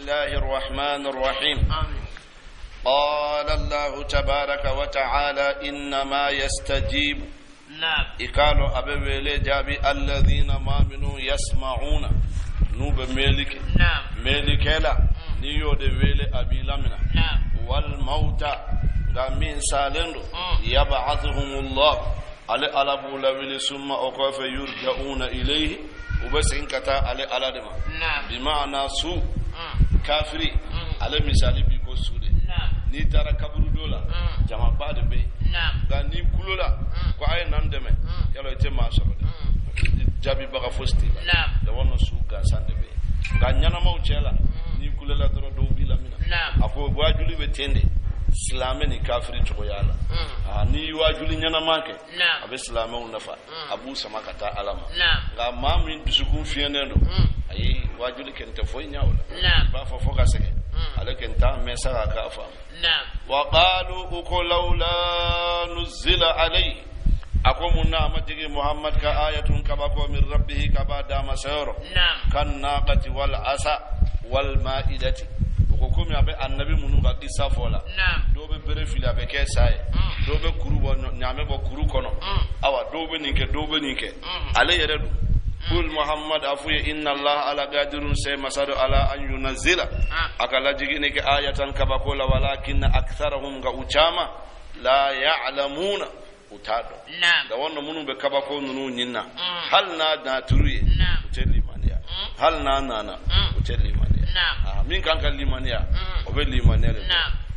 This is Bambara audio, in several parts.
الله الرحمن الرحيم. قال الله تبارك وتعالى إنما يستجيب. I k'a lɔn a bɛ wele jaabi alladhina maa minnu yasma'una n'u bɛ mɛnli kɛ mɛnlikɛla n'i y'o de wele a b'i lamina wal mauta nka min salen don yab'athuhumullah ale ala b'u lawuli summa o kɔfɛ yurja'una ilayhi u bɛ segin ka taa ale ala de ma bimaana su kafiri ale misali b'i ko su de n'i taara kaburudo la jamaba de bɛ yen nka n'i kulola ko a ye na n dɛmɛ yala i tɛ maa sɔrɔ dɛ jaabibaga fosi t'i la dawɔnɔ su gansan de bɛ yen nka ɲɛnamaw cɛ la n'i kulela dɔrɔn dɔw b'i lamina a ko waajuli bɛ ten de silamɛ ni kafiri cogoya la ah, n'i ye waajuli ɲɛnama kɛ a bɛ silamɛw nafa a b'u sama ka taa ala ma nka maa min dusukun fiyɛnnen don ayi waajuli kɛ n tɛ foyi ɲɛ o la i b'a fɔ fo ka sɛgɛn ale kɛ n t'a mɛn sa k'a k'a faamu wa qalu u ko lawla nuzila alayhi a ko mun na a ma jigin muhammad kan ayatun kabako min rabbihi ka b'a danmasa yɔrɔ kan naqati wal asa wal ma'idati u ko komi a bɛ annabi minnu ka kisa fɔ la dɔw bɛ bere fili a bɛ kɛ sa ye dɔw bɛ kuru bɔ ɲaamɛ bɔ kuru kɔnɔ awa dɔw bɛ nin kɛ dɔw bɛ nin kɛ ale yɛrɛ dun kul muhammad a f'u ye inna allah ala gadirun se masa don ala an yunazila a ka lajigini kɛ ayatan kabako la walakinna aktharahum nka u caman la ya'lamuna u t'a dɔn nka wɔnɔ minnu bɛ kabako ninnu ɲini na hali n'a naturu ye u tɛ limaniya hali n'a nana u tɛ limaniya min kan ka limaniya o bɛ limaniya de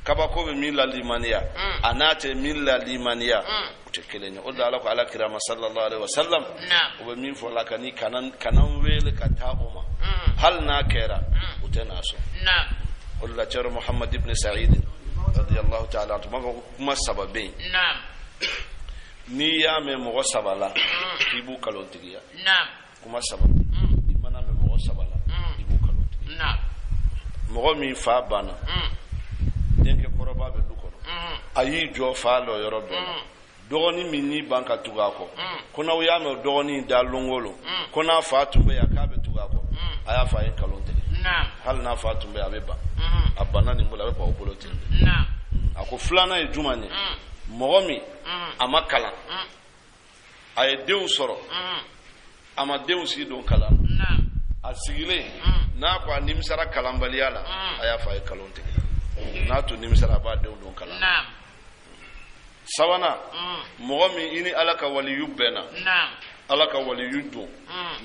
kabako bɛ min la limaniya a n'a tɛ min la limaniya u tɛ kelen ye o de ala ko ala kira ma sallallahu alaihi wasallam o bɛ min fɔ la ka ni kana n wele ka taa o ma hali n'a kɛra u tɛ n'a sɔn o de la cɛrɔ muhammad ibn sa'id radiyallahu ta'ala anhu b'a fɔ ko kuma saba bɛ yen n'i y'a mɛn mɔgɔ saba la k'i b'u kalontigiya kuma saba i mana mɛn mɔgɔ saba la i b'u kalontigiya mɔgɔ min fa banna denkɛ kɔrɔba bɛ du kɔnɔ a y'i jɔ fa lɔyɔrɔ bɛɛ la dɔgɔnin min y'i ban ka tugu a kɔ ko n'aw y'a mɛn dɔgɔnin da lon o lon ko n'a fa tun bɛ yan k'a bɛ tugu a kɔ a y'a fɔ a ye nkalon tigɛ hali n'a fa tun bɛ yan a bɛ ban a banna nin bolo a bɛ ban o bolo ten a ko filanan ye jumɛn ye mɔgɔ min a ma kalan a ye denw sɔrɔ a ma denw si don kalan na a sigilen n'a ko a nimisara kalanbaliya la a y'a fɔ a ye nkalon tigɛ n'a tun nimisara a b'a denw don kalan na sabanan mɔgɔ min i ni ala ka waliyu bɛnna ala ka waliyu don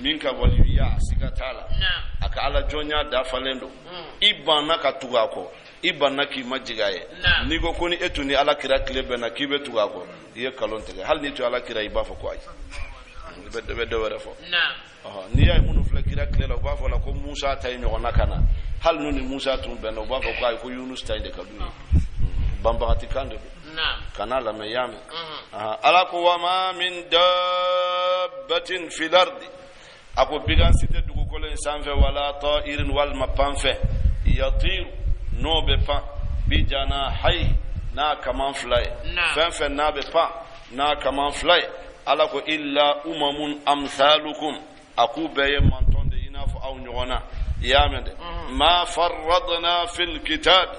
min ka waliyuya siga t'a la a ka ala jɔnya dafalen don i banna ka tugu a kɔ i banna k'i majigin a ye n'i ko ko ni e tun ni ala kira tile bɛnna k'i bɛ tugu a kɔ i ye nkalon tigɛ hali n'i tun ala kira i b'a fɔ ko ayi i bɛ dɔ wɛrɛ fɔ n'i y'a ye minnu filɛ kira tile la u b'a fɔ la ko musa ta in ɲɔgɔnna ka na hali n'u ni musa tun bɛnna u b'a fɔ ko ayi ko yunus ta in de ka d'u ye banbagati kan de don kana lamɛn y'a mɛn ala ko wa ma min dabbatin fil ardi a ko bigan si tɛ dugukolo in sanfɛ wala ta'irin walima panfɛn yatiru n'o bɛ pan bi janahayi n'a kaman fila ye fɛn fɛn n'a bɛ pan n'a kaman fila ye ala ko illa umamun amsalukum a k'u bɛɛ ye mantɔn de i n'a fɔ aw ɲɔgɔn na i y'a mɛn dɛ ma farradna fil kitab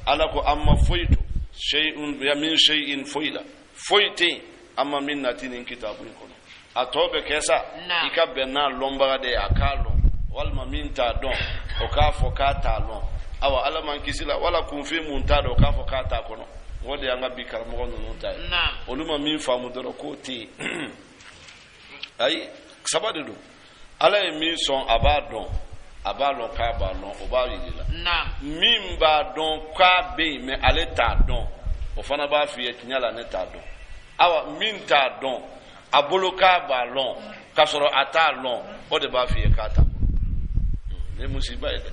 ala ko an ma foyi to shay'un min shay'in foyi la foyi tɛ yen an ma min nati nin kitabu in kɔnɔ a tɔ bɛ kɛ sa i ka bɛn n'a lɔnbaga de ye a k'a lɔn walima min t'a dɔn o k'a fɔ k'a t'a lɔn awa ala m'an kisi la wala kunfin mun t'a dɔn o k'a fɔ k'a t'a kɔnɔ o de y'an ka bi karamɔgɔ ninnu ta ye olu ma min faamu dɔrɔn k'o tɛ yen ayi saba de don ala ye min sɔn a b'a dɔn a b'a lɔn k'a b'a lɔn o b'a yir'i la min b'a dɔn k'a bɛ yen mɛ ale t'a dɔn o fana b'a f'i ye tiɲɛ la ne t'a dɔn awa min t'a dɔn a bolo k'a b'a lɔn k'a sɔrɔ a t'a lɔn o de b'a f'i ye k'a t'a bolo nin ye musiba ye dɛ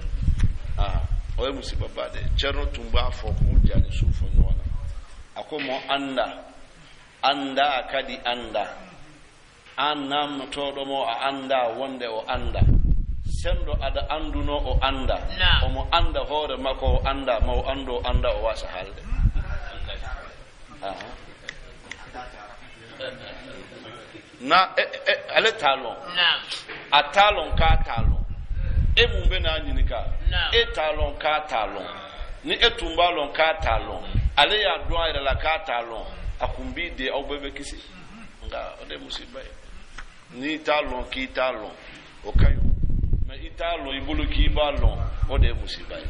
aa o ye musibaba de ye cɛrno tun b'a fɔ k'u ja ni su fɔ ɲɔgɔn na a ko mo anda anda kadi anda an namnotooɗo mo a annda wonde o annda senɗo aɗa annduno o annda omo annda hoore makko o annda ma o anndu o annda o wasa haalde na e, e, ale t'a lɔn a t'a lɔn k'a t'a lɔn E mun bɛ n'a ɲininka, e t'a lɔn k'a t'a lɔn. Ni e tun b'a lɔn k'a t'a lɔn, ale y'a dɔn a yɛrɛ la k'a t'a lɔn, a kun b'i de aw bɛɛ bɛ kisi. Nka o de ye musiba ye. N'i t'a lɔn k'i t'a lɔn, o ka ɲi, mɛ i t'a lɔn i bolo k'i b'a lɔn, o de ye musiba ye.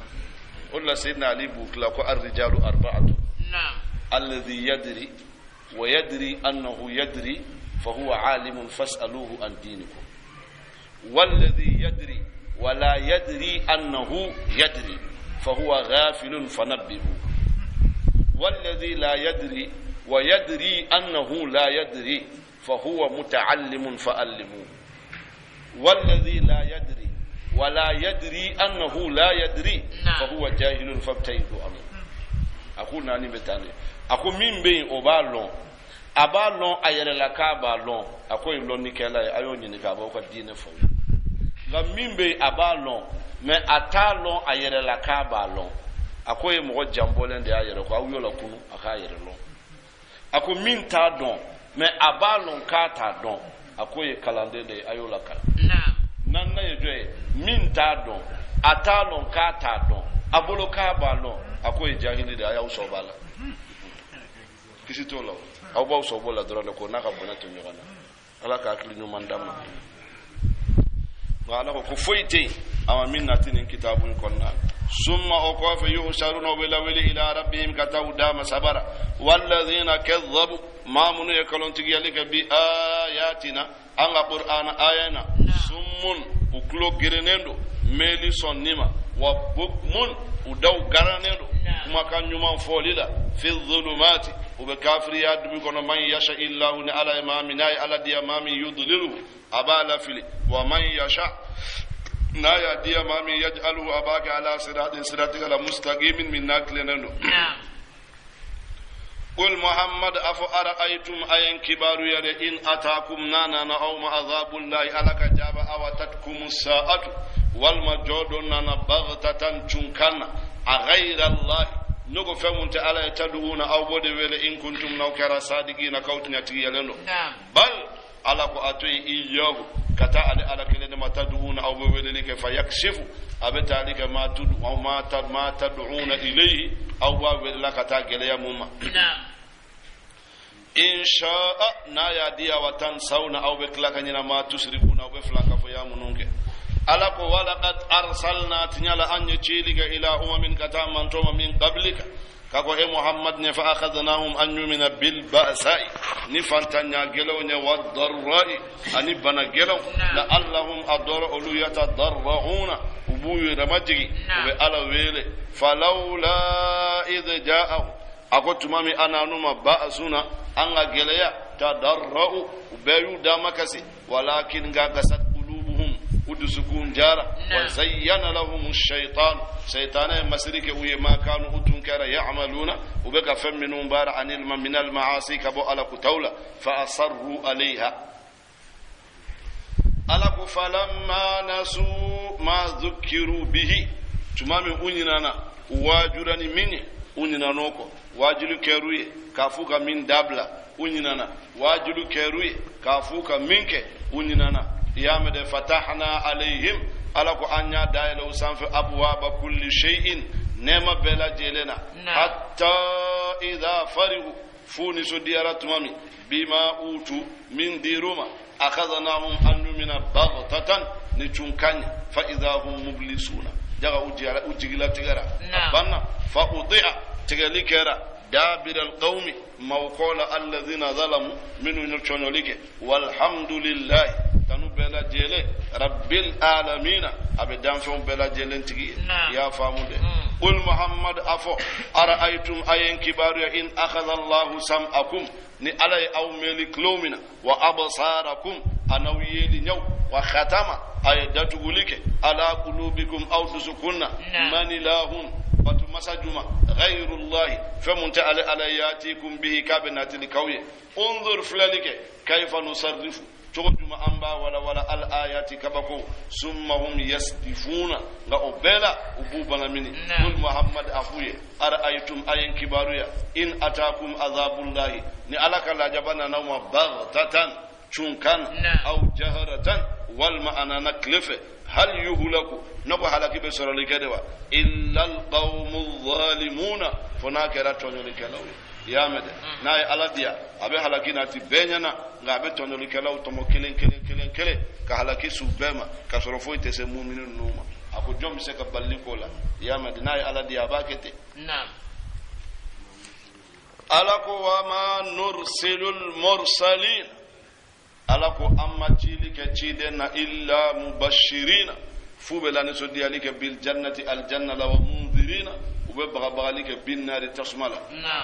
O de la Seydina Ali b'u tila ko arrijalu arba'atu, alladhi yadri wa yadri annahu yadri fahuwa alimun fas'aluhu an dinikum, walladhi yadri wala yadri annahu yadri fahuwa ghafilun fanabbihu, walladhi la yadri wa yadri annahu la yadri fahuwa muta'allimun fa'allimuhu, walladhi la yadri wala yadri annahu la yadri fahuwa jahilun fabta'idu anhu. A ko naani bɛ taa ne. A ko min bɛ yen o b'a lɔn, a b'a lɔn a yɛrɛ la k'a b'a lɔn, a ko ye lɔnnikɛla ye, a y'o ɲininka, a b'aw ka diinɛ fɔ. Nka min bɛ yen a b'a lɔn, mɛ a t'a lɔn a yɛrɛ la k'a b'a lɔn, a ko ye mɔgɔ janbɔlen de y'a yɛrɛ kɔ, aw y'o lakunu a k'a yɛrɛ lɔn. A ko min t'a dɔn mɛ a b'a lɔn k'a t'a dɔn, a ko ye kalanden de ye, a y'o lakalan. Naaninan ye jɔn ye? Min t'a dɔn, a t'a lɔn k'a t'a dɔn, a bolo k'a b'a lɔn, a ko ye jahili de ye, a y'aw sɔn b'a la. Kisi t'o la, aw b'aw sɔn b'o la dɔrɔn de ko n'a ka bɔnɛ to ɲɔgɔn na. Ala ka hakili ɲuman d'an ma. Nka Ala ko ko foyi tɛ yen a ma min nati nin kitabu in kɔnɔna na. Summa o kɔfɛ yuhsharuna, u bɛ lawuli ila rabbihim ka taa u da masabara. Walladhina kadhabu, maa minnu ye kalontigiyali kɛ bi ayatina, an ka Qur'ana aya na, summun, u tulo gerennen don meli sɔnni ma, wa bukmun, u daw garannen don kumakan ɲuman fɔli la, fi dhulumati, u bɛ kafiriya dugu kɔnɔ. Man yasha illahu, ni Ala ye maa min, n'a ye Ala diya maa min, yudlilu, a b'a lafili, wa man yasha, n'a y'a diya maa min, yaj'aluhu, a b'a kɛ ala siratin, siratigɛ la, mustaqimin, min n'a tilennen don. Qul Muhammad afo ara'aytum, ayen kibaru yare, in atakum, nana na aw ma azabullahi, ala ka jaba, awatatkum sa'atu, walma jodo nana, baghtatan, cunkanna, a ghayra allahi, nogo fɛn mun tɛ Ala ye, taduuna, aw b'o de wele, in kuntum, n'aw kɛra sadiqina, k'aw tiɲɛtigiyalen don. Bal, Ala ko a to yen, iyahu, ka taa ale Ala kelen de ma, taduuna, aw bɛ weleli kɛ, fa yakshifu, a bɛ taali kɛ, ma tudu aw ma ta ma tad'una ilayhi, aw b'a welela ka taa gɛlɛya mun ma, in sha'a, n'a y'a diya, wa tansawna, aw bɛ tila ka ɲinɛ, ma tusrikuna, aw bɛ filankafoya minnu kɛ. Ala ko walaqad arsalna, tiɲɛ la an ye cili kɛ, ila umamin, ka taa mantɔ ma, min qablika, ka ko e Muhammad ɲɛ, fa akhadnahum, an y'u bil ba'sa'i, ni fantanya gɛlɛnw ɲɛ, wa darra'i, ani bana gɛlɛnw, la'allahum, a dɔrɔ olu, yatadarra'una, u b'u yɛrɛ majigin, u bɛ Ala wele. Falawla idh ja'ahum, a ko tuma min a nan'u ma, ba'suna, an ka gɛlɛya, tadarra'u, u bɛɛ y'u dama kasi, walakin, nka, kasat qulubuhum, u dusukun jara, wa zayyana lahum shaytan, shaytana ye masiri kɛ u ye, ma kanu, u tun kɛra, ya'maluna, u bɛ ka fɛn minnu baara, anil ma min al ma'asi, ka bɔ Ala kutaw la, fa asarru alayha. Ala ko falamma nasu ma dhukiru bihi, tuma min u ɲinana u waajura ni min ye, u ɲinan'o kɔ, waajulu kɛr'u ye k'a f'u ka min dabila, u ɲinana, waajulu kɛr'u ye k'a f'u ka min kɛ, u ɲinana. I y'a mɛn dɛ, fatahna alayhim, Ala ko an y'a dayɛlɛ u sanfɛ, abwaba kulli shay'in, nɛɛma bɛɛ lajɛlen na, hatta idha farihu, f'u nisɔndiyara tuma min, bima utu, min dir'u ma, akhadnahum, an y'u baghtatan, ni cunkan ye, fa idha hum mublisuna, jaga u jigila tigɛra, a banna, fa uti'a, tigɛli kɛra, dabira alqawmi, mawkola, alladhina zalamu, minnu ye cɔɲɔli kɛ, walhamdulillahi, tanu bɛɛ lajɛlen, rabbil alamina, a bɛ danfɛnw bɛɛ lajɛlen tigi ye. I y'a faamu dɛ. Qul Muhammad afɔ ara'aytum, a ye n kibaruya, in akhadha Allahu sam'akum, ni Ala ye aw meli tulo min na, wa absarakum, a n'aw yeli ɲɛw, wa khatama, a ye datuguli kɛ, ala qulubikum, aw dusukun na, man ilahun, batu masa juma, ghayrullahi, fɛn mun tɛ ale Ala, yatikum bihi, k'a bɛ natili k'aw ye? Unzur, filɛli kɛ, kayfa nusarrifu, cogo juma an b'a wala wala, al ayati, kabako, summa hum yasdifuna, nka o bɛɛ la u b'u bana mini. Qul Muhammad a f'u ye ara'aytum, a ye n kibaruya, in atakum azabullahi, ni Ala ka lajaba nana ma, baghtatan, cunkan, aw jaharatan, walima a nana tile fɛ, Hal yuhlaku ne ko halaki bɛ sɔrɔli kɛ de wa illa alqawmu zalimuna fo n'a kɛra tɔɲɔlikɛlaw ye. I y'a mɛn dɛ, n'a ye Ala diya a bɛ halaki nati bɛɛ ɲɛna, nka a bɛ tɔɲɔlikɛlaw tɔmɔ kelen kelen kelen kelen ka halaki su bɛɛ ma k'a sɔrɔ foyi tɛ se mumini ninnu ma. A ko jɔn bɛ se ka balili k'o la? I y'a mɛn dɛ, n'a ye Ala diya a b'a kɛ ten. Ala ko wa ma nursilul mursalin, Ala ko an ma cili kɛ ciden na illa mubashirina, f'u bɛ lanisɔndiyali kɛ bil jannati aljanna la, wa munzirina, u bɛ bagabagali kɛ bin nari tasuma la.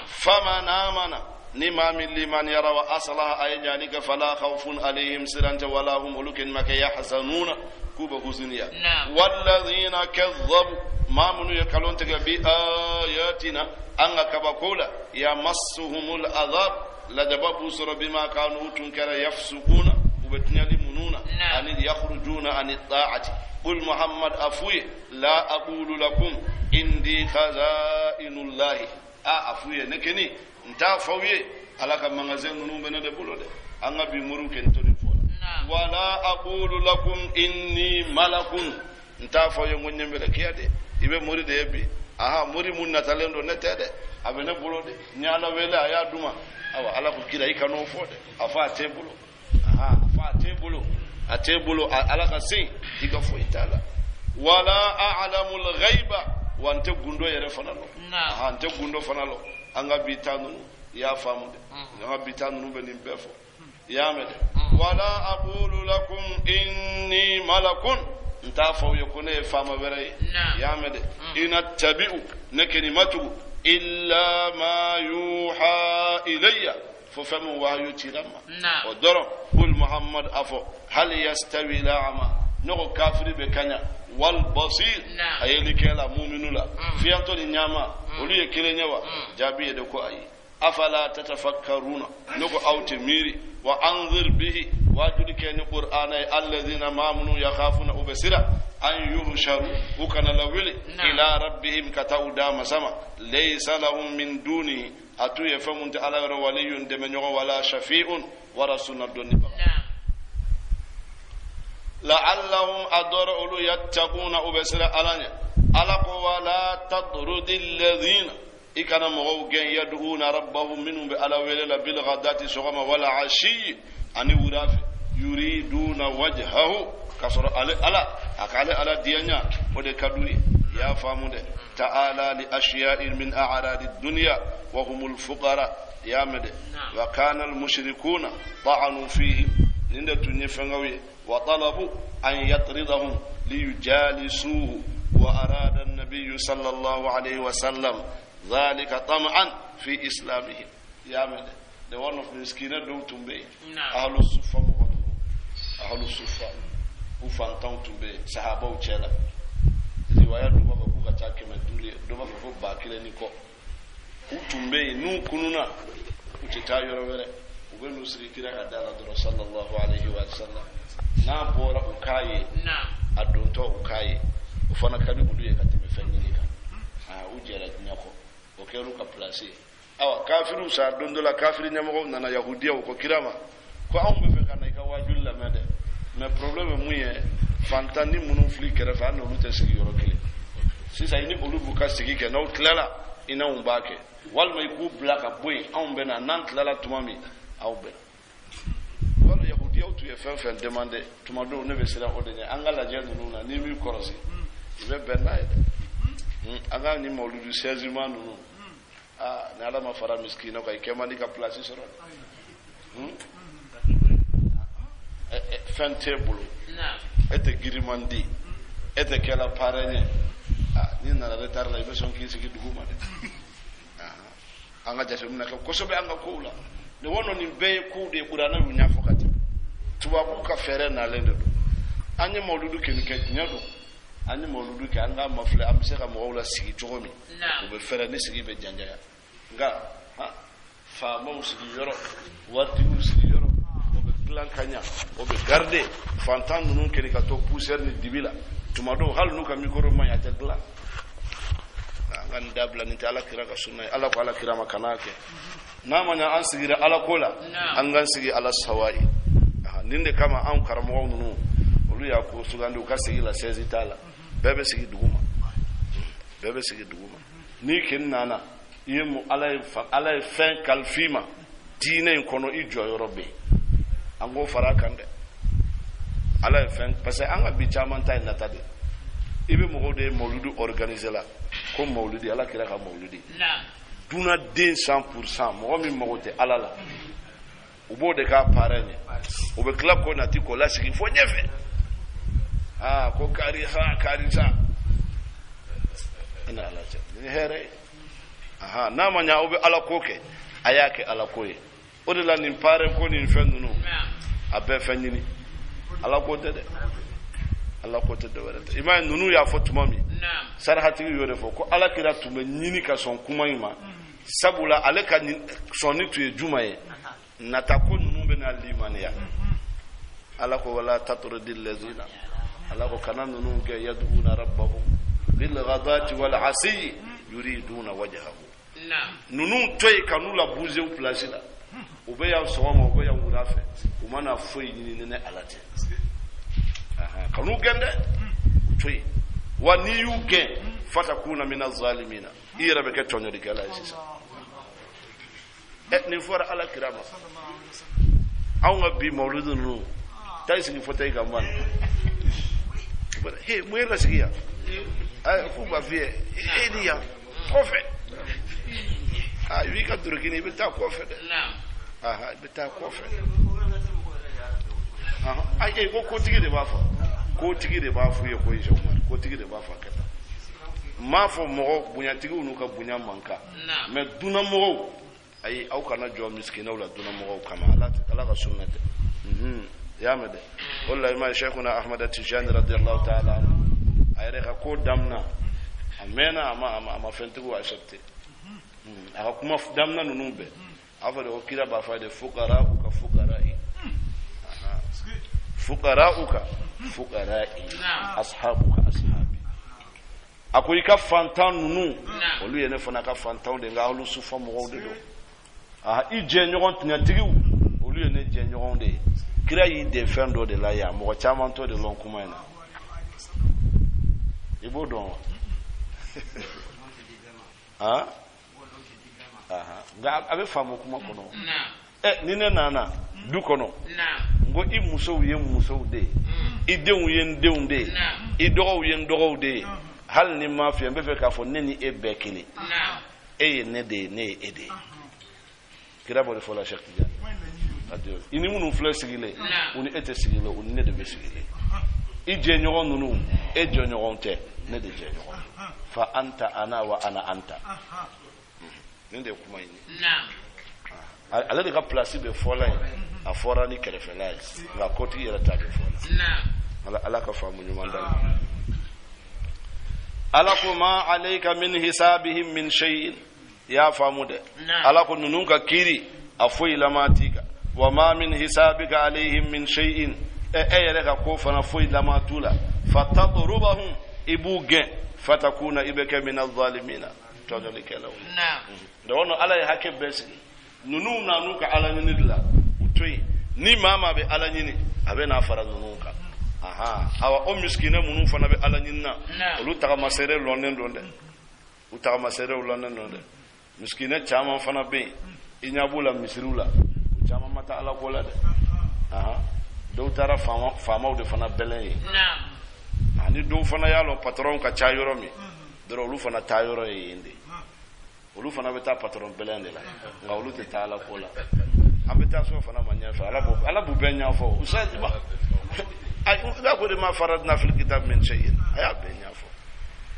Faman amana, ni maa min limaniyara, wa aslaha, a ye ɲali kɛ, fala khawfun alayhim, siran tɛ, wala hum, olu kɛni ma kɛ, yahzanuna, k'u bɛ huzuniya. Walladhina kadhabu, maa minnu ye kalon tigɛ, bi ayatina, an ka kabako la, yamassuhumul adhab, lajaba b'u sɔrɔ, bima kanu, u tun kɛra, yafsukuna, u bɛ tiɲɛli minnu na, ani yakhrujuna ani ta'ati. Qul Muhammad a f'u ye, la aqulu lakum indi khazainullahi, a f'u ye ne keni n t'a f'aw ye Ala ka magasin ninnu bɛ ne de bolo dɛ, an ka bi moriw kɛ n to nin fɔ la. Wala aqulu lakum inni malakun, n t'a f'aw ye n ko n ye mɛlɛkiya de, i bɛ mori de ye bi, aha mori mun natalen don ne tɛ dɛ, a bɛ ne bolo de, n ye Ala wele a y'a d'u ma. Awa Ala ko kira i kan'o fɔ dɛ, a fɔ a t'e bolo, aha a fɔ a t'e bolo, a t'e bolo, Ala ka sen i ka foyi t'a la. Wala a'lamul ghaiba, wa n tɛ gundo yɛrɛ fana lɔn, aha n tɛ gundo fana lɔn. An ka bi ta ninnu i y'a faamu dɛ, an ka bi ta ninnu bɛ nin bɛɛ fɔ, i y'a mɛn dɛ. Wala aqulu lakum inni malakun, n t'a fɔ aw ye ko ne ye faama wɛrɛ ye, i y'a mɛn dɛ. Ina tabi'u, ne kɛni ma tugu, illa ma yuha ilayya, fo fɛn min wahayu cira n ma o dɔrɔn. Qul Muhammad a fɔ, hal yastawi la'ama, ne ko kafiri bɛ kaɲa, wal basir, a yelikɛla muminu la, fiyantɔ ni ɲama olu ye kelen ye wa? Jaabi ye de ko ayi. Afala tatafakkaruna, ne ko aw tɛ miiri? Wa anzir bihi, waajuli kɛ ni qur'ana ye, alladhina, maa minnu, yakhafuna, u bɛ sira, an yuhsharu, u kana lawuli, ila rabbihim, ka taa u da masa ma, laysa lahum min dunihi, a t'u ye fɛn mun tɛ Ala yɔrɔ, waliyun, dɛmɛɲɔgɔn, wala shafi'un, wara sunna dɔnnibaga. La'allahum, a dɔrɔ olu, yattaquna, u bɛ sira Ala ɲɛ. Ala ko wala tadrudi alladhina, i kana mɔgɔw gɛn, yad'una rabbahum, minnu bɛ Ala wele la, bil ghadati, sɔgɔma, wala ashiyi, ani wura fɛ, yuriduna wajhahu, k'a sɔrɔ ale Ala a k'ale Ala diyaɲa o de ka d'u ye. I y'a faamu dɛ. Ta'ala li ashiya'in min a'radi dunya wa humul fuqara, i y'a mɛn dɛ. Wa kana al mushrikuna ta'anu fihim, nin de tun ye fɛnkɛw ye, wa talabu an yatridahum liyujalisuhu, wa arada an-nabiyyu sallallahu alayhi wa sallam dhalika tam'an fi islamihim. I y'a mɛn dɛ. The one of miskina dɔw tun bɛ yen, ahlu sufa mɔgɔ ninnu, ahlu sufa, u fantanw tun bɛ yen sahabaw cɛ la. Riwaya dɔ b'a fɔ k'u ka ca 500 ye, dɔ b'a fɔ ko 1000 ni kɔ. U tun bɛ yen, n'u kununa u tɛ taa yɔrɔ wɛrɛ, u bɛ n'u sigi kira ka da la dɔrɔn sallallahu alayhi wa sallam. N'a bɔra u k'a ye, a dontɔ u k'a ye, o fana ka di olu ye ka tɛmɛ fɛn ɲini kan. U jɛra diɲɛ kɔ, o kɛra u ka place ye. Awa kafiriw sa don dɔ la, kafiri ɲɛmɔgɔw nana, yahudiyaw ko kira ma ko anw bɛ fɛ ka na i ka waajuli lamɛn dɛ, mais problème ye mun ye, fantan ni minnu fili kɛrɛfɛ, an n'olu tɛ sigi yɔrɔ kelen. Sisan i ni olu b'u ka sigi kɛ, n'aw tilala i n'anw b'a kɛ, walima i k'u bila ka bɔ yen, anw bɛ na, n'an tilala tuma min aw bɛ na. Wala yahudiyaw tun ye fɛn fɛn demandé tuma dɔw, ne bɛ siran o de ɲɛ. An ka lajɛ ninnu na, n'i m'i kɔlɔsi i bɛ bɛn n'a ye dɛ. An ka nin mawuludu sɛzima ninnu, aa ni Ala ma fara misikina kan, i kɛ man di ka place sɔrɔ dɛ. Fɛn t'e bolo, e tɛ giriman di, e tɛ kɛla parrain ye, n'i nana retard la i bɛ sɔn k'i sigi dugu ma dɛ. An ka jateminɛ kɛ kosɛbɛ an ka kow la. Nin wɔnɔ nin bɛɛ ye kow de ye, kuranɛ y'u ɲɛfɔ ka tɛmɛ. Tubabuw ka fɛɛrɛ nalen de don. An ye mawuludu kɛni kɛ, tiɲɛ don, an ye mawuludu kɛ, an k'a mafilɛ an bɛ se ka mɔgɔw la sigi cogo min, u bɛ fɛɛrɛ ni sigi bɛ janjaya. Nka faamaw sigiyɔrɔ, waritigiw sigiyɔrɔ, o bɛ dilan ka ɲa, o bɛ garde. Fantan ninnu kɛni ka to poussière ni dibi la, tuma dɔw hali n'u ka micro man ɲi, a tɛ dilan. An ka nin dabila, nin tɛ Ala kira ka sunna ye. Ala ko Ala kira ma kan'a kɛ. N'a ma ɲa an sigira Ala ko la, an k'an sigi Ala sawa ye. Nin de kama anw karamɔgɔw ninnu olu Olu y'a ko sugandi u ka sigi la sɛzi t'a la. Bɛɛ bɛ sigi dugu ma, bɛɛ bɛ sigi dugu ma. N'i k'i nana i ye mun, Ala ye Ala ye fɛn kalifa i ma diinɛ in kɔnɔ, i jɔyɔrɔ bɛ yen. An k'o fara a kan dɛ. Ala ye fɛn, parce que an ka bi caman ta ye nata de. I bɛ mɔgɔw de ye mawuludu organiser la ko mawuludi, Ala kira ka mawuludi. Dunaden 100%, mɔgɔ min mago tɛ Ala la, u b'o de k'a parrain ye. U bɛ tila k'o nati k'o lasigi fo ɲɛfɛ. Aa, ko karisa, karisa, i ni Ala cɛ, nin ye hɛrɛ ye. Aha, n'a ma ɲɛ aw bɛ Ala ko kɛ, a y'a kɛ Ala ko ye. O de la nin parrain ko nin fɛn ninnu, a bɛɛ fɛn ɲini, Ala ko tɛ dɛ, Ala ko tɛ, dɔwɛrɛ tɛ. I m'a ye, ninnu y'a fɔ tuma min, sarahatigi y'o de fɔ ko Ala kira tun bɛ ɲini ka sɔn kuma in ma, sabula ale ka sɔnni tun ye juma ye, nata ko ninnu bɛ na limaniya. Ala ko wala tatrudi lazina, Ala ko kana ninnu kɛ, yad'una rabbahum bil ghadati wal asiyi yuriduna wajhahu. Ninnu to yen, ka n'u la bouger u place la. U bɛ yan sɔgɔma, u bɛ yan wula fɛ, u mana foyi ɲini ni ne Ala tɛ. Ka n'u gɛn dɛ, u to yen. Wa n'i y'u gɛn, fatakuna mina zalimina, i yɛrɛ bɛ kɛ tɔɲɔlikɛla ye sisan. Ɛ, nin fɔra Ala kira ma. Anw ka bi mawuludu ninnu, taa i sigi fauteuil kan ban. He, mun ye la sigi yan? Ayi, k'u b'a f'i ye e ni yan kɔfɛ. Aa, i b'i ka dorokini, i bɛ taa kɔfɛ dɛ. Aha, i bɛ taa kɔfɛ. Ayi, ko kotigi de b'a fɔ, kotigi de b'a f'u ye ko Umar, kotigi de b'a fɔ a kɛ tan. N m'a fɔ mɔgɔ bonyatigiw n'u ka bonya man kan, mais dunanmɔgɔw, ayi, aw kana jɔ misikinɛw la dunanmɔgɔw kama. Ala, Ala ka sunna tɛ. I y'a mɛn dɛ. O de la, i ma ye, Sheikhuna Ahmad Tijani radiyallahu ta'ala anhu, a yɛrɛ ka ko damina, a mɛnna, a ma fɛntigiw accepté. A ka kuma damina ninnu bɛɛ, a b'a fɔ de ko kira b'a fɔ de fukara u ka fukara i, fukara u ka fukara i, ashabu ka ashabi. A ko i ka fantan ninnu, olu ye ne fana ka fantanw de, nka olu sufa mɔgɔw de don. I jɛɲɔgɔn tiɲɛtigiw, olu ye ne jɛɲɔgɔnw de ye. Kira y'i den fɛn dɔ de la yan, mɔgɔ caman t'o de lɔn kuma in na. I b'o dɔn wa? Han, nka a bɛ faamu kuma kɔnɔ. Ɛ, ni ne nana du kɔnɔ, n ko i musow ye musow de ye, i denw ye n denw de ye, i dɔgɔw ye n dɔgɔw de ye, hali ni n m'a f'i ye, n bɛ fɛ k'a fɔ ne ni e bɛɛ kelen, e ye ne de ye, ne ye e de ye. Kira b'o de fɔ la. Cheikh Tidiane, i ni minnu filɛ sigilen, u ni e tɛ sigilen, u ni ne de bɛ sigilen. I jɛɲɔgɔn ninnu, e jɛɲɔgɔn tɛ, ne de jɛɲɔgɔn. Fa anta ana wa ana anta. Nin de ye kuma in ye. Ale de ka place bɛ fɔla yen, a fɔra ni kɛrɛfɛla ye, nka kotigi yɛrɛ ta bɛ fɔla. Ala, Ala ka faamu ɲuman d'a ma. Ala ko ma alayka min hisabihim min shay'in. I y'a faamu dɛ. Ala ko ninnu ka kiiri, a foyi lama t'i kan. Wa ma min hisabika alayhim min shay'in, e yɛrɛ ka ko fana foyi lama t'u la. Fatatrubahum, i b'u gɛn, fatakuna, i bɛ kɛ, min azalimina, tɔɲɔlikɛlaw. Donc Ala ye hakɛ bɛɛ sigi. Ninnu nan'u ka Ala ɲini de la, u to yen. Ni maa maa bɛ Ala ɲini, a bɛ n'a fara ninnu kan. Aha, awa, o misikinɛ minnu fana bɛ Ala ɲini na, olu tagamaseere lɔnnen don dɛ, u tagamaseerew lɔnnen don dɛ. Misikinɛ caman fana bɛ yen, i ɲɛ b'u la misiriw la, u caman ma taa Ala ko la dɛ. Aha, dɔw taara faamaw de fana bɛlɛn ye, ani dɔw fana y'a lɔn patɔrɔnw ka ca yɔrɔ min dɔrɔn, olu fana taa yɔrɔ ye yen de. Olu fana bɛ taa patɔrɔn bɛlɛn de la, nka olu tɛ taa Ala ko la. An bɛ taa so fana ma ɲɛfɛ. Ala b'o, Ala b'u bɛɛ ɲɛfɔ. Ustaz, i b'a ko de ma faradna fil kitab min shay'in, a y'a bɛɛ ɲɛfɔ.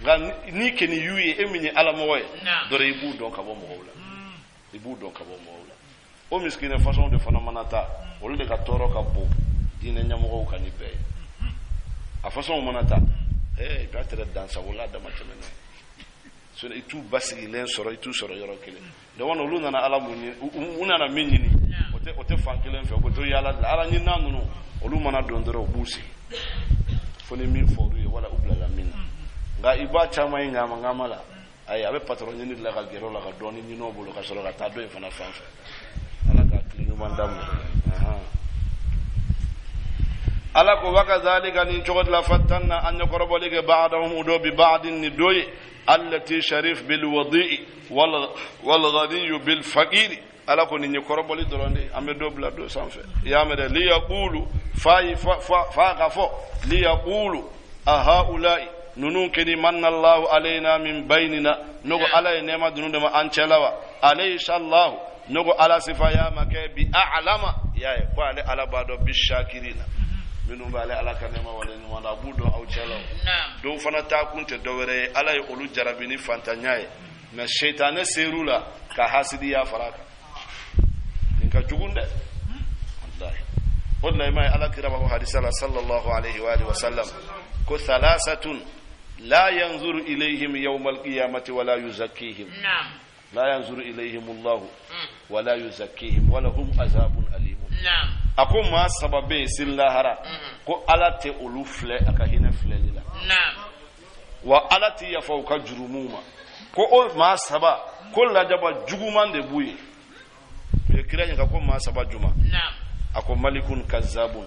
Nka ni kɛni y'u ye, e min ye Ala mɔgɔ ye dɔrɔn, i b'u dɔn ka bɔ mɔgɔw la, i b'u dɔn ka bɔ mɔgɔw la. O misikinɛ façon de fana mana taa, olu de ka tɔɔrɔ ka bon diinɛ ɲɛmɔgɔw kan ni bɛɛ ye. A façon mana taa, i b'a tɛrɛ dansagola dama tɛmɛnen, i t'u basigilen sɔrɔ, i t'u sɔrɔ yɔrɔ kelen. Donc olu nana Ala mun ɲini, u nana min ɲini, o tɛ fan kelen fɛ, u bɛ to yaala de la. Ala ɲinina ninnu, olu mana don dɔrɔn, u b'u sigi fo ni min fɔr'u ye wala u bilala min na. Nka i b'a caman ye ɲama ŋama la, ayi, a bɛ patɔrɔn ɲini de la ka gɛrɛ o la ka dɔɔni ɲini o bolo ka sɔrɔ ka taa dɔ in fana fan fɛ. Ala ka tile ɲuman d'a ma. Ala ko wakazalika nin cogo de la fatanna an ye kɔrɔbɔli kɛ ba'dahum u dɔ bi ba'din ni dɔ ye allati sharif bil wadi'i wal ghaniyu bil faqiri. Ala ko nin ye kɔrɔbɔli dɔrɔn de ye, an bɛ dɔ bila dɔ sanfɛ. I y'a mɛn dɛ, liyaqulu fa fa ka fɔ liyaqulu ahaulai nunu keni manna Allahu alayna min baynina, n'o ko Ala ye nɛɛma dunun de ma an cɛla wa, alaysa Allahu n'o ko Ala sifa ya ma kɛ bi a'lama, y'a ye ko ale Ala b'a dɔn bi shakirina minnu b'ale Ala ka nɛɛma wale ɲuman dɔn, a b'u dɔn aw cɛla o. Dɔw fana taa kun tɛ dɔwɛrɛ ye, Ala ye olu jarabi ni fantanya ye, mɛ seitanɛ ser'u la ka hasidiya fara a kan. Nin ka jugun dɛ, wallahi. O de la i m'a ye Ala kira b'a fɔ hadisa la sallallahu alayhi wa alihi wa sallam ko thalasatun la yanzuru ilayhim yawma alqiyamati wala yuzakkihim. La yanzuru ilayhim Allahu wala yuzakkihim wa lahum azabun alim. A ko maa saba bɛ yen sini lahara ko Ala tɛ olu filɛ a ka hinɛ filɛli la, wa Ala tɛ yafa u ka jurumuw ma, ko o maa saba ko lajaba juguman de b'u ye. U ye kira ɲininka ko maa saba juma, a ko malikun kazabun,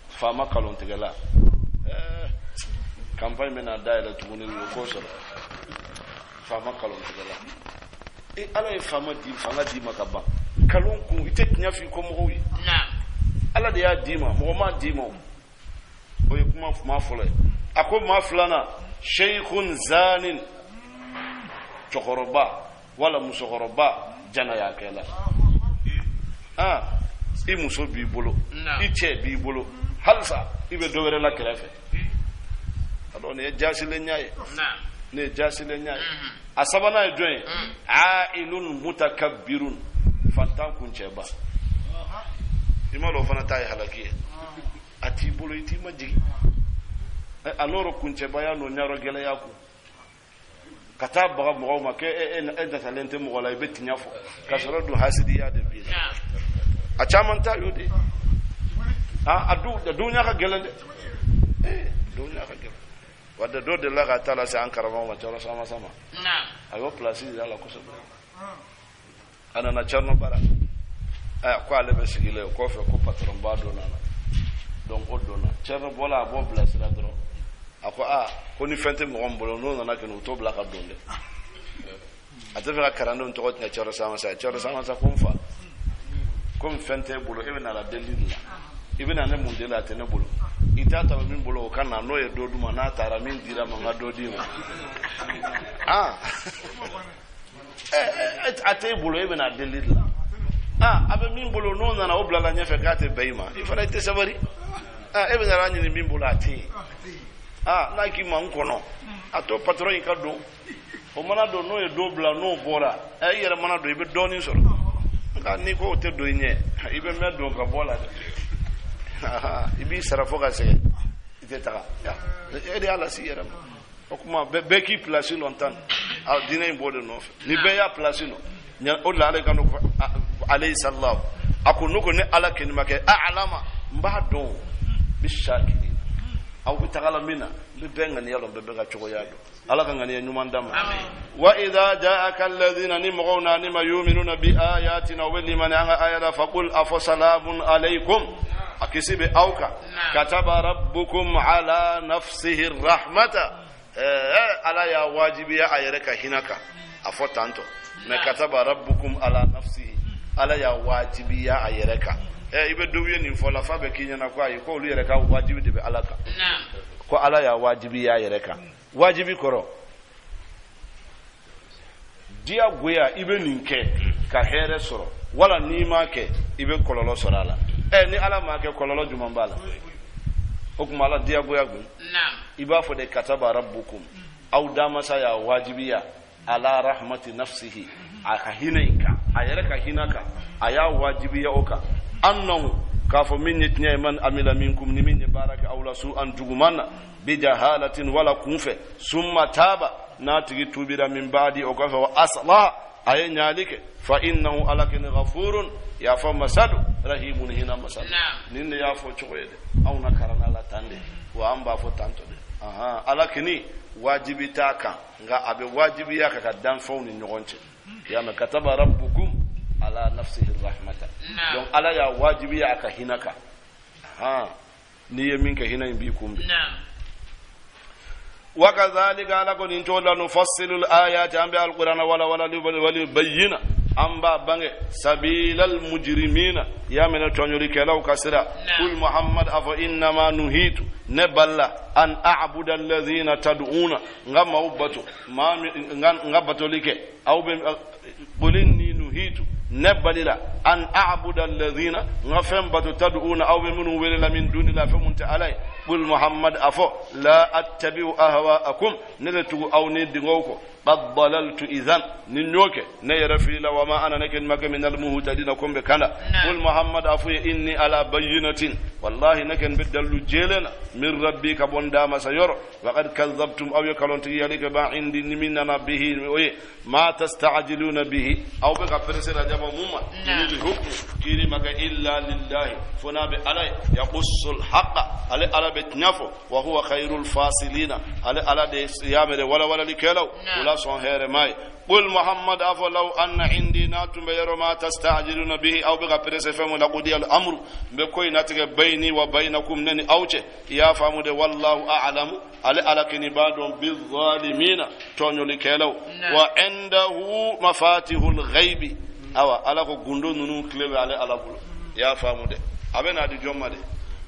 faama kalontigɛla. Campagne bɛna dayɛlɛ tuguni o k'o sɔrɔ faama kalontigɛla. E Ala ye faama di fanga d'i ma ka ban, kalon kun i tɛ tiɲɛ f'i kɔmɔgɔw ye. Ala de y'a d'i ma, mɔgɔ m'a d'i ma. O ye kuma maa fɔlɔ ye. A ko maa filanan sheikhun zanin, cɛkɔrɔba wala musokɔrɔba janayakɛla. I muso b'i bolo, i cɛ b'i bolo, halisa i bɛ dɔ wɛrɛ la kɛrɛfɛ. A dɔn nin ye jasilenya ye, nin ye jasilenya ye. A sabanan ye jɔn ye? Ailun mutakabbirun, fantan kuncɛba. I m'a dɔn o fana ta ye halaki ye. A t'i bolo, i t'i majigin. A n'o kuncɛbaya n'o ɲarɔ gɛlɛya kun ka taa baga mɔgɔw ma k'e e natalen tɛ mɔgɔ la, i bɛ tiɲɛ fɔ ka sɔrɔ dun hasidiya de b'i la. A caman ta y'o de ye. A dunya ka gɛlɛn dɛ, dunya ka gɛlɛn. Wa dɔ delila ka taa lase an karamɔgɔ ma Cɛrɔ Sama Sama, a y'o pilasi yira a la kosɛbɛ. A nana Cɛrno bara, ko ale bɛ sigi la o kɔfɛ ko patron ba dɔ nana, donc o donna Cɛrno bɔla a b'o bilasira dɔrɔn. A ko aa ko ni fɛn tɛ mɔgɔ min bolo n'o nana kɛ u t'o bila ka don dɛ. A tɛ fɛ ka kalandenw tɔgɔ tiɲɛ Cɛrno Sama Sama. Cɛrno Sama Sama ko n fa, komi fɛn t'e bolo, e bɛ na la delili de la, i bɛ na ne mun deli, a tɛ ne bolo, i t'a ta min bolo o ka na, n'o ye dɔ d'u ma, n'a taara min dira ma n ka dɔ d'i ma. A t'e bolo, e bɛ na delili de la. A bɛ min bolo n'o nana o bilala ɲɛfɛ k'a tɛ bɛn i ma, i fana i tɛ sabali. E bɛ na ɲini min bolo a tɛ yen. N'a k'i ma n kɔnɔ, a to patron in ka don, o mana don n'o ye dɔ bila n'o bɔra, i yɛrɛ mana don i bɛ dɔɔnin sɔrɔ. Nka n'i ko o tɛ don i ɲɛ, i bɛ mɛn don ka bɔ la dɛ. I b'i sara fo ka sɛgɛn, i tɛ taga. E de y'a lase i yɛrɛ ma. O kuma bɛɛ k'i pilasi lɔn tan, a diinɛ in b'o de nɔfɛ. Ni bɛɛ y'a pilasi lɔn, o de la ale ka n'o alayhi sallahu, a ko n'o ko ne Ala kɛni ma kɛ alama, n b'a dɔn bi shakiri aw bɛ taga la min na, n bɛ bɛɛ ŋaniya lɔn, bɛɛ bɛ ka cogoya dɔn. Ala ka ŋaniya ɲuman d'a ma. Wa idha ja'aka alladhina ni mɔgɔw nani ma yu'minuna bi ayatina u bɛ limani an ka aya la, faqul a fɔ salamun alaykum, a kisi bɛ aw kan. Kataba rabbukum ala nafsihi rahmata, Ala y'a wajibiya a yɛrɛ ka hinɛ kan, a fɔ tantɔ. Mɛ kataba rabbukum ala nafsihi, Ala y'a wajibiya a yɛrɛ kan. I bɛ dɔw ye nin fɔ la f'a bɛ k'i ɲɛna ko ayi, ko olu yɛrɛ ka wajibi de bɛ Ala kan, ko Ala y'a wajibiya a yɛrɛ kan. Wajibi kɔrɔ diyagoya, i bɛ nin kɛ ka hɛrɛ sɔrɔ, wala n'i m'a kɛ i bɛ kɔlɔlɔ sɔrɔ a la. Ni Ala m'a kɛ kɔlɔlɔ jumɛn b'a la? O tuma Ala diyagoya gun. I b'a fɔ de kataba rabbukum, aw damasa y'a wajibiya ala rahmati nafsihi, a ka hinɛ in kan, a yɛrɛ ka hinɛ kan, a y'a wajibiya o kan. Annahu k'a fɔ min ye tiɲɛ ye, man amila minkum, ni min ye baara kɛ aw la su an juguman na, bi jahalatin wala kunfɛ, summa taba, n'a tigi tubira, min baadi o kɔfɛ, wa aslaha, a ye ɲaali kɛ, fa innahu ala kɛni ghafurun, yafa masadu, rahimun, hinɛ masadu. Nin de y'a fɔ cogo ye dɛ, anw na karanna la tan de, wa an b'a fɔ tantɔ de. Ala kɛni wajibi t'a kan, nka a bɛ wajibiya ka danfɛnw ni ɲɔgɔn cɛ. Ya mɛ kataba rabbukum ala nafsihi rahmata, donc ala y'a wajibiya a ka hinɛ kan. N'i ye min kɛ hinɛ in b'i kunbɛn. Wakazalika ala ko nin cogo la nufassilu ayati an bɛ alkurana wala wala wali bayyina an b'a bange sabilal mujrimina y'a minɛ tɔɲɔlikɛlaw ka sira. Kul Muhammad a fɔ innama nuhitu ne balla an a'buda alladhina tad'una n ka maaw bato maa n ka batoli kɛ aw bɛ qul inni nuhitu ne balila an a'buda alladhina n ka fɛn bato tad'una aw bɛ minnu wele la min dunila fɛn mun tɛ ala ye. Qul Muhammad a fɔ la attabi'u ahwa'akum ne tɛ tugu aw ni dingow kɔ qad dalaltu idhan ni n y'o kɛ ne yɛrɛ filila wa ma ana ne kɛ ma kɛ min almuhtadina ko n bɛ kanda. Qul Muhammad a fɔ ye inni ala bayyinatin wallahi ne kɛ n bɛ dalilu jɛlen na min rabbi ka bɔ n da masa yɔrɔ wa qad kazzabtum aw ye kalontigiyali kɛ ba indi ni min nana bihi o ye ma tasta'jiluna bihi aw bɛ ka pressé la jaba mun ma inil hukmu kiri ma kɛ illa lillahi fo n'a bɛ ala ye yaqussul haqqa ale ala bɛ tiɲɛ fɔ wa huwa khairul fasilina ale ala de y'a mɛrɛ walawalalikɛlaw o la sɔn hɛrɛ ma ye. Qul Muhammad a fɔ law anna indi n'a tun bɛ yɔrɔ ma tasta'jiluna bihi aw bɛ ka pressé fɛn mun la qudiya al amru n bɛ ko in latigɛ bayni wa baynakum ne ni aw cɛ i y'a faamu de wallahu a'lamu ale ala kini b'a dɔn bizalimina tɔɲɔlikɛlaw wa indahu mafatihul ghaibi awa ala ko gundo ninnu tile bɛ ale ala bolo i y'a faamu dɛ a bɛ n'a di jɔn ma de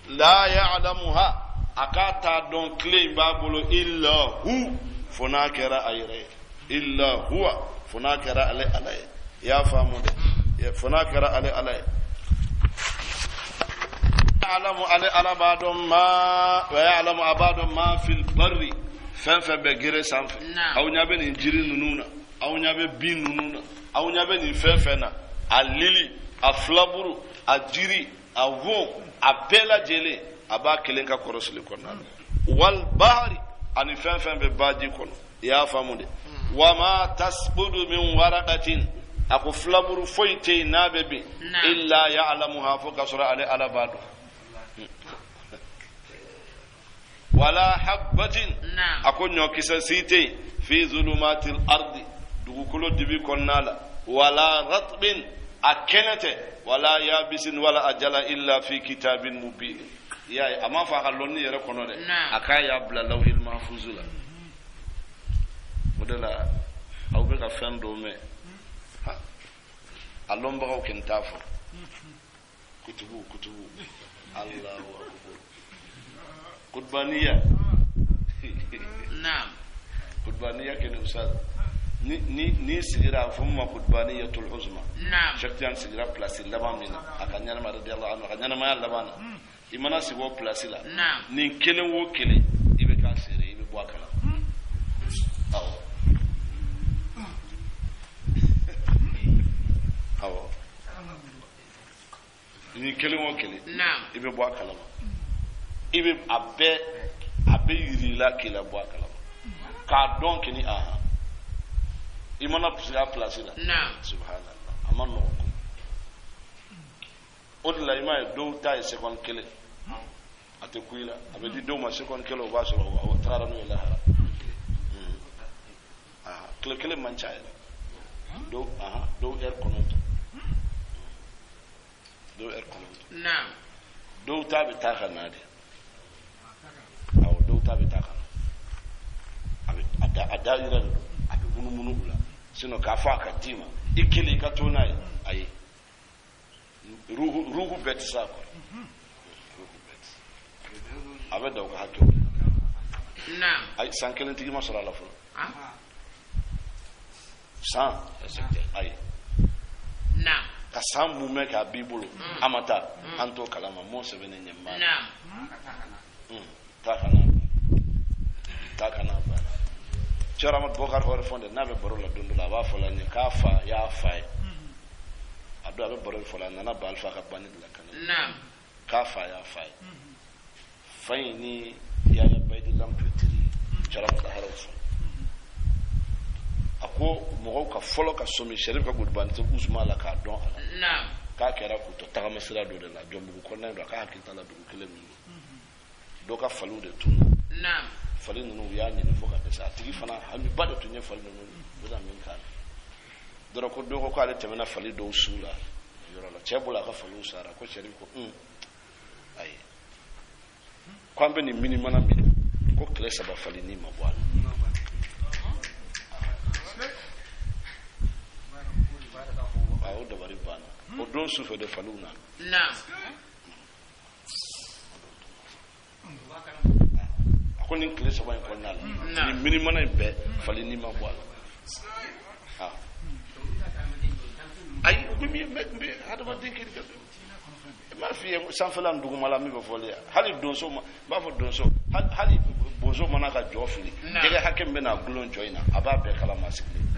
la ya'lamuha a k'a t'a dɔn tile in b'a bolo illa hu fo n'a kɛra a yɛrɛ ye illa huwa fo n'a kɛra ale ala ye i y'a faamu dɛ fo n'a kɛra ale ala ye ya'lamu ale ala b'a dɔn ma wa ya'lamu a b'a dɔn ma fil barri fɛn fɛn bɛ gere sanfɛ aw ɲɛ bɛ nin jiri ninnu na aw ɲɛ bɛ bin ninnu na aw ɲɛ bɛ nin fɛn fɛn na a lili a filaburu a jiri a wo a bɛɛ lajɛlen a b'a kelen ka kɔrɔsili kɔnɔna na wal bahari ani fɛn fɛn bɛ baji kɔnɔ i y'a faamu de wa ma tasqutu min waraqatin a ko filaburu foyi tɛ yen n'a bɛ bin illa ya'lamuha fo k'a sɔrɔ ale ala b'a dɔn wala habbatin a ko ɲɔkisɛ si tɛ yen fi zulumatil ardi dugukolo dibi kɔnɔna la wala ratbin a kɛnɛ tɛ wala yabisin wala a jala illa fi kitabin mubin i y'a ye a m'a fɔ a ka lɔnni yɛrɛ kɔnɔ dɛ a k'a y'a bila lawhil mahfuzu la o de la aw bɛ ka fɛn dɔw mɛn a lɔnbagaw kɛni t'a fɔ kutubu kutubu Allahu akbar kutubaniya naam kutubaniya kɛni ustaz ni ni ni sigira a fɔ min ma kutubaniyatul uzma naam Cheikh Tidiane sigira place laban min na a ka ɲɛnama radiyallahu anhu a ka ɲɛnamaya laban na i mana sigi o place la naam nin kelen o kelen i bɛ k'a seere i bɛ bɔ a kalama awɔ awɔ nin kelen o kelen naam i bɛ bɔ a kalama i bɛ a bɛɛ a bɛ yiri la k'i la bɔ a kalama k'a dɔn k'i ni ahan i mana sigi a place la naam subhanallah a ma nɔgɔn ko o de la i m'a ye dɔw ta ye seconde kelen a tɛ ku i la a bɛ di dɔw ma seconde kelen o b'a sɔrɔ o tagara n'u ye lahara tile kelen man ca yɛrɛ dɔw ahan dɔw heure 9 dɔw heure 9 naam dɔw ta bɛ taa ka na de awɔ dɔw ta bɛ taa ka na a bɛ a da a da yɛrɛ de don a bɛ munumunu u la sinon k'a fɔ a ka d'i ma i kelen i ka to n'a ye ayi ruhu ruhu bɛɛ tɛ se a kɔrɔ ruhu bɛɛ tɛ se a bɛ dan u ka hakɛw de naam ayi san kelen tigi ma sɔrɔ a la fɔlɔ ah san ayi naam ka san mumɛ k'a b'i bolo a ma taa an t'o kalama m'o sɛbɛnnen ɲɛ maa naam taa ka na taa ka na banna Cɛrɔ Amadu Bɔkari Hɔri Fɔnde n'a bɛ baro la don dɔ la a b'a fɔ la n ye k'a fa y'a fa ye a don a bɛ baro in fɔ la a nana ba Alifa ka banni de la ka na naam k'a fa y'a fa ye fa in ni Yaya Bayidi Lam tun ye teri ye Cɛrɔ Amadu Laharaw fɔ a ko mɔgɔw ka fɔlɔ ka sɔmi Sɛrifu ka godobani tɛ Usuma la k'a dɔn a la naam k'a kɛra k'u to tagama sira dɔ de la Jɔnbugu kɔnɔna in don a k'a hakili t'a la dugu kelen min don dɔ ka faliw de tununa naam fali ninnu u y'a ɲini fo ka dɛsɛ a tigi fana hamiba de tun ye fali ninnu u bɛna min k'a la dɔrɔn ko dɔ ko k'ale tɛmɛna fali dɔw su la yɔrɔ la cɛ bolo a ka faliw sara ko Sɛrifu ko un ayi Ko an bɛ nin mini mana min ko tile 3 fali ni ma bɔ a la. A o dabari banna. O don sufɛ de faliw nana. A ko nin tile 3 in kɔnɔna la nin mini mana in bɛɛ fali ni ma bɔ a la. Ayi o bɛ min bɛ hadamaden kiri ka i m'a f'i ye sanfɛla ni dugumala min bɛ fɔli yan hali donso ma n b'a fɔ donso hali bonso mana ka jɔ fili jɛgɛ hakɛ min bɛ n'a gulon jɔ in na a b'a bɛɛ kalama sigilen.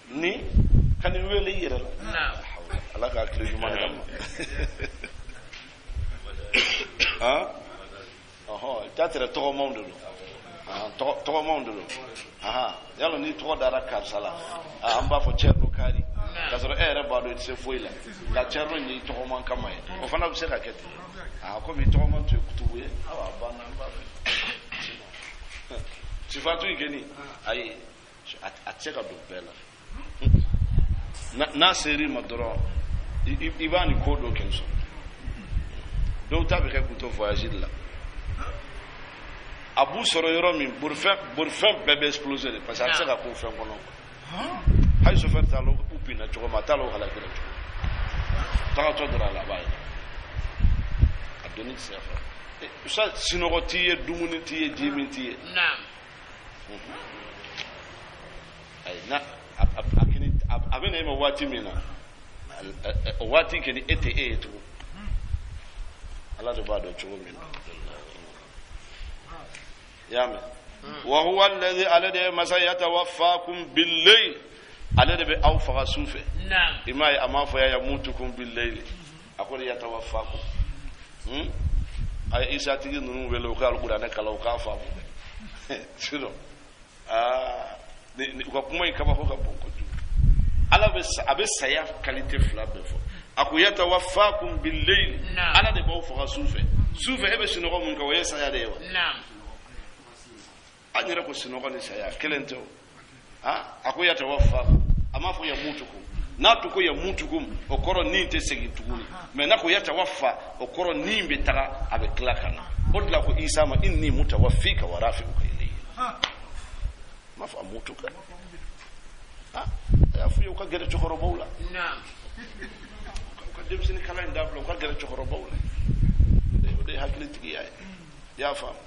Ni ka nin wele i yɛrɛ la. Ala k'a tile ɲuman d'an ma. Ɔhɔn i t'a tɛrɛ tɔgɔmaw de don. Tɔgɔmaw de don. Yalo n'i tɔgɔ dara karisa la an b'a fɔ Cɛrno Kari k'a sɔrɔ e yɛrɛ b'a dɔn i tɛ se foyi la nka Cɛrno in y'i tɔgɔman kama ye o fana bɛ se ka kɛ ten. Komi i tɔgɔman tun ye kutubu ye awa a banna an b'a fɛ. Sifatu in kɛni ayi a tɛ se ka don bɛɛ la. N'a ser'i ma dɔrɔn i b'a ni ko dɔ kɛ sɔrɔ. Dɔw ta bɛ kɛ k'u to voyage la. A b'u sɔrɔ yɔrɔ min bolifɛn bɛɛ bɛ exploser de parce que a tɛ se ka k'o fɛn kɔnɔ. Hali chauffeur t'a lɔn u binna cogo min a t'a lɔn u halakira cogo min. Tagatɔ dɔrɔn a laban ye. A donni tɛ se ka fara. Sa sinɔgɔ t'i ye dumuni t'i ye ji min t'i ye. Ayi na a bɛ na e ma waati min na o waati kɛni e tɛ e ye tugun. Ala de b'a dɔn cogo min na. Ya mɛn. Wa huwa alladhi ale de ye masa yatawaffakum bil-layl ale de bɛ aw faga su fɛ. I m'a ye a m'a fɔ yamutukum bil-layl a ko de yatawaffakum. A ye Isa tigi ninnu wele u ka alikuranɛ kalan u k'a faamu dɛ. Sinon u ka kuma in kabako ka bon kojugu. Ala bɛ a bɛ saya qualité 2 bɛɛ fɔ. A ko yatawaffakum bil-layl ala de b'aw faga su fɛ. Su fɛ e bɛ sunɔgɔ mun kɛ o ye saya de ye wa? An yɛrɛ ko sunɔgɔ ni saya kelen tɛ o. A ko yatawaffakum a m'a fɔ yamutukum. N'a tun ko yamutukum o kɔrɔ ni tɛ segin tuguni. Mais n'a ko yatawaffa o kɔrɔ ni bɛ taga a bɛ tila ka na. O de la ko Isa ma inni mutawaffika wa rafi'uka ilayya. M'a fɔ amutuka. A y'a f'u ye u ka gɛrɛ cɛkɔrɔbaw la. U ka denmisɛnnin kalan in dabila u ka gɛrɛ cɛkɔrɔbaw la. O de ye hakilitigiya ye. I y'a faamu.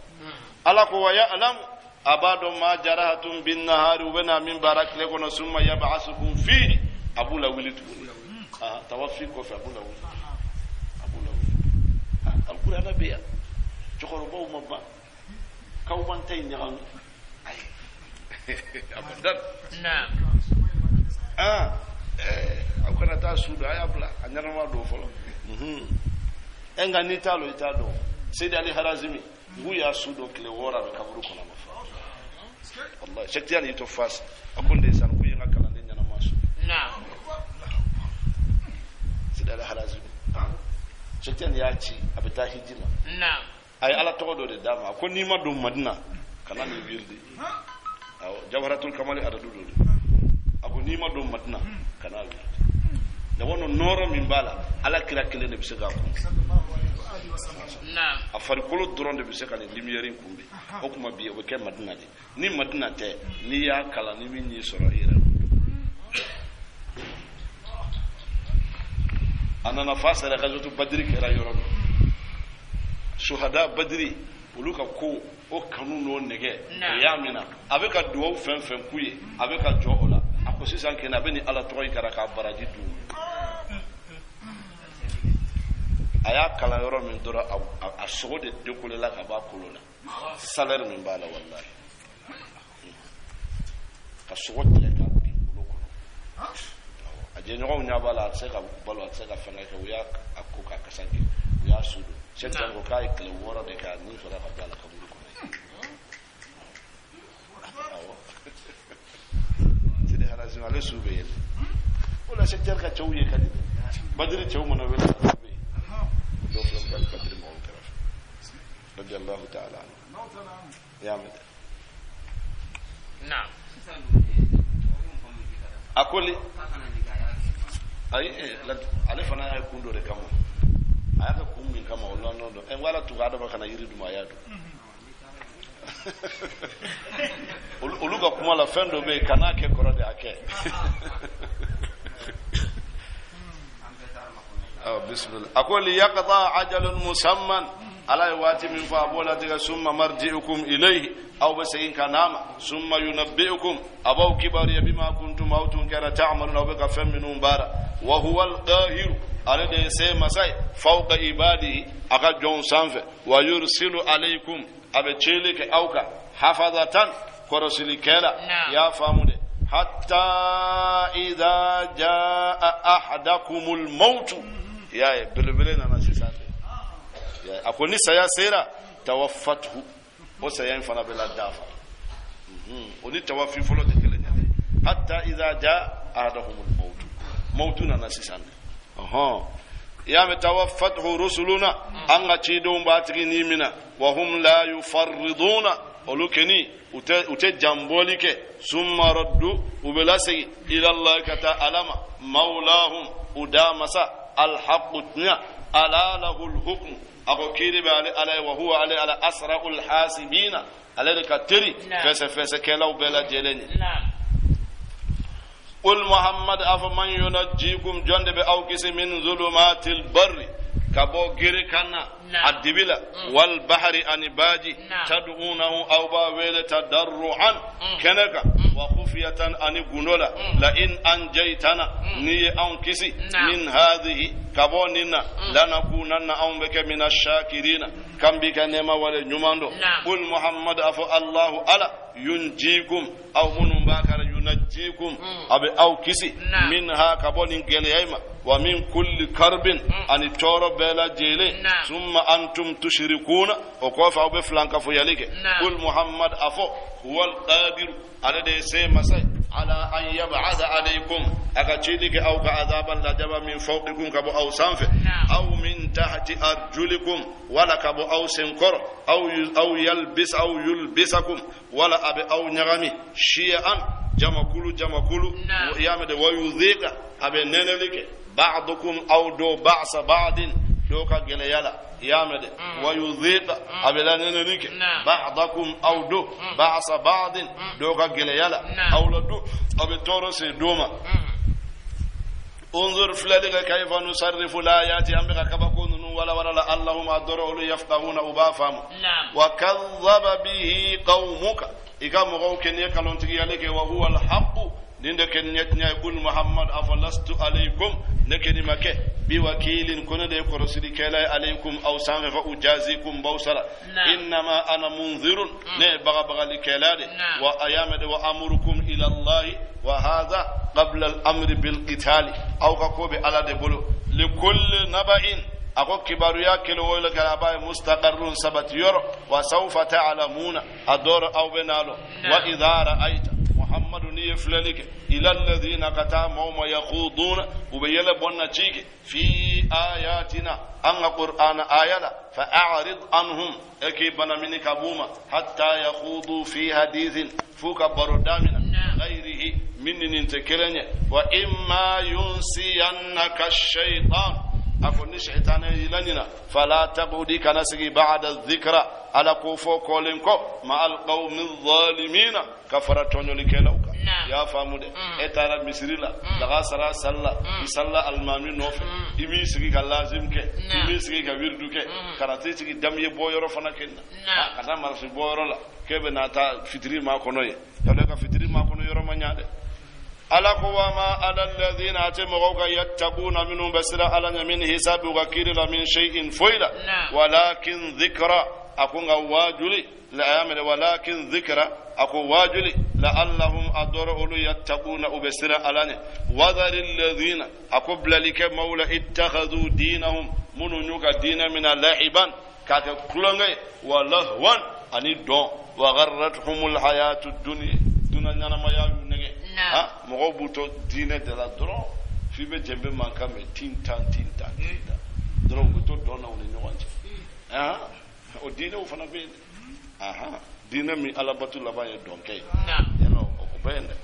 Ala ko wa ya'lamu a b'a dɔn ma jarahatum bin nahari u bɛna min baara tile kɔnɔ summa yab'asukum fihi a b'u lawuli tuguni. Tawafi kɔfɛ a b'u lawuli. A b'u lawuli. Alikuranɛ bɛ yan. Cɛkɔrɔbaw ma ban. K'aw b'an ta in ɲagami. Ayi. Abadan. Aw kana taa su don a y'a bila a ɲɛnama don fɔlɔ. Nka n'i t'a lɔn i t'a dɔn. Seyidi Ali Harazimi n'u y'a su don tile 6 a bɛ kaburu kɔnɔ ma fa. Wallahi Cheikh Tidiane y'i to Fas a ko ndeysaan k'u ye n ka kalanden ɲɛnama su. Seyidi Ali Harazimi Cheikh Tidiane y'a ci a bɛ taa hiji la. A ye Ala tɔgɔ dɔ de d'a ma a ko n'i ma don Madina kana nin wiridi. Awɔ Jawharatul Kamali adadu dɔ de. A ko n'i ma don Madina kana wiridi. D'abord nɔɔrɔ min b'a la Ala kira kelen de bɛ se k'a kun. A farikolo dɔrɔn de bɛ se ka nin lumière in kunbɛn. O tuma bi o bɛ kɛ Madina de. Ni Madina tɛ n'i y'a kalan ni min y'i sɔrɔ i yɛrɛ. A nana fa sera Ghazwatu Badiri kɛra yɔrɔ min. Suhada Badiri olu ka ko o kanu n'o nɛgɛ o y'a minɛ. A bɛ ka duwawu fɛn fɛn k'u ye a bɛ ka jɔ o la. A ko sisan kɛnɛ a bɛ ni Ala tɔgɔ in kɛra k'a baraji d'u ma. A y'a kalan yɔrɔ min dɔrɔn a sogo de dekolela ka bɔ a kolo la. Salaire min b'a la walahi. Ka sogo tigɛ k'a bin kolo kɔnɔ. A jɛɲɔgɔnw ɲɛ b'a la a tɛ se ka balo a tɛ se ka fɛn kɛ u y'a ko k'a kasa kɛ u y'a su don. Cheikh Tidiane ko k'a ye tile 6 de kɛ a ni sɔrɔ ka bɔ a la kaburu kɔnɔ. Awɔ. Sidi Harazimi ale su bɛ yɛlɛ. O la Cheikh Tidiane ka cɛw ye ka di. Badiri cɛw mana wele a su bɛ yen. Dɔw filɛ bɛ Badiri mɔgɔw kɛrɛfɛ. Radiyallahu ta'ala anhu. I y'a mɛn dɛ. Naam. A ko li ayi, ale fana y'a kun dɔ de kama, a y'a kɛ kun min kama o lɔn dɔn ɛ wala tugu adama kana yiri dun, a y'a dun. Olu ka kuma la fɛn dɔ bɛ yen, kan'a kɛ kɔrɔ de a kɛ. Bismillah. A ko li yaqda ajalun musamman, ala ye waati min fɔ a b'o latigɛ. Summa marji'ukum ilayhi, aw bɛ segin ka n'a ma. Summa yunabbi'ukum, a b'aw kibaruya bima kuntum, aw tun kɛra, ta'maluna, aw bɛ ka fɛn minnu baara. Wa huwa al-qahiru, ale de ye se masa ye, fawqa ibadihi, a ka jɔnw sanfɛ. Wa yursilu alaykum, a bɛ cili kɛ aw kan, hafazatan, kɔrɔsilikɛla. I y'a faamu dɛ. Hatta idha jaa ahadakumul mautu, i y'a ye belebele nana sisan dɛ. A ko ni saya sera, tawaffathu, o saya in fana bɛ la dafa, o ni tawafi fɔlɔ tɛ kelen ye dɛ. Hatta idha jaa ahadakumul mautu, mautu nana sisan dɛ. Ɔhɔn, i y'a mɛn, tawaffathu rusuluna, an ka cidenw b'a tigi ni mina. Wa hum la yufarriduna, olu keni u tɛ janbɔli kɛ. Summa raddu, u bɛ lasegin, ila ka taa ala ma, mawlahum, u da masa, alhaqu, tiɲɛ, ala lahul hukmu, a ko kiiri bɛ ale ala ye. Wa huwa, ale ala, asra'ul hasibina, ale de ka teri fɛsɛfɛsɛkɛlaw bɛɛ lajɛlen ye. Qul Muhammad afa man yunajjikum, jɔn de bɛ aw kisi, min zulumatil barri, ka bɔ gere kan na a dibi la, wal bahari, ani baji, tad'unahu, aw b'a wele, tadarru'an, kɛnɛ kan, wa khufiyatan, ani gundo la. La in anjaytana, n'i ye anw kisi, min hadhihi, ka bɔ nin na, lanakunanna, anw bɛ kɛ, mina shakirina, kan b'i ka nɛɛma wale ɲuman dɔn. Qul Muhammad afɔ Allahu, ala, yunjikum, aw minnu b'a kɛra, yunajjikum, a bɛ aw kisi, minha, ka bɔ nin gɛlɛya in ma, wa min kulli karbin, ani tɔɔrɔ bɛɛ lajɛlen. Summa antum tushrikuna, o kɔfɛ aw bɛ filankafoyali kɛ. Qul Muhammad a fɔ huwa alqadiru, ale de ye se masa ye, ala an yab'atha alaykum, a ka cili kɛ aw ka, azaban, lajaba, min fawqikum, ka bɔ aw sanfɛ, aw min tahti arjulikum, wala ka bɔ aw senkɔrɔ, aw yalbis, aw yulbisakum, wala a bɛ aw ɲagami, shi'an, jamakulu jamakulu. I y'a mɛn dɛ. Wa yudhika, a bɛ nɛnɛli kɛ, ba'dukum, aw do, ba'sa ba'din, dɔw ka gɛlɛya la. I y'a mɛn dɛ. Wa yudhika, a bɛ la nɛnɛli kɛ, ba'dakum, aw do, ba'sa ba'din, dɔw ka gɛlɛya la, aw la do a bɛ tɔɔrɔ se dɔ ma. Unzur, filɛli kɛ, kayfa nusarrifu layati, an bɛ ka kabako ninnu walawala la, allahuma dɔrɔn olu, yafqahuna, u b'a faamu. Wa kadhaba bihi qawmuka, i ka mɔgɔw kɛ nin ye kalontigiyali kɛ. Wa huwa alhaqu, nin de kɛ nin ye tiɲɛ ye. Kul Muhammad afa lastu alaykum, ne keni ma kɛ, biwakilin, ko ne de ye kɔrɔsilikɛla ye, alaykum, aw sanfɛ, fa ujazikum, baw sara. Innama ana munzirun, ne ye bagabagalikɛla de. Wa ayamede wa amurukum ila Allahi, wa hadha qabla al-amri bil qitali, aw ka ko bɛ ala de bolo. Likulli naba'in, a ko kibaruya kelen o le kɛra a b'a ye, mustaqarrun, sabati yɔrɔ. Wa sawfa ta'lamuna, a dɔrɔ aw bɛ n'a lɔn. Wa idha ra'ayta Muhammadu, n'i ye filɛli kɛ, ila alladhina, ka taa maaw ma, yakhuduna, u bɛ yɛlɛ bɔn na ci kɛ, fi ayatina, an ka qur'ana aya la, fa a'rid anhum, e k'i bana mini ka b'u ma, hatta yakhudu fi hadithin, f'u ka baro damina, ghayrihi, min ni nin tɛ kelen ye. Wa imma yunsiyannaka shaytan, a ko ni shaytan y'i laɲina, fala taqudi, kana sigi, ba'da dhikra, ala ko fɔ kɔlen kɔ, ma alqawmi zalimina, ka fara tɔɲɔlikɛlaw kan. I y'a faamu dɛ. E taara misiri la, daga sara salla, i salla alimami nɔfɛ, i m'i sigi ka lazim kɛ, i m'i sigi ka wirdu kɛ, kana t'i sigi damiye bɔyɔrɔ fana kɛ na ka taa marasi bɔyɔrɔ la k'e bɛ na taa fitiri ma kɔnɔ ye, yalo ka fitiri ma kɔnɔ yɔrɔ ma ɲa dɛ. Ala ko wa ma ala alladhina, a tɛ mɔgɔw ka, yattaquna, minnu bɛ siran ala ɲɛ, min hisabi, u ka kiiri la, min shay'in, foyi la. Walakin dhikra, a ko nka waajuli la yamene, walakin dhikra, a ko waajuli, la'allahum, a dɔrɔ olu, yattaquna, u bɛ siran ala ɲɛ. Wadhari alladhina, a ko bilali kɛ maaw la, ittakhadhu dinahum, minnu y'u ka diinɛ mina, lahiban, k'a kɛ kulonkɛ ye, wa lahwan, ani dɔn, wa gharrathumul hayatu dunya, duna ɲɛnamaya y'u nɛgɛ. Ha, mɔgɔw b'u to diinɛ de la dɔrɔn f'i bɛ jɛnbe mankan mɛn, tin tan tin tan tin tan dɔrɔn, u bɛ to dɔn na u ni ɲɔgɔn cɛ. O diinɛw fana bɛ yen dɛ. Ahan, diinɛ min alabatu laban ye dɔnkɛ ye, yala o bɛ yen dɛ.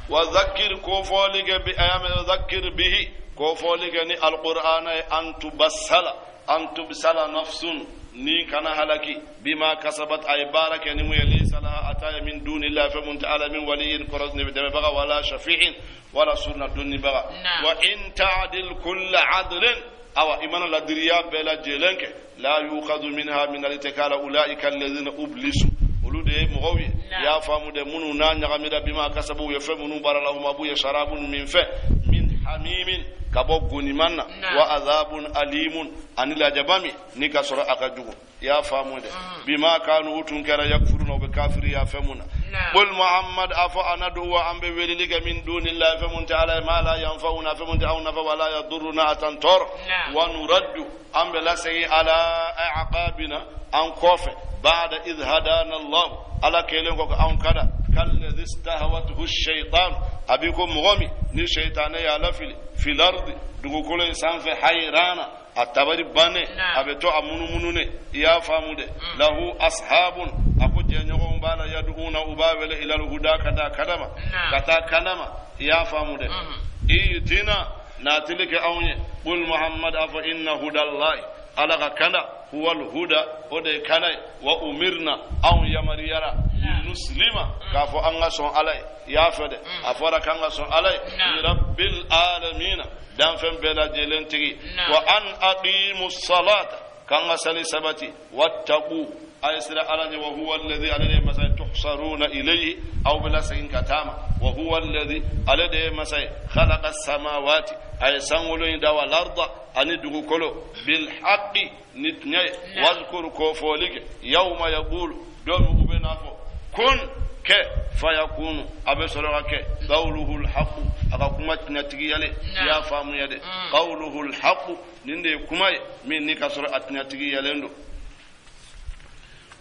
Wa dhakkir ko fɔli kɛ bi ayame dhakkir bihi ko fɔli kɛ ni alqur'ana ye an tubassala an tubsala nafsun ni kana halaki bima kasabat ay baara kɛ ni mun ye laysa laha ataya min dunillahi fɛn mun tɛ ala min waliyin kɔrɔ ne bɛ dɛmɛbaga wala shafi'in wala surna donnibaga wa in ta'dil kulla adlin awa i mana ladiriya bɛɛ lajɛlen kɛ la yukhadhu minha min alitekala ulaika alladhina ublisu olu de ye mɔgɔw ye i y'a faamu dɛ minnu n'a ɲagamira bima kasabu ye fɛn minnu baara la huma b'u ye sharabun min fɛn min hamimin ka bɔ goniman na wa azabun alimun ani lajaba min ni ka sɔrɔ a ka jugu i y'a faamu dɛ bima kanu u tun kɛra yakfuruna u bɛ kafiriya fɛn mun na qul muhammad a fɔ anadu wa an bɛ weleli kɛ min dunillahi fɛn mun tɛ ala ye ma la yanfa'una fɛn mun tɛ anw nafa wala yadurruna a t'an tɔɔrɔ wa nuraddu an bɛ lasegin ala aqabina an kɔfɛ ba'da idh hadana allah ala kɛlen kɔ ka anw kada kalladhi istahwathu shaytan a b'i ko mɔgɔ min ni shaytanɛ y'a lafili fil ardi dugukolo in sanfɛ hayrana a tabari bannen a bɛ to a munumunu i y'a faamu dɛ lahu ashabun a ko jɛɲɔgɔnw b'a la yad'una u b'a wele ilal huda ka taa kadama ka taa kanama i y'a faamu dɛ itina naatili kɛ anw ye qul muhammad a fɔ inna hudallahi ala ka kanda huwal huda o de ye kanda ye wa umirna anw yamaruyara muslima k'a fɔ an ka sɔn ala ye i y'a fɛ dɛ a fɔra k'an ka sɔn ala ye rabbil alamina danfɛn bɛɛ lajɛlen tigi wa an aqimu salata k'an ka sali sabati wattaqu a ye sira ala ɲɛ wa huwa alladhi ale de ye masa ye tuhsaruna ilayhi aw bɛ lasegin ka taa ma wa huwa alladhi ale de ye masa ye khalaqa samawati a ye sankolo in da wal arda ani dugukolo bil haqqi ni tiɲɛ ye wazkur ko fɔli kɛ yawma yaqulu don min u bɛ n'a fɔ kun kɛ fayakunu a bɛ sɔrɔ ka kɛ qawluhu alhaqu a ka kuma tiɲɛtigiyalen i y'a faamuya dɛ qawluhu alhaqu nin de ye kuma ye min ni ka sɔrɔ a tiɲɛtigiyalen don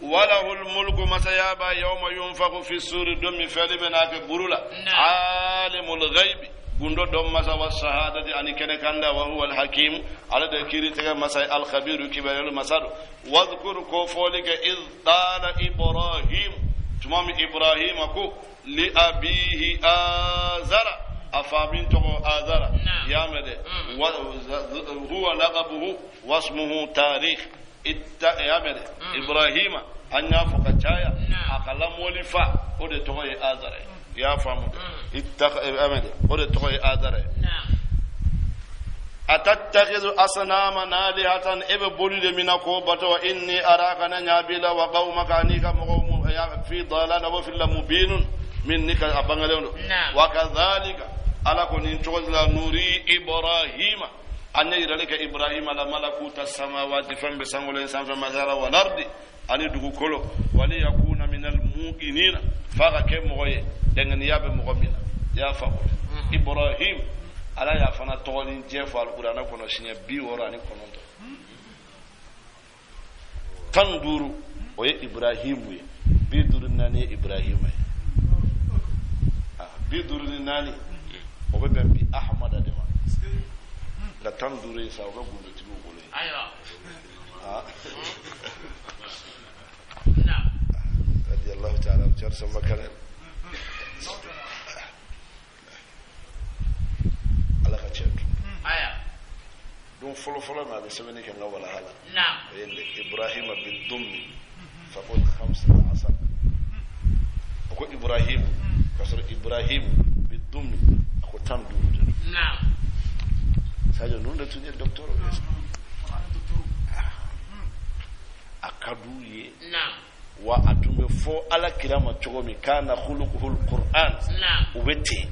walahu lmulku masaya b'a yawma yunfaku fi suri don min fɛli bɛ n'a kɛ buru la alimul ghaibi gundo dɔn masa wa shahadati ani kɛnɛ kanda wa huwa alhakim ale de kiiri tigɛ masa ye alkhabiru kibariyali masa don wadhkur ko fɔli kɛ id qala ibrahim tuma min ibrahima ko li abihi azara a fa min tɔgɔ azara y'a mɛn dɛ huwa laqabuhu wasmuhu tarikh itta y'a mɛn dɛ ibrahima an y'a fɔ ka caya a ka lamɔli fa o de tɔgɔ ye azara ye i y'a faamu dɛ itta y'a mɛn dɛ o de tɔgɔ ye azara ye atattakhidhu asnaman alihatan e bɛ boli de mina k'o bato wa inni araka ne ɲa b'i la wa qawmaka an'i ka mɔgɔw fi dalalin wa fil mubinun min ni ka a bangelen don wa kadhalika ala ko nin cogo la nuri ibrahima an ye yirali kɛ ibrahima la malakuta samawati fɛn bɛ sankolo in sanfɛ masara wal ardi ani dugukolo wali yakuna minal muqinina f'a ka kɛ mɔgɔ ye dɛngɛniya bɛ mɔgɔ min na i y'a faamu ibrahim ala y'a fana tɔgɔ ni jɛ fɔ alikuranɛ kɔnɔ siɲɛ 69 15 o ye ibrahimu ye 54 ye ibrahima ye 54 o bɛ bɛn bi ahamada de ma nka 15 ye sa o bɛ gundotigiw bolo ye radiyallahu ta'ala cɛri sanba kɛnɛ ala ka tiɲɛ dun don fɔlɔfɔlɔ min a bɛ sɛbɛnni kɛ n ka walaha la o ye nin ibrahima bi dummi fakul 15 a ko ibrahim ka sɔrɔ ibrahim bi dummi a ko 15 de don sadio ninnu de tun ye docteur ye a ka d'u ye wa a tun bɛ fɔ ala kira ma cogo min kana khuluquhul qur'an u bɛ ten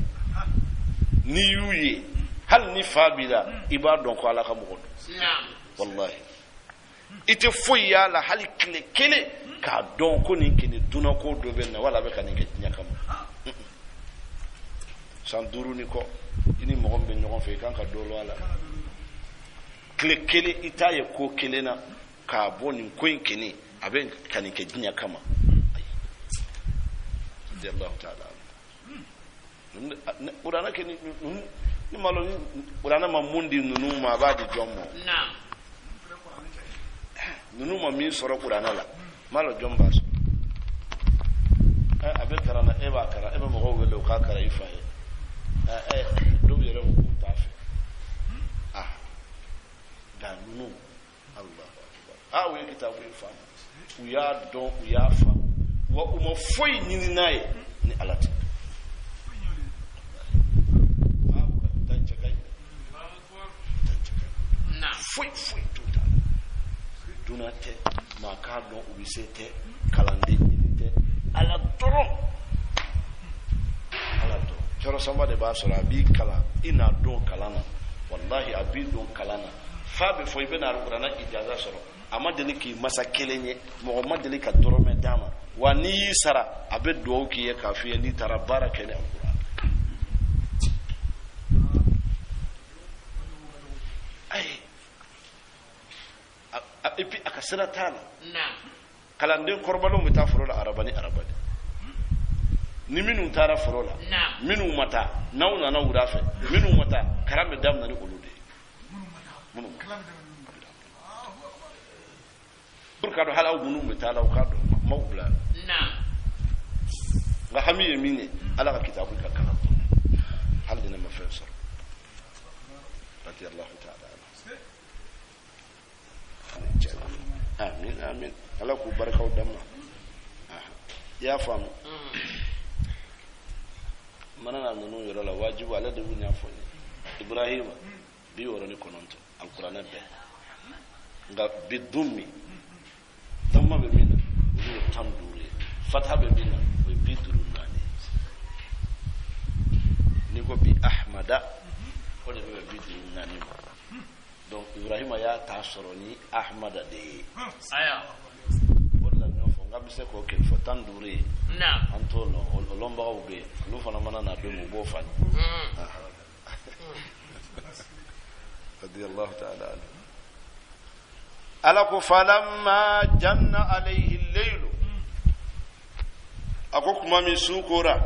n'i y'u ye hali ni fa b'i la i b'a dɔn ko ala ka mɔgɔ don wallahi i tɛ foyi y'a la hali tile kelen k'a dɔn ko nin kene dunnako dɔ bɛ na wala a bɛ ka nin kɛ diɲɛ kama san 5 ni kɔ i ni mɔgɔ min bɛ ɲɔgɔn fɛ i kan ka dɔ lɔn a la tile kelen i t'a ye ko kelen na k'a bɔ nin ko in kene a bɛ ka nin kɛ diɲɛ kama ayi radiyallahu ta'ala kuranɛ kɛ ni malo kuranɛ ma mun di ninnu ma a b'a di jɔn ma ninnu ma min sɔrɔ kuranɛ la malo jɔn b'a sɔrɔ. A bɛ kalan na, e b'a kalan, e bɛ mɔgɔw wele u k'a kalan i fa ye. Dɔw yɛrɛ ko k'u t'a fɛ. Nka ninnu, Allahu akbar, u ye kitabu in faamu, u y'a dɔn, u y'a faamu, wa u ma foyi ɲini n'a ye ni Ala tɛ. Foyi foyi t'u ta la, dunan tɛ, maa k'a dɔn u bɛ se tɛ, kalanden ɲini tɛ, Ala dɔrɔn, Ala dɔrɔn. Cɔrɔ Sanba de b'a sɔrɔ a b'i kalan, i n'a dɔn kalan na, walahi a b'i dɔn kalan na, f'a bɛ fɔ i bɛna alikuranɛ ijaza sɔrɔ. A ma deli k'i masa kelen ye, mɔgɔ ma deli ka dɔrɔmɛ d'a ma, wa n'i y'i sara a bɛ dugawu k'i ye k'a f'i ye n'i taara baara kɛ ni alikuranɛ. Ayi, et puis a ka sira t'a la. Kalanden kɔrɔbalenw bɛ taa foro la araba ni araba de. Ni minnu taara foro la, minnu ma taa, n'aw nana wula fɛ, minnu ma taa, kalan bɛ daminɛ ni olu de ye. Minnu ma taa. Pour k'a dɔn hali aw minnu bɛ taa la, aw k'a dɔn maaw bila. Nka hami ye min ye, Ala ka kitabu ka kalan hali ni ne ma fɛn sɔrɔ. Radiyallahu ta'ala anhu. Amin amin. Ala k'u barikaw d'an ma. I y'a faamu? Mana na ninnu yɔrɔ la, wajibu ale de b'u ɲɛfɔ n ye. Ibrahima 69 alikuranɛ bɛɛ, nka bi dun min dama bɛ min na olu ye 15 ye, fataha bɛ min na o ye 54 ye. N'i ko bi Ahmada, o de bɛ bɛn 54 ma. Donc Ibrahima y'a ta sɔrɔ ni Ahmada de ye. O de la n y'o fɔ n k'an bɛ se k'o kɛ fɔ 15 ye. An t'o lɔn, o lɔnbagaw bɛ yen, olu fana mana na don min u b'o falen. Radiyallahu ta'ala anhu. Ala ko falamma janna alayhi al-laylu, a ko kuma min su kora,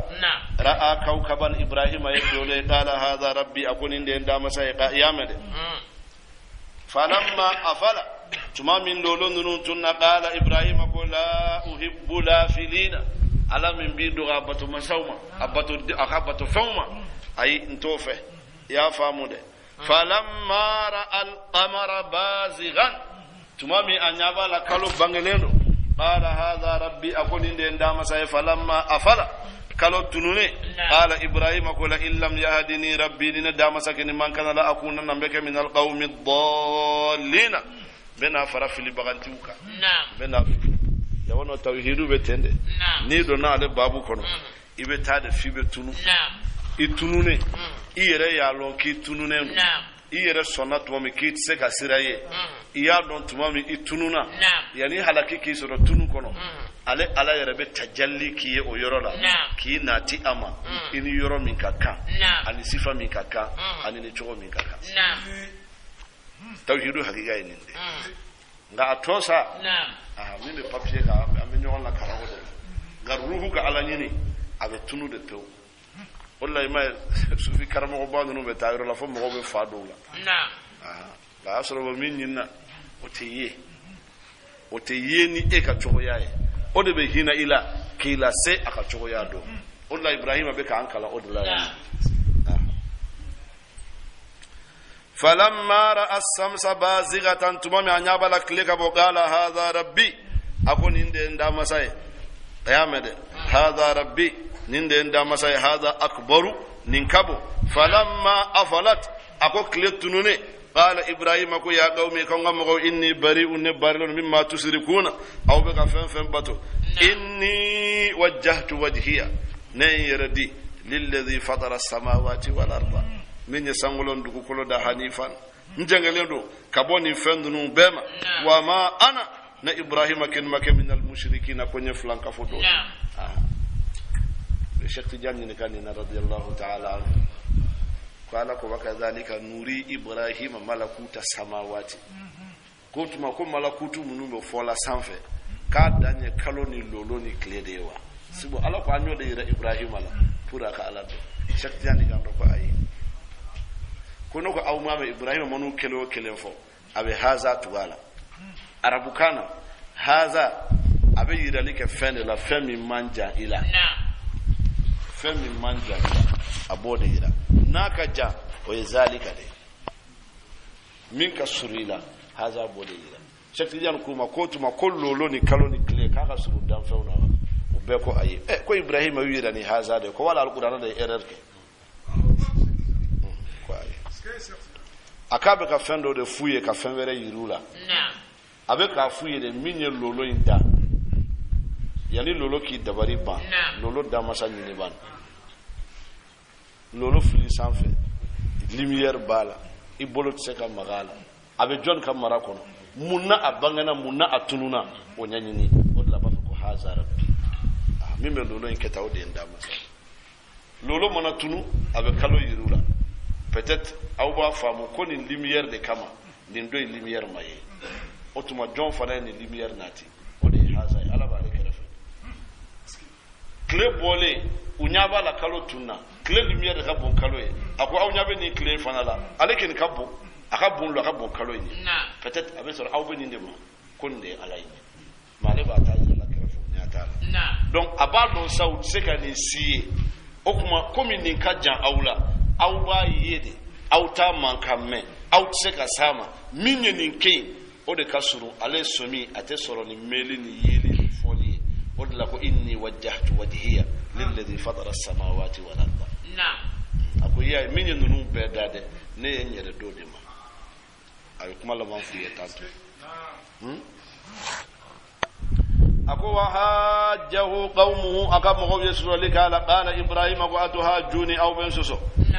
ra'a kawkaban, Ibrahima ye dole, qala hadha rabbi, a ko nin de ye n da masa ye ya mɛn dɛ. Falamma afala, tuma min lolo ninnu tunna, qala Ibrahima ko la uhibbu lafilina, Ala min b'i dogo a bato masaw ma, a bato a ka bato fɛnw ma, ayi n t'o fɛ. I y'a faamu dɛ. Falamma ra'a al-qamara bazighan, tuma min a ɲɛ b'a la kalo bangelen don, qala hadha rabbi, a ko nin de ye n da masa ye. Falamma afala, kalo tununen, qala Ibrahima ko la in lam yahdini rabbi, ni ne da masa kɛ ni man kana la akunanna n bɛ kɛ min alqawmi dallina, n bɛna fara filibagantiw kan. N bɛna yawano tawhidu bɛ ten de. N'i donna ale baabu kɔnɔ, i bɛ taa de f'i bɛ tunu. I tununen, i yɛrɛ y'a lɔn k'i tununen don. I yɛrɛ sɔnna tuma min k'i tɛ se ka sira ye, i y'a dɔn tuma min i tununa, yanni halaki k'i sɔrɔ tunu kɔnɔ, ale Ala yɛrɛ bɛ tajalli k'i ye o yɔrɔ la, k'i nati a ma, i ni yɔrɔ min ka kan, ani sifa min ka kan, ani ni cogo min ka kan. Tawhidu hakika ye nin de. Nka a tɔ sa, min bɛ papiye kan, an bɛ ɲɔgɔn lakalan o de la. Nka ruhu ka Ala ɲini, a bɛ tunu de pewu. O de la i m'a ye sufi karamɔgɔba ninnu bɛ taa yɔrɔ la fo mɔgɔw bɛ fa dɔw la. Nka a y'a sɔrɔ o min ɲinina, o tɛ ye, o tɛ ye ni e ka cogoya ye. O de bɛ hinɛ i la k'i lase a ka cogoya dɔn. O de la Ibrahima bɛ k'an kalan o de la yan. Falamma ra'a as-samsa bazighatan, tuma min a ɲɛ b'a la tile ka bɔ, qala hadha rabbi, a ko nin de ye n da masa ye. A y'a mɛn dɛ, hadha rabbi, nin de ye n da masa ye, hadha akbaru, nin ka bon. Falamma afalat, a ko tile tununen, qala Ibrahima ko ya qawmi, ko n ka mɔgɔw, inni bari'un, ne barilen don, mimma tusirikuna, aw bɛ ka fɛn fɛn bato. Inni wajjahtu wajhiya, ne ye n yɛrɛ di, lilladhi fatara samawati wal arda, min ye sankolo ni dugukolo da, hanifan, n jɛngɛlen don ka bɔ nin fɛn ninnu bɛɛ ma. Wa ma ana, ne Ibrahima kɛ ma kɛ minal mushrikina, ko n ye filankafo dɔ ye. Cheikh Tidiane ɲininka nin na radiyallahu ta'ala anhu, ko Ala ko wakadhalika nuri Ibrahima malakuta samawati, ko tuma ko malakutu minnu bɛ fɔla sanfɛ, k'a dan ye kalo ni lolo ni tile de ye wa? Sibo Ala ko an y'o de yira Ibrahima la pour a ka Ala dɔn. Cheikh Tidiane kan dɔ ko ayi, ko ne ko aw ma mɛn Ibrahima man'u kelen o kelen fɔ, a bɛ haza tugu a la. Arabukan na haza A bɛ yirali kɛ fɛn de la, fɛn min man jan i la. Fɛn min man jan i la, a b'o de yira. N'a ka jan, o ye zalika de ye. Min ka surun i la, haza b'o de yira. Cheikh Tidiane k'u ma k'o tuma ko lolo ni kalo ni tile k'a ka surun danfɛnw na wa? U bɛɛ ko ayi. Ɛ ko Ibrahima y'u yira ni haza de ye, ko wala alikuranɛ de ye erreur kɛ. Ko ayi. A k'a bɛ ka fɛn dɔ de f'u ye ka fɛn wɛrɛ yir'u la. A bɛ k'a f'u ye de min ye lolo in da, yanni lolo k'i dabari ban, lolo damasa ɲini ban. Lolo fili sanfɛ, lumière b'a la, i bolo tɛ se ka maga a la, a bɛ jɔn ka mara kɔnɔ, mun na a bangena, mun na a tununa, o ɲɛɲini. O de la a b'a fɔ ko haza rabbi. Min bɛ lolo in kɛ tan, o de ye n damasa. Lolo mana tunu, a bɛ kalo yir'u la. Peut-être aw b'a faamu ko nin lumière de kama nin dɔ in lumière ma ye. O tuma jɔn fana ye nin lumière nati? O de ye haza ye. Ala b'ale kɛrɛfɛ. Tile bɔlen, u ɲɛ b'a la kalo tunna. Tile lumière de ka bon kalo ye. A ko aw ɲɛ bɛ nin tile in fana la, ale kɔni ka bon, a ka bon, a ka bon kalo in ye. Peut-être a bɛ sɔrɔ aw bɛ nin de ma ko nin de ye Ala ye, mais ale b'a ta yɛrɛ la kɛrɛfɛ, o ɲɛ t'a la. Donc a b'a dɔn sa u tɛ se ka nin si ye. O tuma komi nin ka jan aw la, aw b'a ye de, aw t'a mankan mɛn, aw tɛ se ka s'a ma. Min ye nin kɛ yen, o de ka surun ale. Sɔmi a tɛ sɔrɔ ni mɛnli ni yeli ni fɔli ye. O de la ko inni wajjahtu wajhiya lilladhi fatara samawati wal arda. A ko i y'a ye, min ye ninnu bɛɛ da dɛ, ne ye n yɛrɛ d'o de ma. A ye kuma laban f'u ye tantôt. A ko wa hajjahu qawmuhu, a ka mɔgɔw ye sɔsɔli k'a la. Qala Ibrahima ko atuhajjuni, aw bɛ n sɔsɔ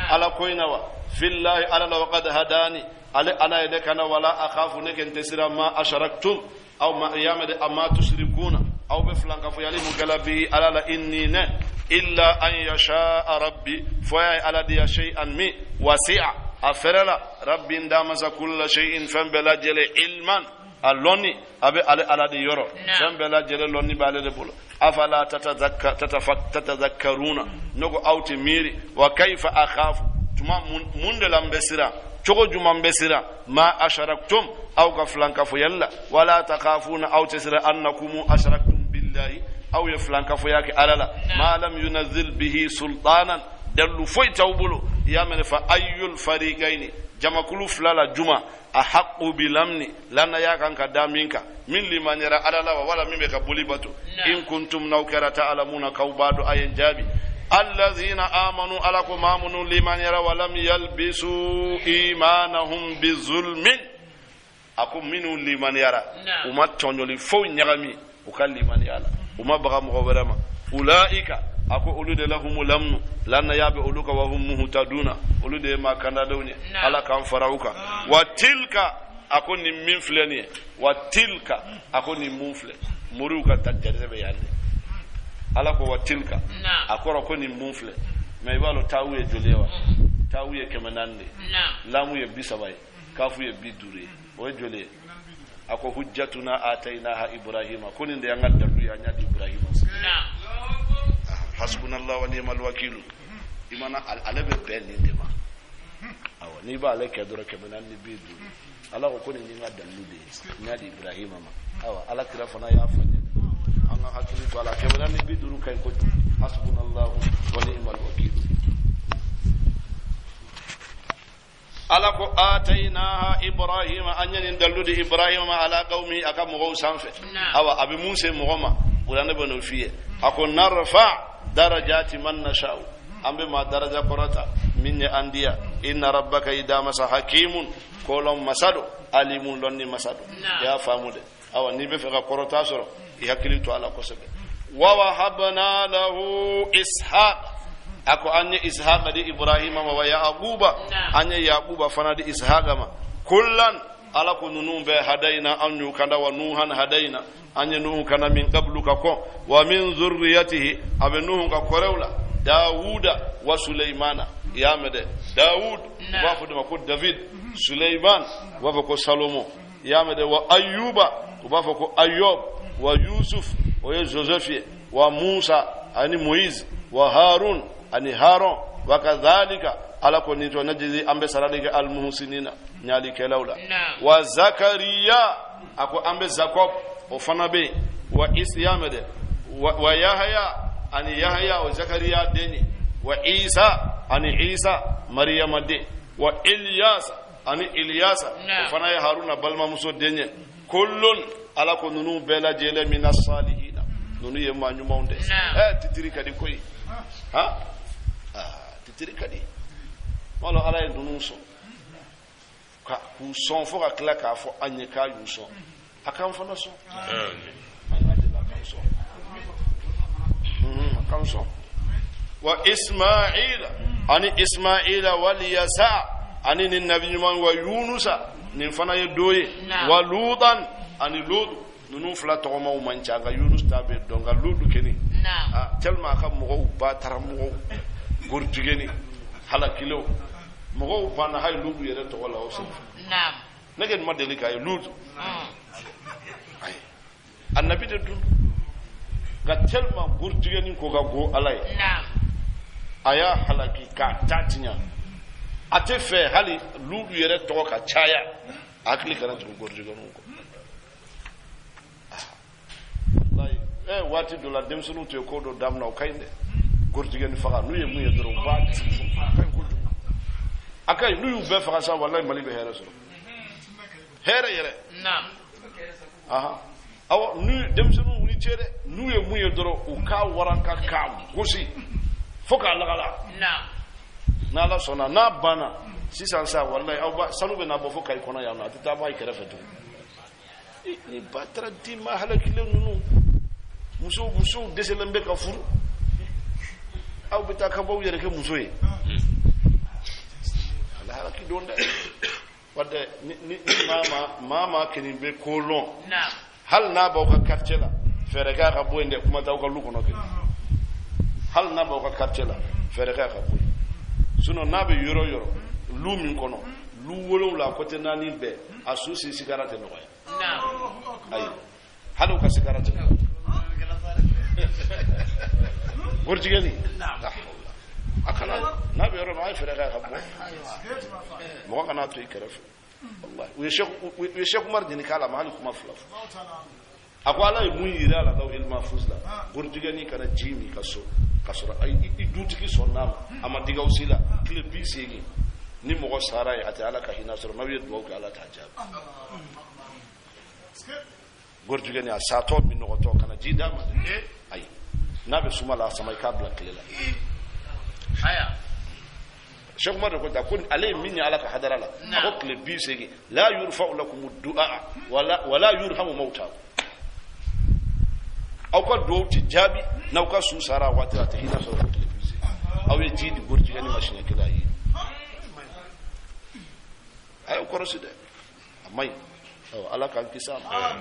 Ala ko in na wa? Fillahi, Ala la, wa qad hadani, ale Ala ye ne kana. Wala akhafu, ne kɛ n tɛ siran, ma asharaktum, aw ma yamɛ de, ama tusrikuna, aw bɛ filankafonyali mun kɛla bi Ala la. Inni, ne, illa an yasha rabbi, fo y'a ye Ala diya, shay'an min wasi'a, a fɛrɛ la, rabbi n damasa, kulla shay'in, fɛn bɛɛ lajɛlen, ilman, a lɔnni a bɛ ale Ala de yɔrɔ. Fɛn bɛɛ lajɛlen lɔnni b'ale de bolo. Afala tatazakkaruna, ne ko aw tɛ miiri? Wa kaifa akhafu, tuma mun de la n bɛ siran, cogo jumɛn bɛ siran? Ma asharaktum, aw ka filankafoyali la. Wala takhafuna, aw tɛ siran, annakum asharaktum billahi, aw ye filankafoya kɛ Ala la, ma lam yunazil bihi sultanan, dalilu foyi t'aw bolo. I y'a mɛn? Fa ayyul fariqaini, jamakulu fila la juma, ahaqqu bilamni, lanaya kan ka da min kan, min limaniyara Ala la wa, wala min bɛ ka boli bato? In kuntum, n'aw kɛra, ta'lamuna, k'aw b'a dɔn, a ye n jaabi. Allazina amanu, Ala ko maa minnu limaniyara, walam yalbisu imanahum bizulmin, a ko minnu limaniyara, u ma tɔɲɔli foyi ɲagami u ka limaniya la, u ma baga mɔgɔ wɛrɛ ma, ulaika, a ko olu de, lahumu lamnu, lannaya bɛ olu kan, wa hum muhtaduna, olu de ye maa kandadenw ye. Ala k'an fara u kan. Wa tilka, a ko nin min filɛ nin ye, wa tilka, a ko nin mun filɛ, moriw ka jarisɛ bɛ yan dɛ. Ala ko wa tilka, a kɔrɔ ko nin mun filɛ. Mais i b'a dɔn taawu ye joli ye wa? Taawu ye 400 de ye, lamu ye 30 ye, kafu ye 50 ye, o ye joli ye? A ko hujjatuna atainaha Ibrahima, ko nin de y'an ka dalilu ye, an y'a di Ibrahima. Hasbunallahu wa ni'mal wakilu. I mana ale bɛ bɛn nin de ma. Awɔ, n'i b'ale kɛ dɔrɔn, 450. Ala ko ko nin ye n ka dalilu de ye, n y'a di Ibrahima ma. Awa, Ala kira fana y'a fɔ ɲɛ, an ka hakili to a la. 450 ka ɲi kojugu. Hasbunallahu wa ni'mal wakilu. Ala ko atainaha Ibrahima, an ye nin dalilu di Ibrahima ma, ala qawmi, a ka mɔgɔw sanfɛ. Awa, a bɛ mun se mɔgɔ ma, kuranɛ bɛ n'o f'i ye. A ko narfa darajati man nasha'u, an bɛ maa daraja kɔrɔta min ye an diya. Inna rabbaka, i damasa, hakimun, kolɔn masa do, alimun, lɔnni masa do. I y'a faamu dɛ? Awa, n'i bɛ fɛ ka kɔrɔta sɔrɔ, i hakili to a la kosɛbɛ. Wa wahabna lahu Ishaq, a ko an ye Ishaqa di Ibrahima ma, wa Yaquba, an ye Yaquba fana di Ishaqa ma. Kullan, Ala ko ninnu bɛɛ, hadayina, an y'u kanda. Wa Nuhan hadayina, an ye Nuhu kanda, min qablu, ka kɔn. Wa min zurriyatihi, a bɛ Nuhu ka kɔrɛw la, Dawuda wa Suleimana. I y'a mɛn dɛ? Dawud, u b'a fɔ de ma ko David. Suleiman, u b'a fɔ ko Salomo. I y'a mɛn dɛ? Wa Ayuba, u b'a fɔ ko Ayob. Wa Yusuf, o ye Joseph ye. Wa Musa, ani Moïse. Wa Harun, ani Haron. Wa kadhalika, Ala ko nin to, najzi, an bɛ sarali kɛ, almuhsinina, ɲalikɛlaw la. Wa Zakariya, a ko an bɛ Zakob, o fana bɛ yen. Wa Isiyama de wa Yahaya ani Yahaya o Zakariya den ye, wa Isa ani Isa Mariyama den, wa Ilyasa ani Ilyasa o fana ye Haruna balimamuso den ye. Kullun ala ko ninnu bɛɛ lajɛlen mina salihina, ninnu ye maa ɲumanw de. Titiri ka di koyi, ha titiri ka di. Wala ala ye ninnu sɔn ka k'u sɔn fo ka tila k'a fɔ an ye k'a y'u sɔn, a k'an fana sɔn. A k'an sɔn, a k'an sɔn. Wa Ismaila ani Ismaila wal Yasa ani nin nabi ɲuman, wa Yunusa nin fana ye dɔ ye, wa Lutan ani Lutu. Ninnu fila tɔgɔmaw man ca, nka Yunus ta bɛ dɔn, nka Lutu keni tellement a ka mɔgɔw ba taara mɔgɔw gorijigɛni halakilenw mɔgɔw banna hali Lutu yɛrɛ tɔgɔ la o senfɛ. Ne kɔni ma deli k'a ye Lutu, ayi annabi de dun, nka tellement gorijigɛni ko ka go ala ye, a y'a halaki k'a ta tiɲɛ. A tɛ fɛ hali Lutu yɛrɛ tɔgɔ ka caya, a hakili kana tugu gorijigɛniw kɔ. Wallahi waati dɔ la denmisɛnninw tun ye ko dɔ daminɛ, o ka ɲi dɛ. Gorijigɛni faga n'u ye mun ye dɔrɔn u b'a ci, a ka ɲi kojugu, a ka ɲi. N'u y'u bɛɛ faga sa, wallahi Mali bɛ hɛrɛ sɔrɔ, hɛrɛ yɛrɛ. Awɔ, n'u denmisɛnninw wuli cɛ dɛ, n'u ye mun ye dɔrɔn u k'a waranka k'a gosi fo k'a lagala. N'ala sɔnna n'a banna sisan sa, wallahi aw ba sanu bɛ na bɔ fo Kayi kɔnɔ yan nɔ, a tɛ taa bɔ a kɛrɛfɛ tugun. Ni ba taara di ma halakilen ninnu, musow dɛsɛlen bɛ ka furu, aw bɛ taa ka b'aw yɛrɛ kɛ muso ye, ala halaki don dɛ. Wadɛ ni maa maa kelen bɛ ko lɔn, hali n'a b'aw ka quartier la, fɛɛrɛ k'a ka bɔ yen dɛ, kuma t'aw ka lu kɔnɔ kɛ. Hali n'a b'aw ka quartier la, fɛɛrɛ k'a ka bɔ yen. Sinon n'a bɛ yɔrɔ yɔrɔ lu min kɔnɔ, lu 7 côté 4 bɛɛ a su si sigara tɛ nɔgɔya. Ayi, hali u ka sigara tɛ nɔgɔya. Gorijigɛni a kana n'a bɛ yɔrɔ min, a ye fɛɛrɛ k'a ka bɔ, mɔgɔ kana to i kɛrɛfɛ. Wallahi u ye Cheikh Umar ɲininka a la, ma hali kuma fila fɔ. A ko ala ye mun yira a la lawhil mahfuz la, gorijigɛni kana ji min ka so ka sɔrɔ i dutigi sɔnn'a ma, a ma diga aw si la, tile 80 ni mɔgɔ sara ye, a tɛ ala ka hinɛ sɔrɔ. N'aw ye dugawu kɛ, ala t'a jaabi. Gorijigɛni a satɔ minɔgɔtɔ kana ji d'a ma dɛ. Ayi, n'a bɛ suma la, a sama i k'a bila tile la. Cheikh Umar de ko da ko ale ye min ye ala ka hadara la, a ko tile 80 la yurfa'u lakum du'a wala yurhamu mawtakum, aw ka duwawu ti jaabi n'aw ka su sara a waati la, a tɛ hinɛ sɔrɔ fo tile 80. Aw ye ji di gorijigɛni ma siɲɛ kelen, a ye a y'o kɔrɔsi dɛ, a man ɲi. Ala k'an kisi a ma.